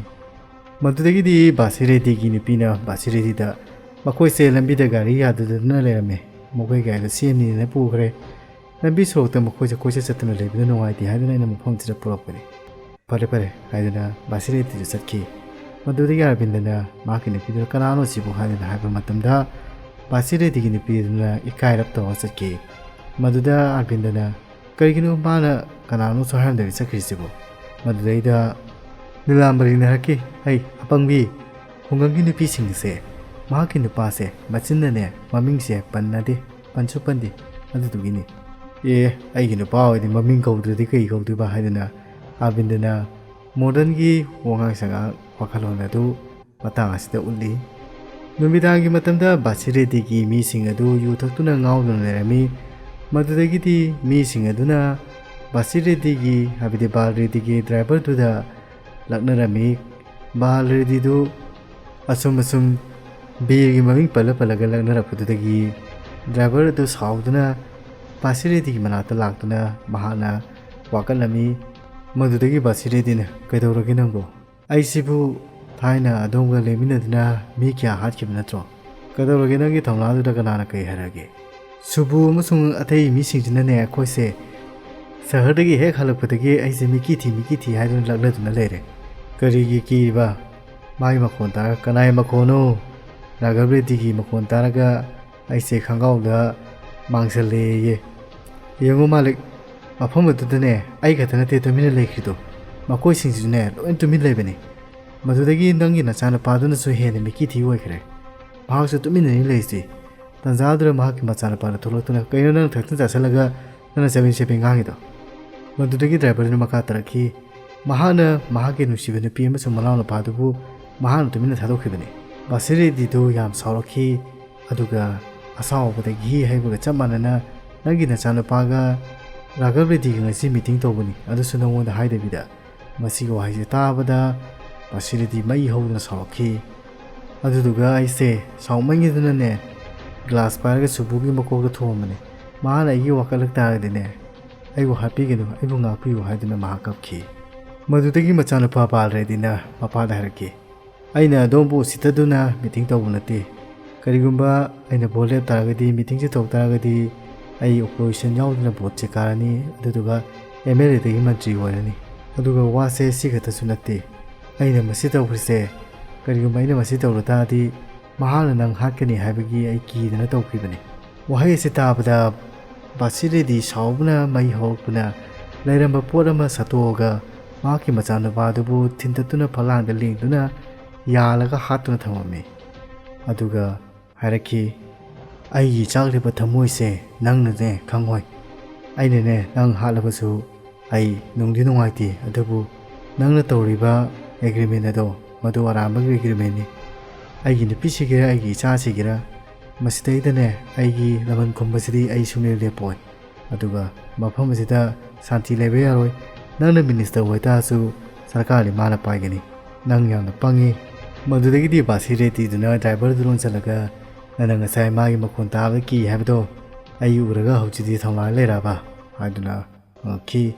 ꯃꯗꯨꯗꯒꯤꯗꯤ ꯕꯥꯁꯤꯔꯦꯗꯤꯒꯤ ꯅꯨꯄꯤꯅ ꯕꯥꯁꯤꯔꯦꯗꯤꯗ ꯃꯈꯣꯏꯁꯦ ꯂꯝꯕꯤꯗ ꯒꯥꯔꯤ ꯌꯥꯗꯗꯨꯅ ꯂꯩꯔꯝꯃꯤ, ꯃꯈꯣꯏ ꯒꯥꯔꯤꯗꯨ ꯁꯦꯝꯅꯤꯅ ꯄꯨꯈ꯭ꯔꯦ꯫ ꯂꯝꯕꯤ ꯁꯣꯔꯣꯛꯇ ꯃꯈꯣꯏꯁꯦ ꯀꯣꯏꯆꯠ ꯆꯠꯇꯨꯅ ꯂꯩꯕꯗꯨ ꯅꯨꯡꯉꯥꯏꯇꯦ ꯍꯥꯏꯗꯨꯅ ꯑꯩꯅ ꯃꯐꯝꯁꯤꯗ ꯄꯨꯔꯛꯄꯅꯤ꯫ "ꯐꯔꯦ ꯐꯔꯦ" ꯍꯥꯏꯗꯨꯅ ꯕꯥꯁꯤꯔꯦꯗꯤꯁꯨ ꯆꯠꯈꯤ꯫ ꯃꯗꯨꯗꯒꯤ ꯑꯔꯕꯤꯟꯗꯅ ꯃꯍꯥꯛꯀꯤ ꯅꯨꯄꯤꯗꯨꯗ "ꯀꯅꯥꯅꯣ ꯁꯤꯕꯨ?" ꯍꯥꯏꯗꯨꯅ ꯍꯥꯏꯕ ꯃꯇꯝꯗ, ꯕꯥꯁꯤꯔꯦꯗꯤꯒꯤ ꯅꯨꯄꯤꯗꯨꯅ ꯏꯀꯥꯏꯔꯞ ꯇꯧꯔꯒ ꯆꯠꯈꯤ꯫ ꯃꯗꯨꯗ ꯑꯔꯕꯤꯟꯗꯅ, "ꯀꯔꯤꯒꯤꯅꯣ ꯃꯥꯅ ꯀꯅꯥꯅꯣꯁꯨ ꯍꯥꯏꯔꯝꯗꯕꯤ ꯆꯠꯈ꯭ꯔꯤꯁꯤꯕꯨ?" ꯃꯗꯨꯗꯩꯗ ꯅꯤꯂꯥꯝꯕꯔꯤꯅ ꯍꯥꯏꯔꯛꯈꯤ, "ꯍꯩ ꯑꯄꯪꯕꯤ, ꯈꯨꯡꯒꯪꯒꯤ ꯅꯨꯄꯤꯁꯤꯡꯁꯦ ꯃꯍꯥꯛꯀꯤ ꯅꯨꯄꯥꯁꯦ ꯃꯆꯤꯟꯅꯅꯦ ꯃꯃꯤꯡꯁꯦ ꯄꯟꯅꯗꯦ, ꯄꯟꯁꯨ ꯄꯟꯗꯦ, ꯑꯗꯨꯗꯨꯒꯤꯅꯤ꯫ ꯑꯦ, ꯑꯩꯒꯤ ꯅꯨꯄꯥ ꯑꯣꯏꯗꯤ ꯃꯃꯤꯡ ꯀꯧꯗ꯭ꯔꯗꯤ ꯀꯩ ꯀꯧꯗꯣꯏꯕ?" ꯍꯥꯏꯗꯅ ꯑꯥꯔꯕꯤꯟꯗꯅ ꯃꯣꯗꯔꯟꯒꯤ ꯋꯥꯉꯥꯡ ꯁꯉꯥꯡ ꯋꯥꯈꯜꯂꯣꯟ ꯑꯗꯨ ꯃꯇꯥꯡ ꯑꯁꯤꯗ ꯎꯠꯂꯤ꯫ ꯅꯨꯃꯤꯗꯥꯡꯒꯤ ꯃꯇꯝꯗ ꯕꯥꯁꯤꯔꯦꯗꯤꯒꯤ ꯃꯤꯁꯤꯡ ꯑꯗꯨ ꯌꯨ ꯊꯛꯇꯨꯅ ꯉꯥꯎꯗꯨꯅ ꯂꯩꯔꯝꯃꯤ꯫ ꯃꯗꯨꯗꯒꯤꯗꯤ ꯃꯤꯁꯤꯡ ꯑꯗꯨꯅ ꯕꯥꯁꯤꯔꯦꯗꯤꯒꯤ, ꯍꯥꯏꯕꯗꯤ ꯕꯥꯜꯔꯦꯗꯤꯒꯤ ꯗ꯭ꯔꯥꯏꯚꯔꯗꯨꯗ ꯂꯛꯅꯔꯝꯃꯤ꯫ ꯕꯥꯜꯔꯦꯗꯤꯗꯨ ꯑꯁꯨꯝ ꯑꯁꯨꯝ ꯕꯤꯔꯒꯤ ꯃꯃꯤꯡ ꯄꯜꯂ ꯄꯜꯂꯒ ꯂꯛꯅꯔꯛꯄꯗꯨꯗꯒꯤ ꯗ꯭ꯔꯥꯏꯚꯔ ꯑꯗꯨ ꯁꯥꯎꯗꯨꯅ ꯕꯥꯁꯤꯔꯦꯗꯤꯒꯤ ꯃꯅꯥꯛꯇ ꯂꯥꯛꯇꯨꯅ ꯃꯍꯥꯛꯅ ꯋꯥꯀꯠꯂꯝꯃꯤ꯫ ꯃꯗꯨꯗꯒꯤ ꯕꯥꯁꯤꯔꯦꯗꯤꯅ, "ꯀꯩꯗꯧꯔꯒꯦ ꯅꯪꯕꯨ? ꯑꯩꯁꯤꯕꯨ ꯊꯥꯏꯅ ꯑꯗꯣꯝꯒ ꯂꯩꯃꯤꯟꯅꯗꯨꯅ ꯃꯤ ꯀꯌꯥ ꯍꯥꯠꯈꯤꯕ ꯅꯠꯇ꯭ꯔꯣ? ꯀꯩꯗꯧꯔꯒꯦ ꯅꯪꯒꯤ ꯊꯧꯅꯥꯗꯨꯗ ꯀꯅꯥꯅ ꯀꯩ ꯍꯥꯏꯔꯛꯑꯒꯦ?" ꯁꯨꯕꯨ ꯑꯃꯁꯨꯡ ꯑꯇꯩ ꯃꯤꯁꯤꯡꯁꯤꯅꯅꯦ ꯑꯩꯈꯣꯏꯁꯦ ꯁꯍꯔꯗꯒꯤ ꯍꯦꯛ ꯍꯜꯂꯛꯄꯗꯒꯤ ꯑꯩꯁꯦ ꯃꯤꯀꯤ ꯊꯤ, ꯃꯤꯀꯤ ꯊꯤ ꯍꯥꯏꯗꯨꯅ ꯂꯛꯅꯗꯨꯅ ꯂꯩꯔꯦ꯫ ꯀꯔꯤꯒꯤ ꯀꯤꯔꯤꯕ? ꯃꯥꯒꯤ ꯃꯈꯣꯟ ꯇꯥꯔꯒ, "ꯀꯅꯥꯒꯤ ꯃꯈꯣꯟꯅꯣ?" "ꯔꯥꯘꯕ ꯔꯦꯗꯤꯒꯤ ꯃꯈꯣꯟ ꯇꯥꯔꯒ ꯑꯩꯁꯦ ꯈꯪꯒꯥꯎꯗ ꯃꯥꯡꯁꯜꯂꯦꯌꯦ꯫ ꯌꯦꯡꯉꯨ ꯃꯥꯂꯤꯛ, ꯃꯐꯝ ꯑꯗꯨꯗꯅꯦ ꯑꯩ ꯈꯛꯇ ꯅꯠꯇꯦ ꯇꯨꯃꯤꯟꯅ ꯂꯩꯈ꯭ꯔꯤꯗꯣ, ꯃꯈꯣꯏꯁꯤꯡꯁꯤꯁꯨꯅꯦ ꯂꯣꯏ ꯇꯨꯃꯤꯟ ꯂꯩꯕꯅꯤ꯫ ꯃꯗꯨꯗꯒꯤ ꯅꯪꯒꯤ ꯅꯆꯥꯅꯨꯄꯥꯗꯨꯅꯁꯨ ꯍꯦꯟꯅ ꯃꯤꯀꯤ ꯊꯤ ꯑꯣꯏꯈ꯭ꯔꯦ꯫ ꯃꯍꯥꯛꯁꯨ ꯇꯨꯃꯤꯟꯅꯅꯤ ꯂꯩꯔꯤꯁꯤ꯫" ꯇꯟꯖꯥꯗꯨꯗ ꯃꯍꯥꯛꯀꯤ ꯃꯆꯥꯅꯨꯄꯥꯗ ꯊꯣꯛꯂꯛꯇꯨꯅ, "ꯀꯩꯅꯣ ꯅꯪ ꯊꯛꯆꯤꯟ ꯆꯥꯁꯤꯜꯂꯒ ꯅꯪꯅ ꯆꯕꯦꯡ ꯆꯕꯦꯡ ꯉꯥꯡꯉꯤꯗꯣ?" ꯃꯗꯨꯗꯒꯤ ꯗ꯭ꯔꯥꯏꯚꯔꯗꯨꯅ ꯃꯈꯥ ꯇꯥꯔꯛꯈꯤ, "ꯃꯍꯥꯛꯅ ꯃꯍꯥꯛꯀꯤ ꯅꯨꯡꯁꯤꯕ ꯅꯨꯄꯤ ꯑꯃꯁꯨꯡ ꯃꯅꯥꯎꯅꯨꯄꯥꯗꯨꯕꯨ ꯃꯍꯥꯛꯅ ꯇꯨꯃꯤꯟꯅ ꯊꯥꯗꯣꯛꯈꯤꯕꯅꯤ꯫" ꯕꯥꯁꯤꯔꯦꯗꯤꯗꯨ ꯌꯥꯝ ꯁꯥꯎꯔꯛꯈꯤ, ꯑꯗꯨꯒ ꯑꯁꯥꯎꯕꯗ ꯘꯤ ꯍꯩꯕꯒ ꯆꯞ ꯃꯥꯟꯅꯅ, "ꯅꯪꯒꯤ ꯅꯆꯥꯅꯨꯄꯥꯒ ꯔꯥꯘꯕ ꯔꯦꯗꯤꯒ ꯉꯁꯤ ꯃꯤꯇꯤꯡ ꯇꯧꯕꯅꯤ, ꯑꯗꯨꯁꯨ ꯅꯉꯣꯟꯗ ꯍꯥꯏꯗꯕꯤꯗ꯫" ꯃꯁꯤꯒꯤ ꯋꯥꯍꯩꯁꯦ ꯇꯥꯕꯗ ꯕꯥꯁꯤꯔꯦꯗꯤ ꯃꯩ ꯍꯧꯗꯨꯅ ꯁꯥꯎꯔꯛꯈꯤ꯫ ꯑꯗꯨꯗꯨꯒ ꯑꯩꯁꯦ ꯁꯥꯎꯃꯟꯈꯤꯗꯨꯅꯅꯦ ꯒ꯭ꯂꯥꯁ ꯄꯥꯏꯔꯒ ꯁꯨꯕꯨꯒꯤ ꯃꯀꯣꯛꯇ ꯊꯣꯝꯕꯅꯤ꯫ ꯃꯍꯥꯛꯅ ꯑꯩꯒꯤ ꯋꯥꯀꯠꯂꯛ ꯇꯥꯔꯒꯗꯤꯅꯦ, "ꯑꯩꯕꯨ ꯍꯥꯠꯄꯤꯒꯅꯨ, ꯑꯩꯕꯨ ꯉꯥꯛꯄꯤꯌꯨ" ꯍꯥꯏꯗꯨꯅ ꯃꯍꯥꯛ ꯀꯞꯈꯤ꯫ ꯃꯗꯨꯗꯒꯤ ꯃꯆꯥꯅꯨꯄꯥ ꯕꯥꯜꯔꯦꯗꯤꯅ ꯃꯄꯥꯗ ꯍꯥꯏꯔꯛꯈꯤ, "ꯑꯩꯅ ꯑꯗꯣꯝꯕꯨ ꯎꯁꯤꯠꯇꯗꯨꯅ ꯃꯤꯇꯤꯡ ꯇꯧꯕ ꯅꯠꯇꯦ꯫ ꯀꯔꯤꯒꯨꯝꯕ ꯑꯩꯅ ꯚꯣꯠ ꯂꯦꯞ ꯇꯥꯔꯒꯗꯤ, ꯃꯤꯇꯤꯡꯁꯦ ꯇꯧ ꯇꯥꯔꯒꯗꯤ, ꯑꯩ ꯑꯣꯄꯣꯖꯤꯁꯟ ꯌꯥꯎꯗꯅ ꯚꯣꯠꯁꯦ ꯀꯥꯔꯅꯤ, ꯑꯗꯨꯗꯨꯒ ꯑꯦꯝ ꯑꯦꯜ ꯑꯦꯗꯒꯤ ꯃꯟꯇ꯭ꯔꯤ ꯑꯣꯏꯔꯅꯤ꯫ ꯑꯗꯨꯒ ꯋꯥꯁꯦ ꯁꯤ ꯈꯛꯇꯁꯨ ꯅꯠꯇꯦ, ꯑꯩꯅ ꯃꯁꯤ ꯇꯧꯈ꯭ꯔꯤꯁꯦ, ꯀꯔꯤꯒꯨꯝꯕ ꯑꯩꯅ ꯃꯁꯤ ꯇꯧꯔ ꯇꯥꯔꯗꯤ ꯃꯍꯥꯛꯅ ꯅꯪ ꯍꯥꯠꯀꯅꯤ ꯍꯥꯏꯕꯒꯤ ꯑꯩ ꯀꯤꯗꯅ ꯇꯧꯈꯤꯕꯅꯤ꯫ ꯋꯥꯍꯩ ꯑꯁꯤ ꯇꯥꯕꯗ ꯕꯥꯁꯤꯔꯦꯗꯤ ꯁꯥꯎꯕꯅ ꯃꯩ ꯍꯧꯔꯛꯄꯅ ꯂꯩꯔꯝꯕ ꯄꯣꯠ ꯑꯃ ꯁꯠꯇꯣꯛꯑꯒ ꯃꯍꯥꯛꯀꯤ ꯃꯆꯥꯅꯨꯄꯥꯗꯨꯕꯨ ꯊꯤꯟꯇꯠꯇꯨꯅ ꯐꯛꯂꯥꯡꯗ ꯂꯦꯡꯗꯨꯅ ꯌꯥꯜꯂꯒ ꯍꯥꯠꯇꯨꯅ ꯊꯝꯃꯝꯃꯤ꯫ ꯑꯗꯨꯒ ꯍꯥꯏꯔꯛꯈꯤ, "ꯑꯩꯒꯤ ꯆꯥꯛꯂꯤꯕ ꯊꯃꯣꯏꯁꯦ ꯅꯪꯅꯅꯦ ꯈꯪꯉꯣꯏ꯫ ꯑꯩꯅꯅꯦ ꯅꯪ ꯍꯥꯠꯂꯕꯁꯨ ꯑꯩ ꯅꯨꯡꯗꯤ ꯅꯨꯡꯉꯥꯏꯇꯦ, ꯑꯗꯨꯕꯨ ꯅꯪꯅ ꯇꯧꯔꯤꯕ ꯑꯦꯒ꯭ꯔꯤꯃꯦꯟ ꯑꯗꯣ ꯃꯗꯨ ꯑꯔꯥꯟꯕꯒꯤ ꯑꯦꯒ꯭ꯔꯤꯃꯦꯟꯅꯤ꯫ ꯑꯩꯒꯤ ꯅꯨꯄꯤ ꯁꯤꯒꯦꯔꯥ, ꯑꯩꯒꯤ ꯏꯆꯥ ꯁꯤꯒꯦꯔꯥ, ꯃꯁꯤꯗꯩꯗꯅꯦ ꯑꯩꯒꯤ ꯂꯃꯟ ꯈꯨꯝꯕꯁꯤꯗꯤ ꯑꯩ ꯁꯨꯡꯂꯦꯞ ꯂꯦꯞꯄꯣꯏ꯫ ꯑꯗꯨꯒ ꯃꯐꯝ ꯑꯁꯤꯗ ꯁꯥꯟꯇꯤ ꯂꯩꯕ ꯌꯥꯔꯣꯏ꯫ ꯅꯪꯅ ꯃꯤꯅꯤꯁꯇꯔ ꯑꯣꯏꯇꯥꯔꯁꯨ ꯁꯔꯀꯥꯔꯗꯤ ꯃꯥꯅ ꯄꯥꯏꯒꯅꯤ꯫ ꯅꯪ ꯌꯥꯝꯅ ꯄꯪꯉꯤ꯫" ꯃꯗꯨꯗꯒꯤꯗꯤ ꯕꯥꯁꯤ ꯔꯦꯗꯤꯗꯨꯅ ꯗ꯭ꯔꯥꯏꯚꯔꯗꯨ ꯂꯣꯟꯁꯤꯜꯂꯒ, "ꯅꯪꯅ ꯉꯁꯥꯏ ꯃꯥꯒꯤ ꯃꯈꯣꯟ ꯇꯥꯕꯗ ꯀꯤ ꯍꯥꯏꯕꯗꯣ ꯑꯩ ꯎꯔꯒ ꯍꯧꯖꯤꯛꯇꯤ ꯊꯧꯅꯥ ꯂꯩꯔꯕ?" ꯍꯥꯏꯗꯨꯅ ꯍꯪꯉꯛꯈꯤ꯫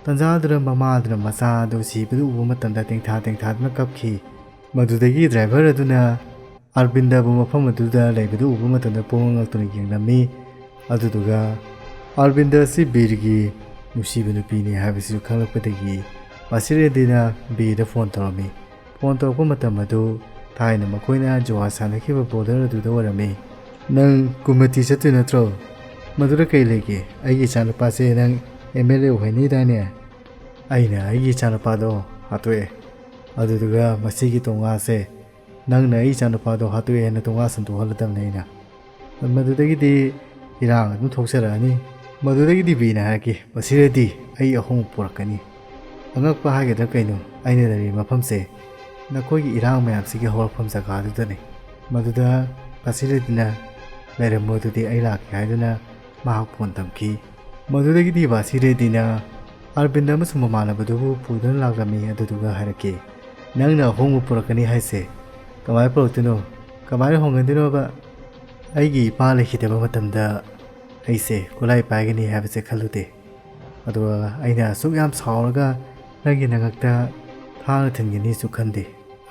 ꯇꯟꯖꯥꯗꯨꯗ ꯃꯃꯥꯗꯨꯅ ꯃꯆꯥ ꯑꯗꯨ ꯁꯤꯕꯗꯨ ꯎꯕ ꯃꯇꯝꯗ ꯇꯦꯡꯊꯥ ꯇꯦꯡꯊꯥꯗꯨꯅ ꯀꯞꯈꯤ꯫ ꯃꯗꯨꯗꯒꯤ ꯗ꯭ꯔꯥꯏꯚꯔ ꯑꯗꯨꯅ ꯑꯔꯕꯤꯟꯗꯕꯨ ꯃꯐꯝ ꯑꯗꯨꯗ ꯂꯩꯕꯗꯨ ꯎꯕ ꯃꯇꯝꯗ ꯄꯨꯡꯉꯛ ꯉꯛꯇꯨꯅ ꯌꯦꯡꯂꯝꯃꯤ꯫ ꯑꯗꯨꯗꯨꯒ ꯑꯔꯕꯤꯟꯗ ꯑꯁꯤ ꯕꯤꯔꯒꯤ ꯅꯨꯡꯁꯤꯕ ꯅꯨꯄꯤꯅꯤ ꯍꯥꯏꯕꯁꯤꯁꯨ ꯈꯪꯂꯛꯄꯗꯒꯤ ꯕꯥꯁꯤꯔꯦꯗꯤꯅ ꯕꯤꯔꯗ ꯐꯣꯟ ꯇꯧꯔꯝꯃꯤ꯫ ꯐꯣꯟ ꯇꯧꯔꯛꯄ ꯃꯇꯝ ꯑꯗꯨ ꯊꯥꯏꯅ ꯃꯈꯣꯏꯅ ꯖꯨꯋꯥ ꯁꯥꯟꯅꯈꯤꯕ ꯕꯣꯔꯗꯔ ꯑꯗꯨꯗ ꯑꯣꯏꯔꯝꯃꯤ꯫ "ꯅꯪ ꯀꯨꯃꯇꯤ ꯆꯠꯇꯣꯏ ꯅꯠꯇ꯭ꯔꯣ? ꯃꯗꯨꯗ ꯀꯩ ꯂꯩꯒꯦ? ꯑꯩꯒꯤ ꯏꯆꯥꯅꯨꯄꯥꯁꯦ ꯅꯪ ꯑꯦꯝ ꯑꯦꯜ ꯑꯦ ꯑꯣꯏꯍꯟꯅꯤꯗꯥꯏꯅꯦ?" "ꯑꯩꯅ ꯑꯩꯒꯤ ꯏꯆꯥꯅꯨꯄꯥꯗꯣ ꯍꯥꯠꯇꯣꯛꯑꯦ, ꯑꯗꯨꯗꯨꯒ ꯃꯁꯤꯒꯤ ꯇꯣꯉꯥꯁꯦ ꯅꯪꯅ ꯑꯩ ꯏꯆꯥꯅꯨꯄꯥꯗꯣ ꯍꯥꯠꯇꯣꯛꯑꯦ ꯍꯥꯏꯅ ꯇꯣꯉꯥ ꯁꯟꯗꯣꯛꯍꯜꯂꯗꯕꯅꯦ ꯑꯩꯅ꯫ ꯃꯗꯨꯗꯒꯤꯗꯤ ꯏꯔꯥꯡ ꯑꯗꯨꯝ ꯊꯣꯛꯆꯔꯛꯑꯅꯤ꯫" ꯃꯗꯨꯗꯒꯤꯗꯤ ꯕꯤꯅ ꯍꯥꯏꯔꯛꯈꯤ, "ꯃꯁꯤꯗꯗꯤ ꯑꯩ ꯑꯍꯣꯡꯕ ꯄꯨꯔꯛꯀꯅꯤ꯫ ꯑꯉꯛꯄ ꯍꯥꯏꯒꯗ꯭ꯔꯥ ꯀꯩꯅꯣ, ꯑꯩꯅ ꯂꯩꯔꯤꯕ ꯃꯐꯝꯁꯦ ꯅꯈꯣꯏꯒꯤ ꯏꯔꯥꯡ ꯃꯌꯥꯝꯁꯤꯒꯤ ꯍꯧꯔꯛꯐꯝ ꯖꯒꯥꯗꯨꯗꯅꯤ꯫ ꯃꯗꯨꯗ ꯕꯥꯁꯤꯔꯦꯗꯤꯅ ꯂꯩꯔꯝꯃꯣ ꯑꯗꯨꯗꯤ ꯑꯩ ꯂꯥꯛꯀꯦ" ꯍꯥꯏꯗꯨꯅ ꯃꯍꯥꯛ ꯐꯣꯟ ꯊꯝꯈꯤ꯫ ꯃꯗꯨꯗꯒꯤꯗꯤ ꯕꯥꯁꯤꯔꯦꯗꯤꯅ ꯑꯔꯕꯤꯟꯗ ꯑꯃꯁꯨꯡ ꯃꯃꯥꯟꯅꯕꯗꯨꯕꯨ ꯄꯨꯗꯨꯅ ꯂꯥꯛꯂꯝꯃꯤ꯫ ꯑꯗꯨꯗꯨꯒ ꯍꯥꯏꯔꯛꯈꯤ, "ꯅꯪꯅ ꯑꯍꯣꯡꯕ ꯄꯨꯔꯛꯀꯅꯤ ꯍꯥꯏꯁꯦ ꯀꯃꯥꯏꯅ ꯄꯨꯔꯛꯇꯣꯏꯅꯣ? ꯀꯃꯥꯏꯅ ꯍꯣꯡꯒꯟꯗꯣꯏꯅꯣꯕ? ꯑꯩꯒꯤ ꯏꯄꯥ ꯂꯩꯈꯤꯗꯕ ꯃꯇꯝꯗ ꯑꯩꯁꯦ ꯈꯨꯠꯂꯥꯏ ꯄꯥꯏꯒꯅꯤ ꯍꯥꯏꯕꯁꯦ ꯈꯜꯂꯨꯗꯦ꯫ ꯑꯗꯨꯒ ꯑꯩꯅ ꯑꯁꯨꯛ ꯌꯥꯝ ꯁꯥꯎꯔꯒ ꯅꯪꯒꯤ ꯅꯉꯛꯇ ꯊꯥꯡꯅ ꯊꯤꯟꯒꯅꯤꯁꯨ ꯈꯟꯗꯦ꯫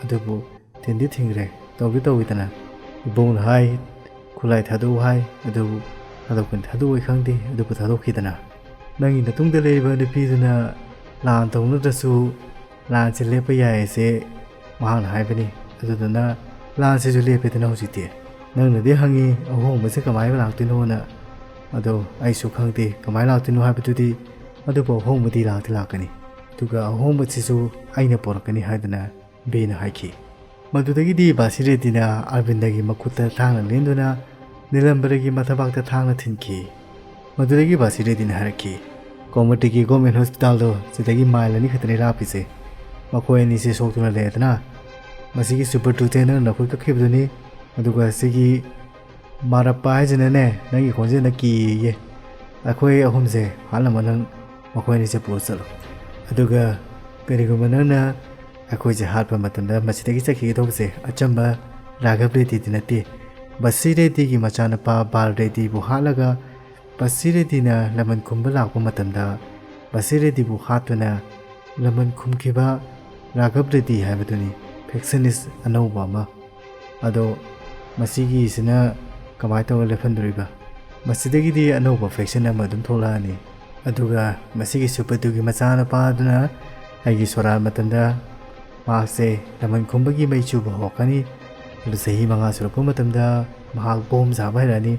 ꯑꯗꯨꯕꯨ ꯊꯤꯟꯗꯤ ꯊꯤꯟꯈ꯭ꯔꯦ, ꯇꯧꯗꯤ ꯇꯧꯈꯤꯗꯅ꯫ ꯏꯕꯣꯛꯅ ꯍꯥꯏ, ꯈꯨꯠꯂꯥꯏ ꯊꯥꯗꯣꯛꯎ ꯍꯥꯏ, ꯑꯗꯨꯕꯨ ꯊꯥꯗꯣꯛꯀꯅꯤ ꯊꯥꯗꯣꯛꯑꯣꯏ ꯈꯪꯗꯦ, ꯑꯗꯨꯕꯨ ꯊꯥꯗꯣꯛꯈꯤꯗꯅ ꯅꯪꯒꯤ ꯅꯇꯨꯡꯗ ꯂꯩꯔꯤꯕ ꯅꯨꯄꯤꯗꯨꯅ ꯂꯥꯟ ꯇꯧꯅꯗ꯭ꯔꯁꯨ ꯂꯥꯟꯁꯦ ꯂꯦꯞꯄ ꯌꯥꯏꯁꯦ ꯃꯍꯥꯛꯅ ꯍꯥꯏꯕꯅꯤ꯫ ꯑꯗꯨꯗꯨꯅ ꯂꯥꯟꯁꯤꯁꯨ ꯂꯦꯞꯄꯦꯗꯅ ꯍꯧꯖꯤꯛꯇꯤ꯫ ꯅꯪꯅꯗꯤ ꯍꯪꯉꯤ ꯑꯍꯣꯡꯕꯁꯦ ꯀꯃꯥꯏꯅ ꯂꯥꯛꯇꯣꯏꯅꯣꯅ꯫ ꯑꯗꯣ ꯑꯩꯁꯨ ꯈꯪꯗꯦ ꯀꯃꯥꯏꯅ ꯂꯥꯛꯇꯣꯏꯅꯣ ꯍꯥꯏꯕꯗꯨꯗꯤ, ꯑꯗꯨꯕꯨ ꯑꯍꯣꯡꯕꯗꯤ ꯂꯥꯛꯇꯤ ꯂꯥꯛꯀꯅꯤ꯫ ꯑꯗꯨꯒ ꯑꯍꯣꯡꯕꯁꯤꯁꯨ ꯑꯩꯅ ꯄꯣꯔꯛꯀꯅꯤ ꯍꯥꯏꯗꯅ ꯕꯤꯅ ꯍꯥꯏꯈꯤ꯫ ꯃꯗꯨꯗꯒꯤꯗꯤ ꯕꯥꯁꯤꯔꯦꯗꯤꯅ ꯑꯔꯕꯤꯟꯗꯒꯤ ꯃꯈꯨꯠꯇ ꯊꯥꯡꯅ ꯂꯦꯟꯗꯨꯅ ꯅꯤꯂꯝꯕꯔꯒꯤ ꯃꯊꯕꯥꯛꯇ ꯊꯥꯡꯅ ꯊꯤꯟꯈꯤ꯫ ꯃꯗꯨꯗꯒꯤ ꯕꯥꯁꯤꯔꯦꯗꯤꯅ ꯍꯥꯏꯔꯛꯈꯤ, "ꯀꯣꯃꯇꯤꯒꯤ ꯒꯣꯔꯃꯦꯟ ꯍꯣꯁꯄꯤꯇꯥꯜꯗꯣ ꯁꯤꯗꯒꯤ ꯃꯥꯏꯜ ꯑꯅꯤ ꯈꯛꯇꯅꯤ ꯂꯥꯞꯄꯤꯁꯦ꯫ ꯃꯈꯣꯏ ꯑꯅꯤꯁꯦ ꯁꯣꯛꯇꯨꯅ ꯂꯩꯔꯗꯅ ꯃꯁꯤꯒꯤ ꯁꯨꯄꯔ ꯇꯨ ꯇꯦꯟꯗꯔꯅ ꯅꯈꯨꯠ ꯀꯛꯈꯤꯕꯗꯨꯅꯤ꯫ ꯑꯗꯨꯒ ꯁꯤꯒꯤ ꯃꯥꯔꯞꯄ ꯍꯥꯏꯁꯤꯅꯅꯦ ꯅꯪꯒꯤ ꯈꯣꯟꯖꯦꯜꯗ ꯀꯤꯌꯦ꯫ ꯑꯩꯈꯣꯏ ꯑꯍꯨꯝꯁꯦ ꯍꯥꯠꯂꯝꯃꯣ, ꯅꯪ ꯃꯈꯣꯏ ꯑꯅꯤꯁꯦ ꯄꯨꯔ ꯆꯠꯂꯣ꯫ ꯑꯗꯨꯒ ꯀꯔꯤꯒꯨꯝꯕ ꯅꯪꯅ ꯑꯩꯈꯣꯏꯁꯦ ꯍꯥꯠꯄ ꯃꯇꯝꯗ ꯃꯁꯤꯗꯒꯤ ꯆꯠꯈꯤꯒꯗꯧꯕꯁꯦ ꯑꯆꯝꯕ ꯔꯥꯘꯕ ꯔꯦꯗꯤꯗꯤ ꯅꯠꯇꯦ꯫ ꯕꯁꯤ ꯔꯦꯗꯤꯒꯤ ꯃꯆꯥꯅꯨꯄꯥ ꯕꯥꯜ ꯔꯦꯗꯤꯕꯨ ꯍꯥꯠꯂꯒ ꯕꯁꯤ ꯔꯦꯗꯤꯅ ꯂꯃꯟ ꯈꯨꯝꯕ ꯂꯥꯛꯄ ꯃꯇꯝꯗ ꯕꯁꯤ ꯔꯦꯗꯤꯕꯨ ꯍꯥꯠꯇꯨꯅ ꯂꯃꯟ ꯈꯨꯝꯈꯤꯕ ꯔꯥꯘꯕ ꯔꯦꯗꯤ ꯍꯥꯏꯕꯗꯨꯅꯤ, ꯐꯦꯛꯁꯅꯤꯁ ꯑꯅꯧꯕ ꯑꯃ꯫ ꯑꯗꯣ ꯃꯁꯤꯒꯤꯁꯤꯅ ꯀꯃꯥꯏꯅ ꯇꯧꯔ ꯂꯦꯞꯍꯟꯗꯣꯔꯤꯕ? ꯃꯁꯤꯗꯒꯤꯗꯤ ꯑꯅꯧꯕ ꯐꯦꯛꯁꯟ ꯑꯃ ꯑꯗꯨꯝ ꯊꯣꯛꯂꯛꯑꯅꯤ꯫ ꯑꯗꯨꯒ ꯃꯁꯤꯒꯤ ꯁꯨꯄꯔ ꯇꯨꯒꯤ ꯃꯆꯥꯅꯨꯄꯥꯗꯨꯅ ꯑꯩꯒꯤ ꯁꯣꯔꯥꯠ ꯃꯇꯝꯗ ꯃꯍꯥꯛꯁꯦ ꯂꯃꯟ ꯈꯨꯝꯕꯒꯤ ꯃꯩ ꯆꯨꯕ ꯍꯧꯔꯛꯀꯅꯤ꯫ ꯑꯗꯨ ꯆꯍꯤ ꯃꯉꯥ ꯁꯨꯔꯛꯄ ꯃꯇꯝꯗ ꯃꯍꯥꯛ ꯕꯣꯝ ꯁꯥꯕ ꯍꯩꯔꯛꯑꯅꯤ꯫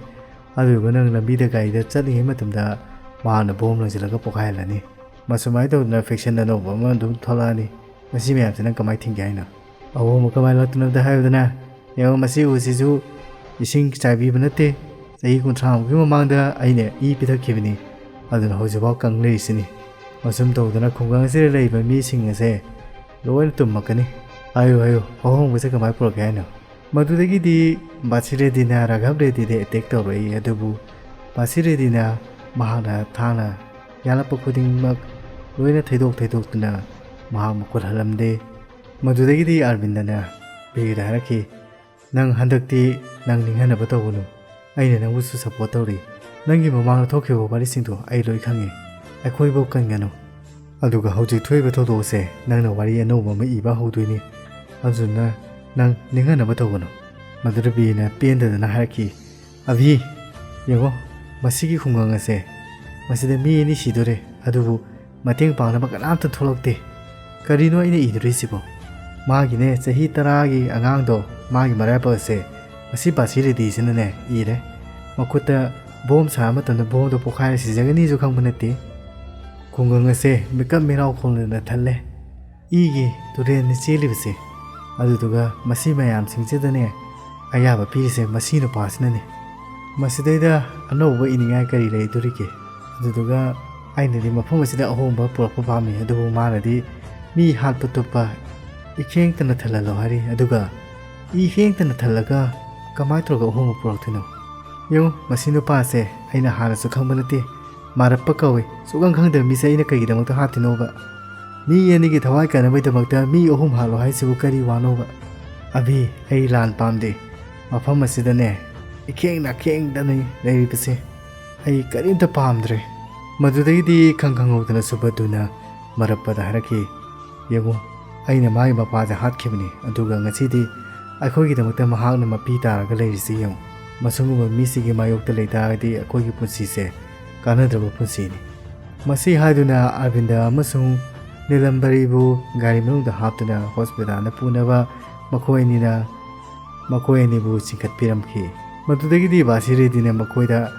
ꯑꯗꯨꯗꯨꯒ ꯅꯪ ꯂꯝꯕꯤꯗ ꯒꯥꯔꯤꯗ ꯆꯠꯂꯤꯉꯩ ꯃꯇꯝꯗ ꯃꯍꯥꯛꯅ ꯕꯣꯝ ꯂꯪꯁꯤꯜꯂꯒ ꯄꯣꯈꯥꯏꯍꯜꯂꯅꯤ꯫ ꯃꯁꯨꯃꯥꯏꯅ ꯇꯧꯗꯅ ꯐꯦꯛꯁꯟ ꯑꯅꯧꯕ ꯑꯃ ꯑꯗꯨꯝ ꯊꯣꯛꯂꯛꯑꯅꯤ꯫ ꯃꯁꯤ ꯃꯌꯥꯝꯁꯦ ꯅꯪ ꯀꯃꯥꯏꯅ ꯊꯤꯡꯒꯦ ꯍꯥꯏꯅꯣ? ꯑꯍꯣꯡꯕ ꯀꯃꯥꯏꯅ ꯂꯥꯛꯇꯣꯏꯅꯣꯗ ꯍꯥꯏꯕꯗꯅ, ꯌꯦꯡꯉꯣ, ꯃꯁꯤ ꯎꯁꯤꯁꯨ ꯏꯁꯤꯡ ꯆꯥꯏꯕꯤꯕ ꯅꯠꯇꯦ꯫ ꯆꯍꯤ ꯀꯨꯟꯊ꯭ꯔꯥꯃꯨꯛꯀꯤ ꯃꯃꯥꯡꯗ ꯑꯩꯅ ꯏ ꯄꯤꯊꯛꯈꯤꯕꯅꯤ, ꯑꯗꯨꯅ ꯍꯧꯖꯤꯛꯐꯥꯎ ꯀꯪ ꯂꯩꯔꯤꯁꯤꯅꯤ꯫ ꯃꯁꯨꯝ ꯇꯧꯗꯅ ꯈꯨꯡꯒꯪ ꯑꯁꯤꯗ ꯂꯩꯔꯤꯕ ꯃꯤꯁꯤꯡ ꯑꯁꯦ ꯂꯣꯏꯅ ꯇꯨꯝꯃꯛꯀꯅꯤ꯫ ꯍꯥꯏꯌꯨ, ꯍꯥꯏꯌꯨ, ꯑꯍꯣꯡꯕꯁꯦ ꯀꯃꯥꯏꯅ ꯄꯨꯔꯛꯀꯦ ꯍꯥꯏꯅꯣ? ꯃꯗꯨꯗꯒꯤꯗꯤ ꯕꯥꯁꯤ ꯔꯦꯗꯤꯅ ꯔꯥꯘꯕ ꯔꯦꯗꯤꯗ ꯑꯦꯇꯦꯛ ꯇꯧꯔꯛꯏ, ꯑꯗꯨꯕꯨ ꯕꯥꯁꯤ ꯔꯦꯗꯤꯅ ꯃꯍꯥꯛꯅ ꯊꯥꯡꯅ ꯌꯥꯜꯂꯛꯄ ꯈꯨꯗꯤꯡꯃꯛ ꯂꯣꯏꯅ ꯊꯩꯗꯣꯛ ꯊꯩꯗꯣꯛꯇꯨꯅ ꯃꯍꯥꯛ ꯃꯈꯨꯠ ꯍꯜꯂꯝꯗꯦ꯫ ꯃꯗꯨꯗꯒꯤꯗꯤ ꯑꯔꯕꯤꯟꯗꯅ ꯕꯤꯔꯗ ꯍꯥꯏꯔꯛꯈꯤ, "ꯅꯪ ꯍꯟꯗꯛꯇꯤ ꯅꯪ ꯅꯤꯡꯍꯟꯅꯕ ꯇꯧꯒꯅꯨ꯫ ꯑꯩꯅ ꯅꯪꯕꯨꯁꯨ ꯁꯞꯄꯣꯔꯠ ꯇꯧꯔꯤ꯫ ꯅꯪꯒꯤ ꯃꯃꯥꯡꯗ ꯊꯣꯛꯈꯤꯕ ꯋꯥꯔꯤꯁꯤꯡꯗꯣ ꯑꯩ ꯂꯣꯏ ꯈꯪꯉꯤ꯫ ꯑꯩꯈꯣꯏꯕꯨ ꯀꯟꯒꯅꯨ꯫ ꯑꯗꯨꯒ ꯍꯧꯖꯤꯛ ꯊꯣꯛꯏꯕ ꯊꯧꯗꯣꯛ ꯑꯁꯦ ꯅꯪꯅ ꯋꯥꯔꯤ ꯑꯅꯧꯕ ꯑꯃ ꯏꯕ ꯍꯧꯗꯣꯏꯅꯤ꯫ ꯑꯗꯨꯗꯨꯅ ꯅꯪ ꯅꯤꯡꯍꯟꯅꯕ ꯇꯧꯒꯅꯨ꯫" ꯃꯗꯨꯗ ꯕꯤꯅ ꯄꯦꯟꯗꯗꯅ ꯍꯥꯏꯔꯛꯈꯤ, "ꯑꯚꯤ, ꯌꯦꯡꯉꯣ, ꯃꯁꯤꯒꯤ ꯈꯨꯡꯒꯪ ꯑꯁꯦ, ꯃꯁꯤꯗ ꯃꯤ ꯑꯅꯤ ꯁꯤꯗꯣꯔꯦ, ꯑꯗꯨꯕꯨ ꯃꯇꯦꯡ ꯄꯥꯡꯅꯕ ꯀꯅꯥꯝꯇ ꯊꯣꯛꯂꯛꯇꯦ꯫ ꯀꯔꯤꯅꯣ ꯑꯩꯅ ꯏꯗꯣꯔꯤꯁꯤꯕꯣ? ꯃꯥꯒꯤꯅꯦ, ꯆꯍꯤ ꯇꯔꯥꯒꯤ ꯑꯉꯥꯡꯗꯣ, ꯃꯥꯒꯤ ꯃꯔꯥꯏꯕꯛ ꯑꯁꯦ ꯉꯁꯤ ꯕꯥꯁꯤ ꯔꯦꯗꯤꯁꯤꯅꯅꯦ ꯏꯔꯦ꯫ ꯃꯈꯨꯠꯇ ꯕꯣꯝ ꯁꯥꯕ ꯃꯇꯝꯗ ꯕꯣꯝꯗꯣ ꯄꯣꯈꯥꯏꯔ ꯁꯤꯖꯒꯅꯤꯁꯨ ꯈꯪꯕ ꯅꯠꯇꯦ꯫ ꯈꯨꯡꯒꯪ ꯑꯁꯦ ꯃꯤꯀꯞ ꯃꯤꯔꯥꯎ ꯈꯣꯡꯗꯅ ꯊꯜꯂꯦ꯫ ꯏꯒꯤ ꯇꯨꯔꯦꯜꯅꯤ ꯆꯦꯜꯂꯤꯕꯁꯦ꯫ ꯑꯗꯨꯗꯨꯒ ꯃꯁꯤ ꯃꯌꯥꯝꯁꯤꯡꯁꯤꯗꯅꯦ ꯑꯌꯥꯕ ꯄꯤꯔꯤꯁꯦ ꯃꯁꯤ ꯅꯨꯄꯥꯁꯤꯅꯅꯦ꯫ ꯃꯁꯤꯗꯩꯗ ꯑꯅꯧꯕ ꯏꯅꯤꯡꯉꯥꯏ ꯀꯔꯤ ꯂꯩꯗꯣꯔꯤꯒꯦ? ꯑꯗꯨꯗꯨꯒ ꯑꯩꯅꯗꯤ ꯃꯐꯝ ꯑꯁꯤꯗ ꯑꯍꯣꯡꯕ ꯄꯨꯔꯛꯄ ꯄꯥꯝꯃꯤ, ꯑꯗꯨꯕꯨ ꯃꯥꯅꯗꯤ ꯃꯤ ꯍꯥꯠꯄ ꯇꯨꯞꯄ ꯏꯈꯦꯡꯇꯅ ꯊꯜꯍꯜꯂꯣ ꯍꯥꯏꯔꯤ꯫ ꯑꯗꯨꯒ ꯏꯈꯦꯡꯇꯅ ꯊꯜꯂꯒ ꯀꯃꯥꯏꯅ ꯇꯧꯔꯒ ꯑꯍꯣꯡꯕ ꯄꯨꯔꯛꯇꯣꯏꯅꯣ? ꯌꯦꯡꯉꯨ, ꯃꯁꯤ ꯅꯨꯄꯥꯁꯦ ꯑꯩꯅ ꯍꯥꯟꯅꯁꯨ ꯈꯪꯕ ꯅꯠꯇꯦ, ꯃꯥꯔꯞꯄ ꯀꯧꯏ꯫ ꯁꯨꯛꯈꯪ ꯈꯪꯗꯕ ꯃꯤꯁꯦ ꯑꯩꯅ ꯀꯩꯒꯤꯗꯃꯛꯇ ꯍꯥꯠꯇꯣꯏꯅꯣꯕ? ꯃꯤ ꯑꯅꯤꯒꯤ ꯊꯋꯥꯏ ꯀꯟꯅꯕꯒꯤꯗꯃꯛꯇ ꯃꯤ ꯑꯍꯨꯝ ꯍꯥꯠꯂꯣ ꯍꯥꯏꯁꯤꯕꯨ ꯀꯔꯤ ꯋꯥꯅꯣꯕ? ꯑꯚꯤ, ꯑꯩ ꯂꯥꯟ ꯄꯥꯝꯗꯦ꯫ ꯃꯐꯝ ꯑꯁꯤꯗꯅꯦ ꯏꯈꯦꯡ ꯅꯥꯈꯦꯡꯗꯅꯤ ꯂꯩꯔꯤꯕꯁꯦ꯫ ꯑꯩ ꯀꯔꯤꯝꯇ ꯄꯥꯝꯗ꯭ꯔꯦ꯫ ꯃꯗꯨꯗꯒꯤꯗꯤ ꯈꯪ ꯈꯪꯍꯧꯗꯅ ꯁꯨꯕꯗꯨꯅ ꯃꯥꯔꯞꯄꯗ ꯍꯥꯏꯔꯛꯈꯤ, ꯌꯦꯡꯉꯨ, ꯑꯩꯅ ꯃꯥꯒꯤ ꯃꯄꯥꯁꯦ ꯍꯥꯠꯈꯤꯕꯅꯤ, ꯑꯗꯨꯒ ꯉꯁꯤꯗꯤ ꯑꯩꯈꯣꯏꯒꯤꯗꯃꯛꯇ ꯃꯍꯥꯛꯅ ꯃꯄꯤ ꯇꯥꯔꯒ ꯂꯩꯔꯤꯁꯤ ꯌꯦꯡꯉꯨ꯫ ꯃꯁꯤꯒꯨꯝꯕ ꯃꯤꯁꯤꯒꯤ ꯃꯥꯌꯣꯛꯇ ꯂꯩꯇꯥꯔꯒꯗꯤ ꯑꯩꯈꯣꯏꯒꯤ ꯄꯨꯟꯁꯤꯁꯦ ꯀꯥꯟꯅꯗ꯭ꯔꯕ ꯄꯨꯟꯁꯤꯅꯤ꯫ ꯃꯁꯤ ꯍꯥꯏꯗꯨꯅ ꯑꯔꯕꯤꯟꯗ ꯑꯃꯁꯨꯡ ꯅꯤꯂꯝꯕꯔꯤꯕꯨ ꯒꯥꯔꯤ ꯃꯅꯨꯡꯗ ꯍꯥꯞꯇꯨꯅ ꯍꯣꯁꯄꯤꯇꯥꯜꯗ ꯄꯨꯅꯕ ꯃꯈꯣꯏ ꯑꯅꯤꯅ, ꯃꯈꯣꯏ ꯑꯅꯤꯕꯨ ꯆꯤꯡꯈꯠꯄꯤꯔꯝꯈꯤ꯫ ꯃꯗꯨꯗꯒꯤꯗꯤ ꯕꯥꯁꯤ ꯔꯦꯗꯤꯅ ꯃꯈꯣꯏꯗ,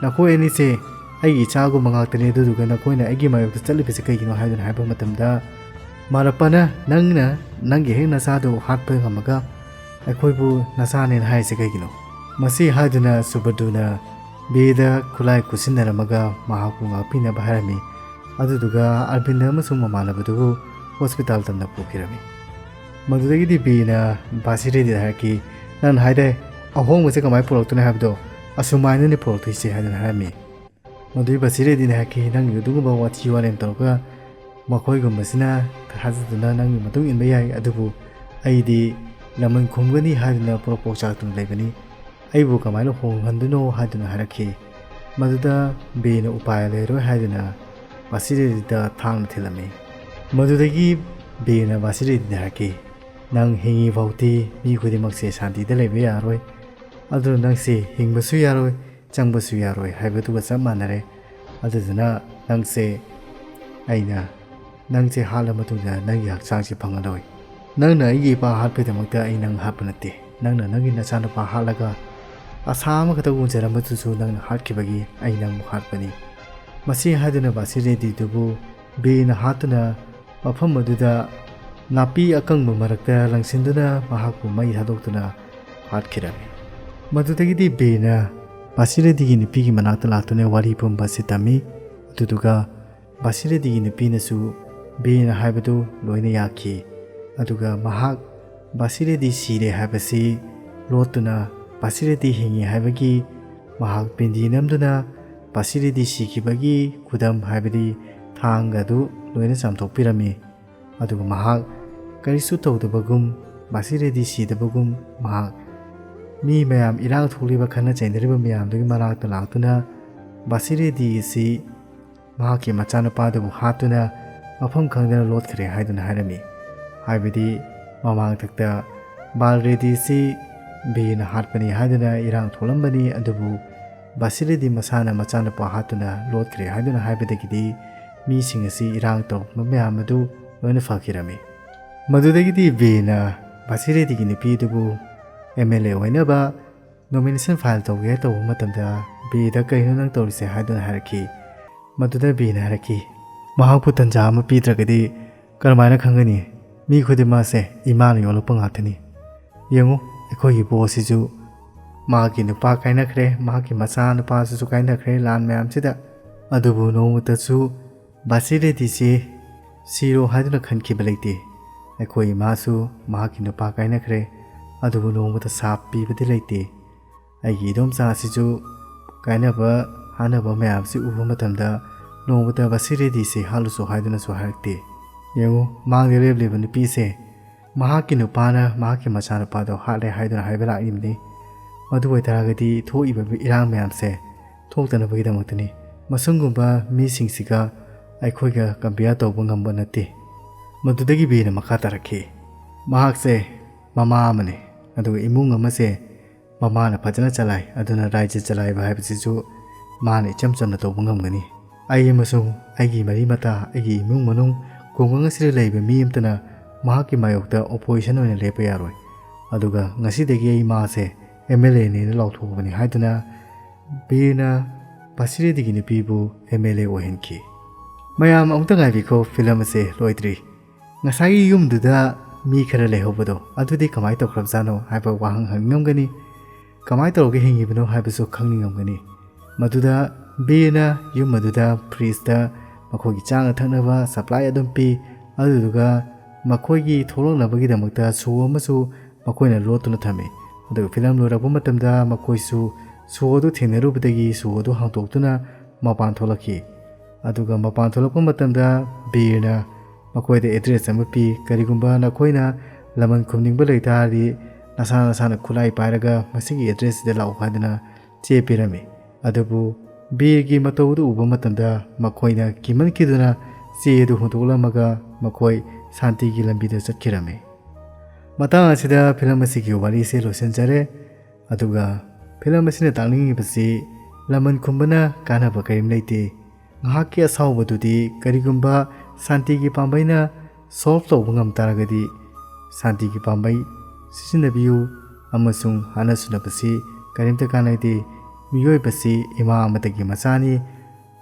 "ꯅꯈꯣꯏ ꯑꯅꯤꯁꯦ ꯑꯩꯒꯤ ꯏꯆꯥꯒꯨꯝꯕ ꯉꯥꯛꯇꯅꯤ, ꯑꯗꯨꯗꯨꯒ ꯅꯈꯣꯏꯅ ꯑꯩꯒꯤ ꯃꯥꯌꯣꯛꯇ ꯆꯠꯂꯤꯕꯁꯤ ꯀꯩꯒꯤꯅꯣ?" ꯍꯥꯏꯗꯨꯅ ꯍꯥꯏꯕ ꯃꯇꯝꯗ, ꯃꯥꯔꯞꯄꯅ, "ꯅꯪꯅ ꯅꯪꯒꯤ ꯍꯦꯛ ꯅꯆꯥꯗꯨ ꯍꯥꯠꯄ ꯉꯝꯃꯒ ꯑꯩꯈꯣꯏꯕꯨ ꯅꯆꯥꯅꯦꯅ ꯍꯥꯏꯔꯤꯁꯦ ꯀꯩꯒꯤꯅꯣ?" ꯃꯁꯤ ꯍꯥꯏꯗꯨꯅ ꯁꯨꯕꯗꯨꯅ ꯕꯦꯗ ꯈꯨꯠꯂꯥꯏ ꯈꯨꯠꯁꯤꯟꯅꯔꯝꯃꯒ ꯃꯍꯥꯛꯄꯨ ꯉꯥꯛꯄꯤꯅꯕ ꯍꯥꯏꯔꯝꯃꯤ꯫ ꯑꯗꯨꯗꯨꯒ ꯑꯔꯕꯤꯟꯗ ꯑꯃꯁꯨꯡ ꯃꯃꯥꯟꯅꯕꯗꯨꯕꯨ ꯍꯣꯁꯄꯤꯇꯥꯜ ꯇꯝꯅ ꯄꯨꯈꯤꯔꯝꯃꯤ꯫ ꯃꯗꯨꯗꯒꯤꯗꯤ ꯕꯦꯅ ꯕꯥꯁꯤ ꯔꯦꯗꯤꯗ ꯍꯥꯏꯔꯛꯈꯤ, "ꯅꯪꯅ ꯍꯥꯏꯗꯥꯏ ꯑꯍꯣꯡꯕꯁꯦ ꯀꯃꯥꯏꯅ ꯄꯨꯔꯛꯇꯣꯏꯅꯣ ꯍꯥꯏꯕꯗꯣ, ꯑꯁꯨꯃꯥꯏꯅꯅꯤ ꯄꯨꯔꯛꯇꯣꯏꯁꯦ" ꯍꯥꯏꯗꯨꯅ ꯍꯥꯏꯔꯝꯃꯤ꯫ ꯃꯗꯨꯒꯤ ꯕꯥꯁꯤ ꯔꯦꯗꯤꯅ ꯍꯥꯏꯔꯛꯈꯤ, "ꯅꯪꯒꯤ ꯑꯗꯨꯒꯨꯝꯕ ꯋꯥꯊꯤ ꯋꯥꯔꯦꯝ ꯇꯧꯔꯒ ꯃꯈꯣꯏꯒꯨꯝꯕꯁꯤꯅ ꯊꯥꯖꯗꯨꯅ ꯅꯪꯒꯤ ꯃꯇꯨꯡ ꯏꯟꯕ ꯌꯥꯏ, ꯑꯗꯨꯕꯨ ꯑꯩꯗꯤ ꯂꯃꯟ ꯈꯨꯝꯒꯅꯤ ꯍꯥꯏꯗꯨꯅ ꯄ꯭ꯔꯣꯛ ꯄ꯭ꯔꯣꯛ ꯆꯥꯛꯇꯨꯅ ꯂꯩꯕꯅꯤ, ꯑꯩꯕꯨ ꯀꯃꯥꯏꯅ ꯍꯣꯡꯍꯟꯗꯣꯏꯅꯣ?" ꯍꯥꯏꯗꯨꯅ ꯍꯥꯏꯔꯛꯈꯤ꯫ ꯃꯗꯨꯗ ꯕꯦꯅ ꯎꯄꯥꯏ ꯂꯩꯔꯣꯏ ꯍꯥꯏꯗꯨꯅ ꯕꯥꯁꯤ ꯔꯦꯗꯤꯗ ꯊꯥꯡꯅ ꯊꯤꯜꯂꯝꯃꯤ꯫ ꯃꯗꯨꯗꯒꯤ ꯕꯦꯅ ꯕꯥꯁꯤ ꯔꯦꯗꯤꯗ ꯍꯥꯏꯔꯛꯈꯤ, "ꯅꯪ ꯍꯤꯡꯉꯤ ꯐꯥꯎꯗꯤ ꯃꯤ ꯈꯨꯗꯤꯡꯃꯛꯁꯦ ꯁꯥꯟꯇꯤꯗ ꯂꯩꯕ ꯌꯥꯔꯣꯏ, ꯑꯗꯨꯅ ꯅꯪꯁꯦ ꯍꯤꯡꯕꯁꯨ ꯌꯥꯔꯣꯏ, ꯆꯪꯕꯁꯨ ꯌꯥꯔꯣꯏ ꯍꯥꯏꯕꯗꯨꯒ ꯆꯞ ꯃꯥꯟꯅꯔꯦ꯫ ꯑꯗꯨꯗꯨꯅ ꯅꯪꯁꯦ, ꯑꯩꯅ ꯅꯪꯁꯦ ꯍꯥꯠꯂ ꯃꯇꯨꯡꯗ ꯅꯪꯒꯤ ꯍꯛꯆꯥꯡꯁꯦ ꯐꯪꯉꯔꯣꯏ꯫ ꯅꯪꯅ ꯑꯩꯒꯤ ꯏꯄꯥ ꯍꯥꯠꯄꯒꯤꯗꯃꯛꯇ ꯑꯩ ꯅꯪ ꯍꯥꯠꯄ ꯅꯠꯇꯦ꯫ ꯅꯪꯅ ꯅꯪꯒꯤ ꯅꯆꯥꯅꯨꯄꯥ ꯍꯥꯠꯂꯒ ꯑꯁꯥ ꯑꯃꯈꯛꯇ ꯎꯖꯔꯝꯕꯗꯨꯁꯨ ꯅꯪꯅ ꯍꯥꯠꯈꯤꯕꯒꯤ ꯑꯩ ꯅꯪꯕꯨ ꯍꯥꯠꯄꯅꯤ꯫ ꯃꯁꯤ ꯍꯥꯏꯗꯨꯅ ꯕꯥꯁꯤꯔꯦꯗꯤꯗꯨꯕꯨ ꯕꯦꯅ ꯍꯥꯠꯇꯨꯅ ꯃꯐꯝ ꯑꯗꯨꯗ ꯅꯥꯄꯤ ꯑꯀꯪꯕ ꯃꯔꯛꯇ ꯂꯪꯁꯤꯟꯗꯨꯅ ꯃꯍꯥꯛꯄꯨ ꯃꯩ ꯊꯥꯗꯣꯛꯇꯨꯅ ꯍꯥꯠꯈꯤꯔꯝꯃꯤ꯫ ꯃꯗꯨꯗꯒꯤꯗꯤ ꯕꯦꯅ ꯕꯥꯁꯤꯔꯦꯗꯤꯒꯤ ꯅꯨꯄꯤꯒꯤ ꯃꯅꯥꯛꯇ ꯂꯥꯛꯇꯨꯅ ꯋꯥꯔꯤ ꯄꯨꯝꯕ ꯑꯁꯤ ꯇꯝꯃꯤ꯫ ꯑꯗꯨꯗꯨꯒ ꯕꯥꯁꯤꯔꯦꯗꯤꯒꯤ ꯅꯨꯄꯤꯅꯁꯨ ꯕꯦꯅ ꯍꯥꯏꯕꯗꯨ ꯂꯣꯏꯅ ꯌꯥꯈꯤ꯫ ꯑꯗꯨꯒ ꯃꯍꯥꯛ ꯕꯥꯁꯤꯔꯦꯗꯤ ꯁꯤꯔꯦ ꯍꯥꯏꯕꯁꯤ ꯂꯣꯠꯇꯨꯅ ꯕꯥꯁꯤꯔꯦꯗꯤ ꯍꯤꯡꯉꯤ ꯍꯥꯏꯕꯒꯤ ꯃꯍꯥꯛ ꯄꯤꯟꯗꯤ ꯅꯝꯗꯨꯅ ꯕꯥꯁꯤꯔꯦꯗꯤ ꯁꯤꯈꯤꯕꯒꯤ ꯈꯨꯗꯝ, ꯍꯥꯏꯕꯗꯤ ꯊꯥꯡꯒ ꯑꯗꯨ ꯂꯣꯏꯅ ꯆꯥꯝꯊꯣꯛꯄꯤꯔꯝꯃꯤ꯫ ꯑꯗꯨꯒ ꯃꯍꯥꯛ ꯀꯔꯤꯁꯨ ꯇꯧꯗꯕꯒꯨꯝ, ꯕꯥꯁꯤꯔꯦꯗꯤ ꯁꯤꯗꯕꯒꯨꯝ, ꯃꯍꯥꯛ ꯃꯤ ꯃꯌꯥꯝ, ꯏꯔꯥꯡ ꯊꯣꯛꯂꯤꯕ, ꯈꯠꯅ ꯆꯩꯅꯔꯤꯕ ꯃꯌꯥꯝꯗꯨꯒꯤ ꯃꯅꯥꯛꯇ ꯂꯥꯛꯇꯨꯅ ꯕꯥꯁꯤꯔꯦꯗꯤ ꯑꯁꯤ ꯃꯍꯥꯛꯀꯤ ꯃꯆꯥꯅꯨꯄꯥꯗꯨꯕꯨ ꯍꯥꯠꯇꯨꯅ ꯃꯐꯝ ꯈꯪꯗꯅ ꯂꯣꯠꯈ꯭ꯔꯦ ꯍꯥꯏꯗꯨꯅ ꯍꯥꯏꯔꯝꯃꯤ꯫ ꯍꯥꯏꯕꯗꯤ ꯃꯃꯥꯡꯊꯛꯇ ꯕꯥꯜꯔꯦꯗꯤꯁꯤ ꯕꯦꯅ ꯍꯥꯠꯄꯅꯤ ꯍꯥꯏꯗꯨꯅ ꯏꯔꯥꯡ ꯊꯣꯛꯂꯝꯕꯅꯤ, ꯑꯗꯨꯕꯨ ꯕꯥꯁꯤꯔꯦꯗꯤ ꯃꯁꯥꯅ ꯃꯆꯥꯅꯨꯄꯥ ꯍꯥꯠꯇꯨꯅ ꯂꯣꯠꯈ꯭ꯔꯦ ꯍꯥꯏꯗꯨꯅ ꯍꯥꯏꯕꯗꯒꯤꯗꯤ ꯃꯤꯁꯤꯡ ꯑꯁꯤ ꯏꯔꯥꯡ ꯇꯧꯔꯛꯄ ꯃꯌꯥꯝ ꯑꯗꯨ ꯂꯣꯏꯅ ꯐꯈꯤꯔꯝꯃꯤ꯫ ꯃꯗꯨꯗꯒꯤꯗꯤ ꯕꯦꯅ ꯕꯥꯁꯤꯔꯦꯗꯤꯒꯤ ꯅꯨꯄꯤ ꯑꯗꯨꯕꯨ ꯑꯦꯝ ꯑꯦꯜ ꯑꯦ ꯑꯣꯏꯅꯕ ꯅꯣꯃꯤꯅꯦꯁꯟ ꯐꯥꯏꯜ ꯇꯧꯒꯦ ꯇꯧꯕ ꯃꯇꯝꯗ ꯕꯦꯗ "ꯀꯩꯅꯣ ꯅꯪ ꯇꯧꯔꯤꯁꯦ?" ꯍꯥꯏꯗꯨꯅ ꯍꯥꯏꯔꯛꯈꯤ꯫ ꯃꯗꯨꯗ ꯕꯦꯅ ꯍꯥꯏꯔꯛꯈꯤ, "ꯃꯍꯥꯛꯄꯨ ꯇꯟꯖꯥ ꯑꯃ ꯄꯤꯗ꯭ꯔꯒꯗꯤ ꯀꯔꯝꯍꯥꯏꯅ ꯈꯪꯒꯅꯤ? ꯃꯤ ꯈꯨꯗꯤꯡꯃꯛ ꯑꯁꯦ ꯏꯃꯥꯅ ꯌꯣꯛꯂꯛꯄ ꯉꯥꯛꯇꯅꯤ꯫ ꯌꯦꯡꯉꯨ, ꯑꯩꯈꯣꯏꯒꯤ ꯕꯣꯁꯁꯤꯁꯨ ꯃꯍꯥꯛꯀꯤ ꯅꯨꯄꯥ ꯀꯥꯏꯅꯈ꯭ꯔꯦ, ꯃꯍꯥꯛꯀꯤ ꯃꯆꯥ ꯅꯨꯄꯥꯁꯤꯁꯨ ꯀꯥꯏꯅꯈ꯭ꯔꯦ ꯂꯥꯟ ꯃꯌꯥꯝꯁꯤꯗ꯫ ꯑꯗꯨꯕꯨ ꯅꯣꯡꯃꯇꯁꯨ ꯕꯥꯁꯤꯔꯦꯗꯤꯁꯤ ꯁꯤꯔꯣ ꯍꯥꯏꯗꯨꯅ ꯈꯟꯈꯤꯕ ꯂꯩꯇꯦ꯫ ꯑꯩꯈꯣꯏ ꯏꯃꯥꯁꯨ ꯃꯍꯥꯛꯀꯤ ꯅꯨꯄꯥ ꯀꯥꯏꯅꯈ꯭ꯔꯦ, ꯑꯗꯨꯕꯨ ꯅꯣꯡꯃꯇ ꯁꯥꯞ ꯄꯤꯕꯗꯤ ꯂꯩꯇꯦ꯫ ꯑꯩꯒꯤ ꯏꯗꯣꯝꯆꯥ ꯑꯁꯤꯁꯨ ꯀꯥꯏꯅꯕ ꯍꯥꯠꯅꯕ ꯃꯌꯥꯝꯁꯤ ꯎꯕ ꯃꯇꯝꯗ ꯅꯣꯡꯃꯇ ꯕꯥꯁꯤꯔꯦꯗꯤꯁꯤ ꯍꯥꯠꯂꯨꯆꯣ ꯍꯥꯏꯗꯨꯅꯁꯨ ꯍꯥꯏꯔꯛꯇꯦ꯫ ꯌꯦꯡꯉꯨ, ꯃꯥꯡꯗ ꯂꯦꯞꯂꯤꯕ ꯅꯨꯄꯤꯁꯦ ꯃꯍꯥꯛꯀꯤ ꯅꯨꯄꯥꯅ ꯃꯍꯥꯛꯀꯤ ꯃꯆꯥꯅꯨꯄꯥꯗꯣ ꯍꯥꯠꯂꯦ ꯍꯥꯏꯗꯨꯅ ꯍꯥꯏꯕ ꯂꯥꯛꯂꯤꯕꯅꯤ꯫ ꯃꯗꯨ ꯑꯣꯏꯇꯥꯔꯒꯗꯤ ꯊꯣꯛꯏꯕ ꯏꯔꯥꯡ ꯃꯌꯥꯝꯁꯦ ꯊꯣꯛꯇꯅꯕꯒꯤꯗꯃꯛꯇꯅꯤ꯫ ꯃꯁꯨꯝꯒꯨꯝꯕ ꯃꯤꯁꯤꯡꯁꯤꯒ ꯑꯩꯈꯣꯏꯒ ꯀꯝꯄꯤꯌꯔ ꯇꯧꯕ ꯉꯝꯕ ꯅꯠꯇꯦ꯫" ꯃꯗꯨꯗꯒꯤ ꯕꯦꯅ ꯃꯈꯥ ꯇꯥꯔꯛꯈꯤ, "ꯃꯍꯥꯛꯁꯦ ꯃꯃꯥ ꯑꯃꯅꯤ, ꯑꯗꯨꯒ ꯏꯃꯨꯡ ꯑꯃꯁꯦ ꯃꯃꯥꯅ ꯐꯖꯅ ꯆꯂꯥꯏ, ꯑꯗꯨꯅ ꯔꯥꯏꯖ ꯆꯂꯥꯏꯕ ꯍꯥꯏꯕꯁꯤꯁꯨ ꯃꯥꯅ ꯏꯆꯝ ꯆꯝꯅ ꯇꯧꯕ ꯉꯝꯒꯅꯤ꯫ ꯑꯩ ꯑꯃꯁꯨꯡ ꯑꯩꯒꯤ ꯃꯔꯤ ꯃꯇꯥ, ꯑꯩꯒꯤ ꯏꯃꯨꯡ ꯃꯅꯨꯡ, ꯈꯨꯡꯒꯪ ꯑꯁꯤꯗ ꯂꯩꯕ ꯃꯤ ꯑꯃꯠꯇꯅ ꯃꯍꯥꯛꯀꯤ ꯃꯥꯌꯣꯛꯇ opposition ꯑꯣꯏꯅ ꯂꯦꯞꯄ ꯌꯥꯔꯣꯏ꯫ ꯑꯗꯨꯒ ꯉꯁꯤꯗꯒꯤ ꯑꯩ ꯃꯥꯁꯦ MLAꯅꯦꯅ ꯂꯥꯎꯊꯣꯛꯄꯅꯤ ꯍꯥꯏꯗꯨꯅ ꯕꯤꯔꯅ ꯄꯥꯁꯤꯔꯤꯗꯤꯒꯤ ꯅꯨꯄꯤꯕꯨ MLA ꯑꯣꯏꯍꯟꯈꯤ꯫ ꯃꯌꯥꯝ ꯑꯃꯨꯛꯇ ꯉꯥꯏꯕꯤꯈꯣ, ꯐꯤꯂꯝ ꯑꯁꯦ ꯂꯣꯏꯗ꯭ꯔꯤ꯫ ꯉꯁꯥꯏꯒꯤ ꯌꯨꯝꯗꯨꯗ ꯃꯤ ꯈꯔ ꯂꯩꯍꯧꯕꯗꯣ, ꯑꯗꯨꯗꯤ ꯀꯃꯥꯏꯅ ꯇꯧꯈ꯭ꯔꯕꯖꯥꯠꯅꯣ ꯍꯥꯏꯕ ꯋꯥꯍꯪ ꯍꯪꯅꯤꯡꯉꯝꯒꯅꯤ꯫ ꯀꯃꯥꯏꯅ ꯇꯧꯔꯒ ꯍꯤꯡꯉꯤꯕꯅꯣ ꯍꯥꯏꯕꯁꯨ ꯈꯪꯅꯤꯡꯉꯝꯒꯅꯤ꯫ ꯃꯗꯨꯗ ꯕꯤꯔꯅ ꯌꯨꯝ ꯑꯗꯨꯗ fridgeꯇ ꯃꯈꯣꯏꯒꯤ ꯆꯥꯅ ꯊꯛꯅꯕ supply ꯑꯗꯨꯝ ꯄꯤ꯫ ꯑꯗꯨꯗꯨꯒ ꯃꯈꯣꯏꯒꯤ ꯊꯣꯛꯂꯛꯅꯕꯒꯤꯗꯃꯛꯇ ꯁꯣ ꯑꯃꯁꯨ ꯃꯈꯣꯏꯅ ꯂꯣꯠꯇꯨꯅ ꯊꯝꯃꯤ꯫ ꯑꯗꯨꯒ ꯐꯤꯂꯝ ꯂꯣꯏꯔꯛꯄ ꯃꯇꯝꯗ ꯃꯈꯣꯏꯁꯨ ꯁꯣ ꯑꯗꯨ ꯊꯦꯡꯅꯔꯨꯕꯗꯒꯤ ꯁꯣ ꯑꯗꯨ ꯍꯥꯡꯗꯣꯛꯇꯨꯅ ꯃꯄꯥꯟ ꯊꯣꯛꯂꯛꯈꯤ꯫ ꯑꯗꯨꯒ ꯃꯄꯥꯟ ꯊꯣꯛꯂꯛꯄ ꯃꯇꯝꯗ ꯕꯤꯔꯅ ꯃꯈꯣꯏꯗ address ꯑꯃ ꯄꯤ, "ꯀꯔꯤꯒꯨꯝꯕ ꯅꯈꯣꯏꯅ ꯂꯃꯟ ꯈꯨꯝꯅꯤꯡꯕ ꯂꯩꯇꯥꯔꯗꯤ ꯅꯁꯥ ꯅꯁꯥꯅ ꯈꯨꯠꯂꯥꯏ ꯄꯥꯏꯔꯒ ꯃꯁꯤꯒꯤ addressꯁꯤꯗ ꯂꯥꯛꯎ" ꯍꯥꯏꯗꯨꯅ ꯆꯦ ꯄꯤꯔꯝꯃꯤ꯫ ꯑꯗꯨꯕꯨ ꯕꯤꯔꯒꯤ ꯃꯇꯧ ꯑꯗꯨ ꯎꯕ ꯃꯇꯝꯗ ꯃꯈꯣꯏꯅ ꯀꯤꯃꯟꯈꯤꯗꯨꯅ ꯆꯦ ꯑꯗꯨ ꯍꯨꯟꯗꯣꯛꯂꯝꯃꯒ ꯃꯈꯣꯏ ꯁꯥꯟꯇꯤꯒꯤ ꯂꯝꯕꯤꯗ ꯆꯠꯈꯤꯔꯝꯃꯤ꯫ ꯃꯇꯥꯡ ꯑꯁꯤꯗ ꯐꯤꯂꯝ ꯑꯁꯤꯒꯤ ꯋꯥꯔꯤꯁꯦ ꯂꯣꯏꯁꯤꯟꯖꯔꯦ꯫ ꯑꯗꯨꯒ ꯐꯤꯂꯝ ꯑꯁꯤꯅ ꯇꯥꯛꯅꯤꯡꯉꯤꯕꯁꯤ ꯂꯃꯟ ꯈꯨꯝꯕꯅ ꯀꯥꯟꯅꯕ ꯀꯔꯤꯝ ꯂꯩꯇꯦ꯫ ꯉꯥꯏꯍꯥꯛꯀꯤ ꯑꯁꯥꯎꯕꯗꯨꯗꯤ ꯀꯔꯤꯒꯨꯝꯕ ꯁꯥꯟꯇꯤꯒꯤ ꯄꯥꯝꯕꯩꯅ solve ꯇꯧꯕ ꯉꯝ ꯇꯥꯔꯒꯗꯤ ꯁꯥꯟꯇꯤꯒꯤ ꯄꯥꯝꯕꯩ ꯁꯤꯖꯤꯟꯅꯕꯤꯌꯨ, ꯑꯃꯁꯨꯡ ꯍꯥꯠꯅ ꯁꯨꯅꯕꯁꯤ ꯀꯔꯤꯝꯇ ꯀꯥꯟꯅꯗꯦ꯫ ꯃꯤꯑꯣꯏꯕꯁꯤ ꯏꯃꯥ ꯑꯃꯇꯒꯤ ꯃꯆꯥꯅꯤ,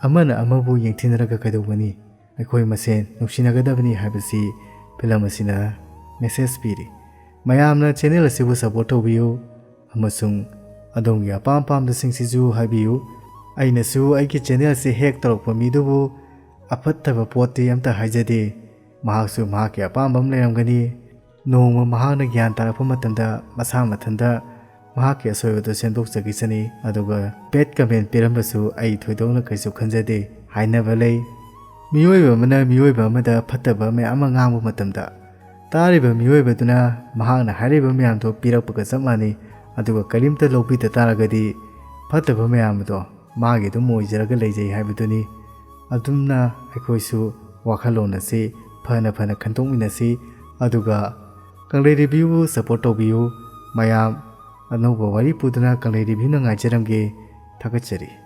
ꯑꯃꯅ ꯑꯃꯕꯨ ꯌꯦꯡꯊꯤꯅꯔꯒ ꯀꯩꯗꯧꯒꯅꯤ? ꯑꯩꯈꯣꯏ ꯃꯁꯦꯟ ꯅꯨꯡꯁꯤꯅꯒꯗꯕꯅꯤ ꯍꯥꯏꯕꯁꯤ ꯐꯤꯂꯝ ꯑꯁꯤꯅ message ꯄꯤꯔꯤ꯫ ꯃꯌꯥꯝꯅ channel ꯑꯁꯤꯕꯨ support ꯇꯧꯕꯤꯌꯨ ꯑꯃꯁꯨꯡ ꯑꯗꯣꯝꯒꯤ ꯑꯄꯥꯝ ꯄꯥꯝꯗꯁꯤꯡꯁꯤꯁꯨ ꯍꯥꯏꯕꯤꯌꯨ꯫ ꯑꯩꯅꯁꯨ ꯑꯩꯒꯤ channel ꯑꯁꯤ hack ꯇꯧꯔꯛꯄ ꯃꯤꯗꯨꯕꯨ ꯑꯐꯠꯇꯕ ꯄꯣꯠꯇꯤ ꯑꯝꯇ ꯍꯥꯏꯖꯗꯦ꯫ ꯃꯍꯥꯛꯁꯨ ꯃꯍꯥꯛꯀꯤ ꯑꯄꯥꯝꯕ ꯑꯃ ꯂꯩꯔꯝꯒꯅꯤ꯫ ꯅꯣꯡꯃ ꯃꯍꯥꯛꯅ ꯒ꯭ꯌꯥꯟ ꯇꯥꯔꯛꯄ ꯃꯇꯝꯗ ꯃꯁꯥ ꯃꯊꯟꯇ ꯃꯍꯥꯛꯀꯤ ꯑꯁꯣꯏꯕꯗꯨ ꯁꯦꯝꯗꯣꯛꯆꯈꯤꯁꯅꯤ꯫ ꯑꯗꯨꯒ bad comment ꯄꯤꯔꯝꯕꯁꯨ ꯑꯩ ꯊꯣꯏꯗꯣꯛꯅ ꯀꯩꯁꯨ ꯈꯟꯖꯗꯦ꯫ ꯍꯥꯏꯅꯕ ꯂꯩ, ꯃꯤꯑꯣꯏꯕ ꯑꯃꯅ ꯃꯤꯑꯣꯏꯕ ꯑꯃꯗ ꯐꯠꯇꯕ ꯃꯌꯥꯝ ꯑꯃ ꯉꯥꯡꯕ ꯃꯇꯝꯗ, ꯇꯥꯔꯤꯕ ꯃꯤꯑꯣꯏꯕꯗꯨꯅ ꯃꯍꯥꯛꯅ ꯍꯥꯏꯔꯤꯕ ꯃꯌꯥꯝꯗꯣ ꯄꯤꯔꯛꯄꯒ ꯆꯞ ꯃꯥꯟꯅꯩ꯫ ꯑꯗꯨꯒ ꯀꯔꯤꯝꯇ ꯂꯧꯕꯤꯗ ꯇꯥꯔꯒꯗꯤ ꯐꯠꯇꯕ ꯃꯌꯥꯝ ꯑꯗꯣ ꯃꯥꯒꯤ ꯑꯗꯨꯝ ꯑꯣꯏꯖꯔꯒ ꯂꯩꯖꯩ ꯍꯥꯏꯕꯗꯨꯅꯤ꯫ ꯑꯗꯨꯝꯅ ꯑꯩꯈꯣꯏꯁꯨ ꯋꯥꯈꯜꯂꯣꯟ ꯑꯁꯤ ꯐꯅ ꯐꯅ ꯈꯟꯗꯣꯛꯃꯤꯟꯅꯁꯤ꯫ ꯑꯗꯨꯒ ꯀꯪꯂꯩ ꯔꯤꯚ꯭ꯌꯨꯕꯨ support ꯇꯧꯕꯤꯌꯨ꯫ ꯃꯌꯥꯝ ꯑꯅꯧꯕ ꯋꯥꯔꯤ ꯄꯨꯗꯨꯅ ꯀꯪꯂꯩ ꯔꯤꯚ꯭ꯌꯨꯅ ꯉꯥꯏꯖꯔꯝꯒꯦ꯫ ꯊꯥꯒꯠꯆꯔꯤ꯫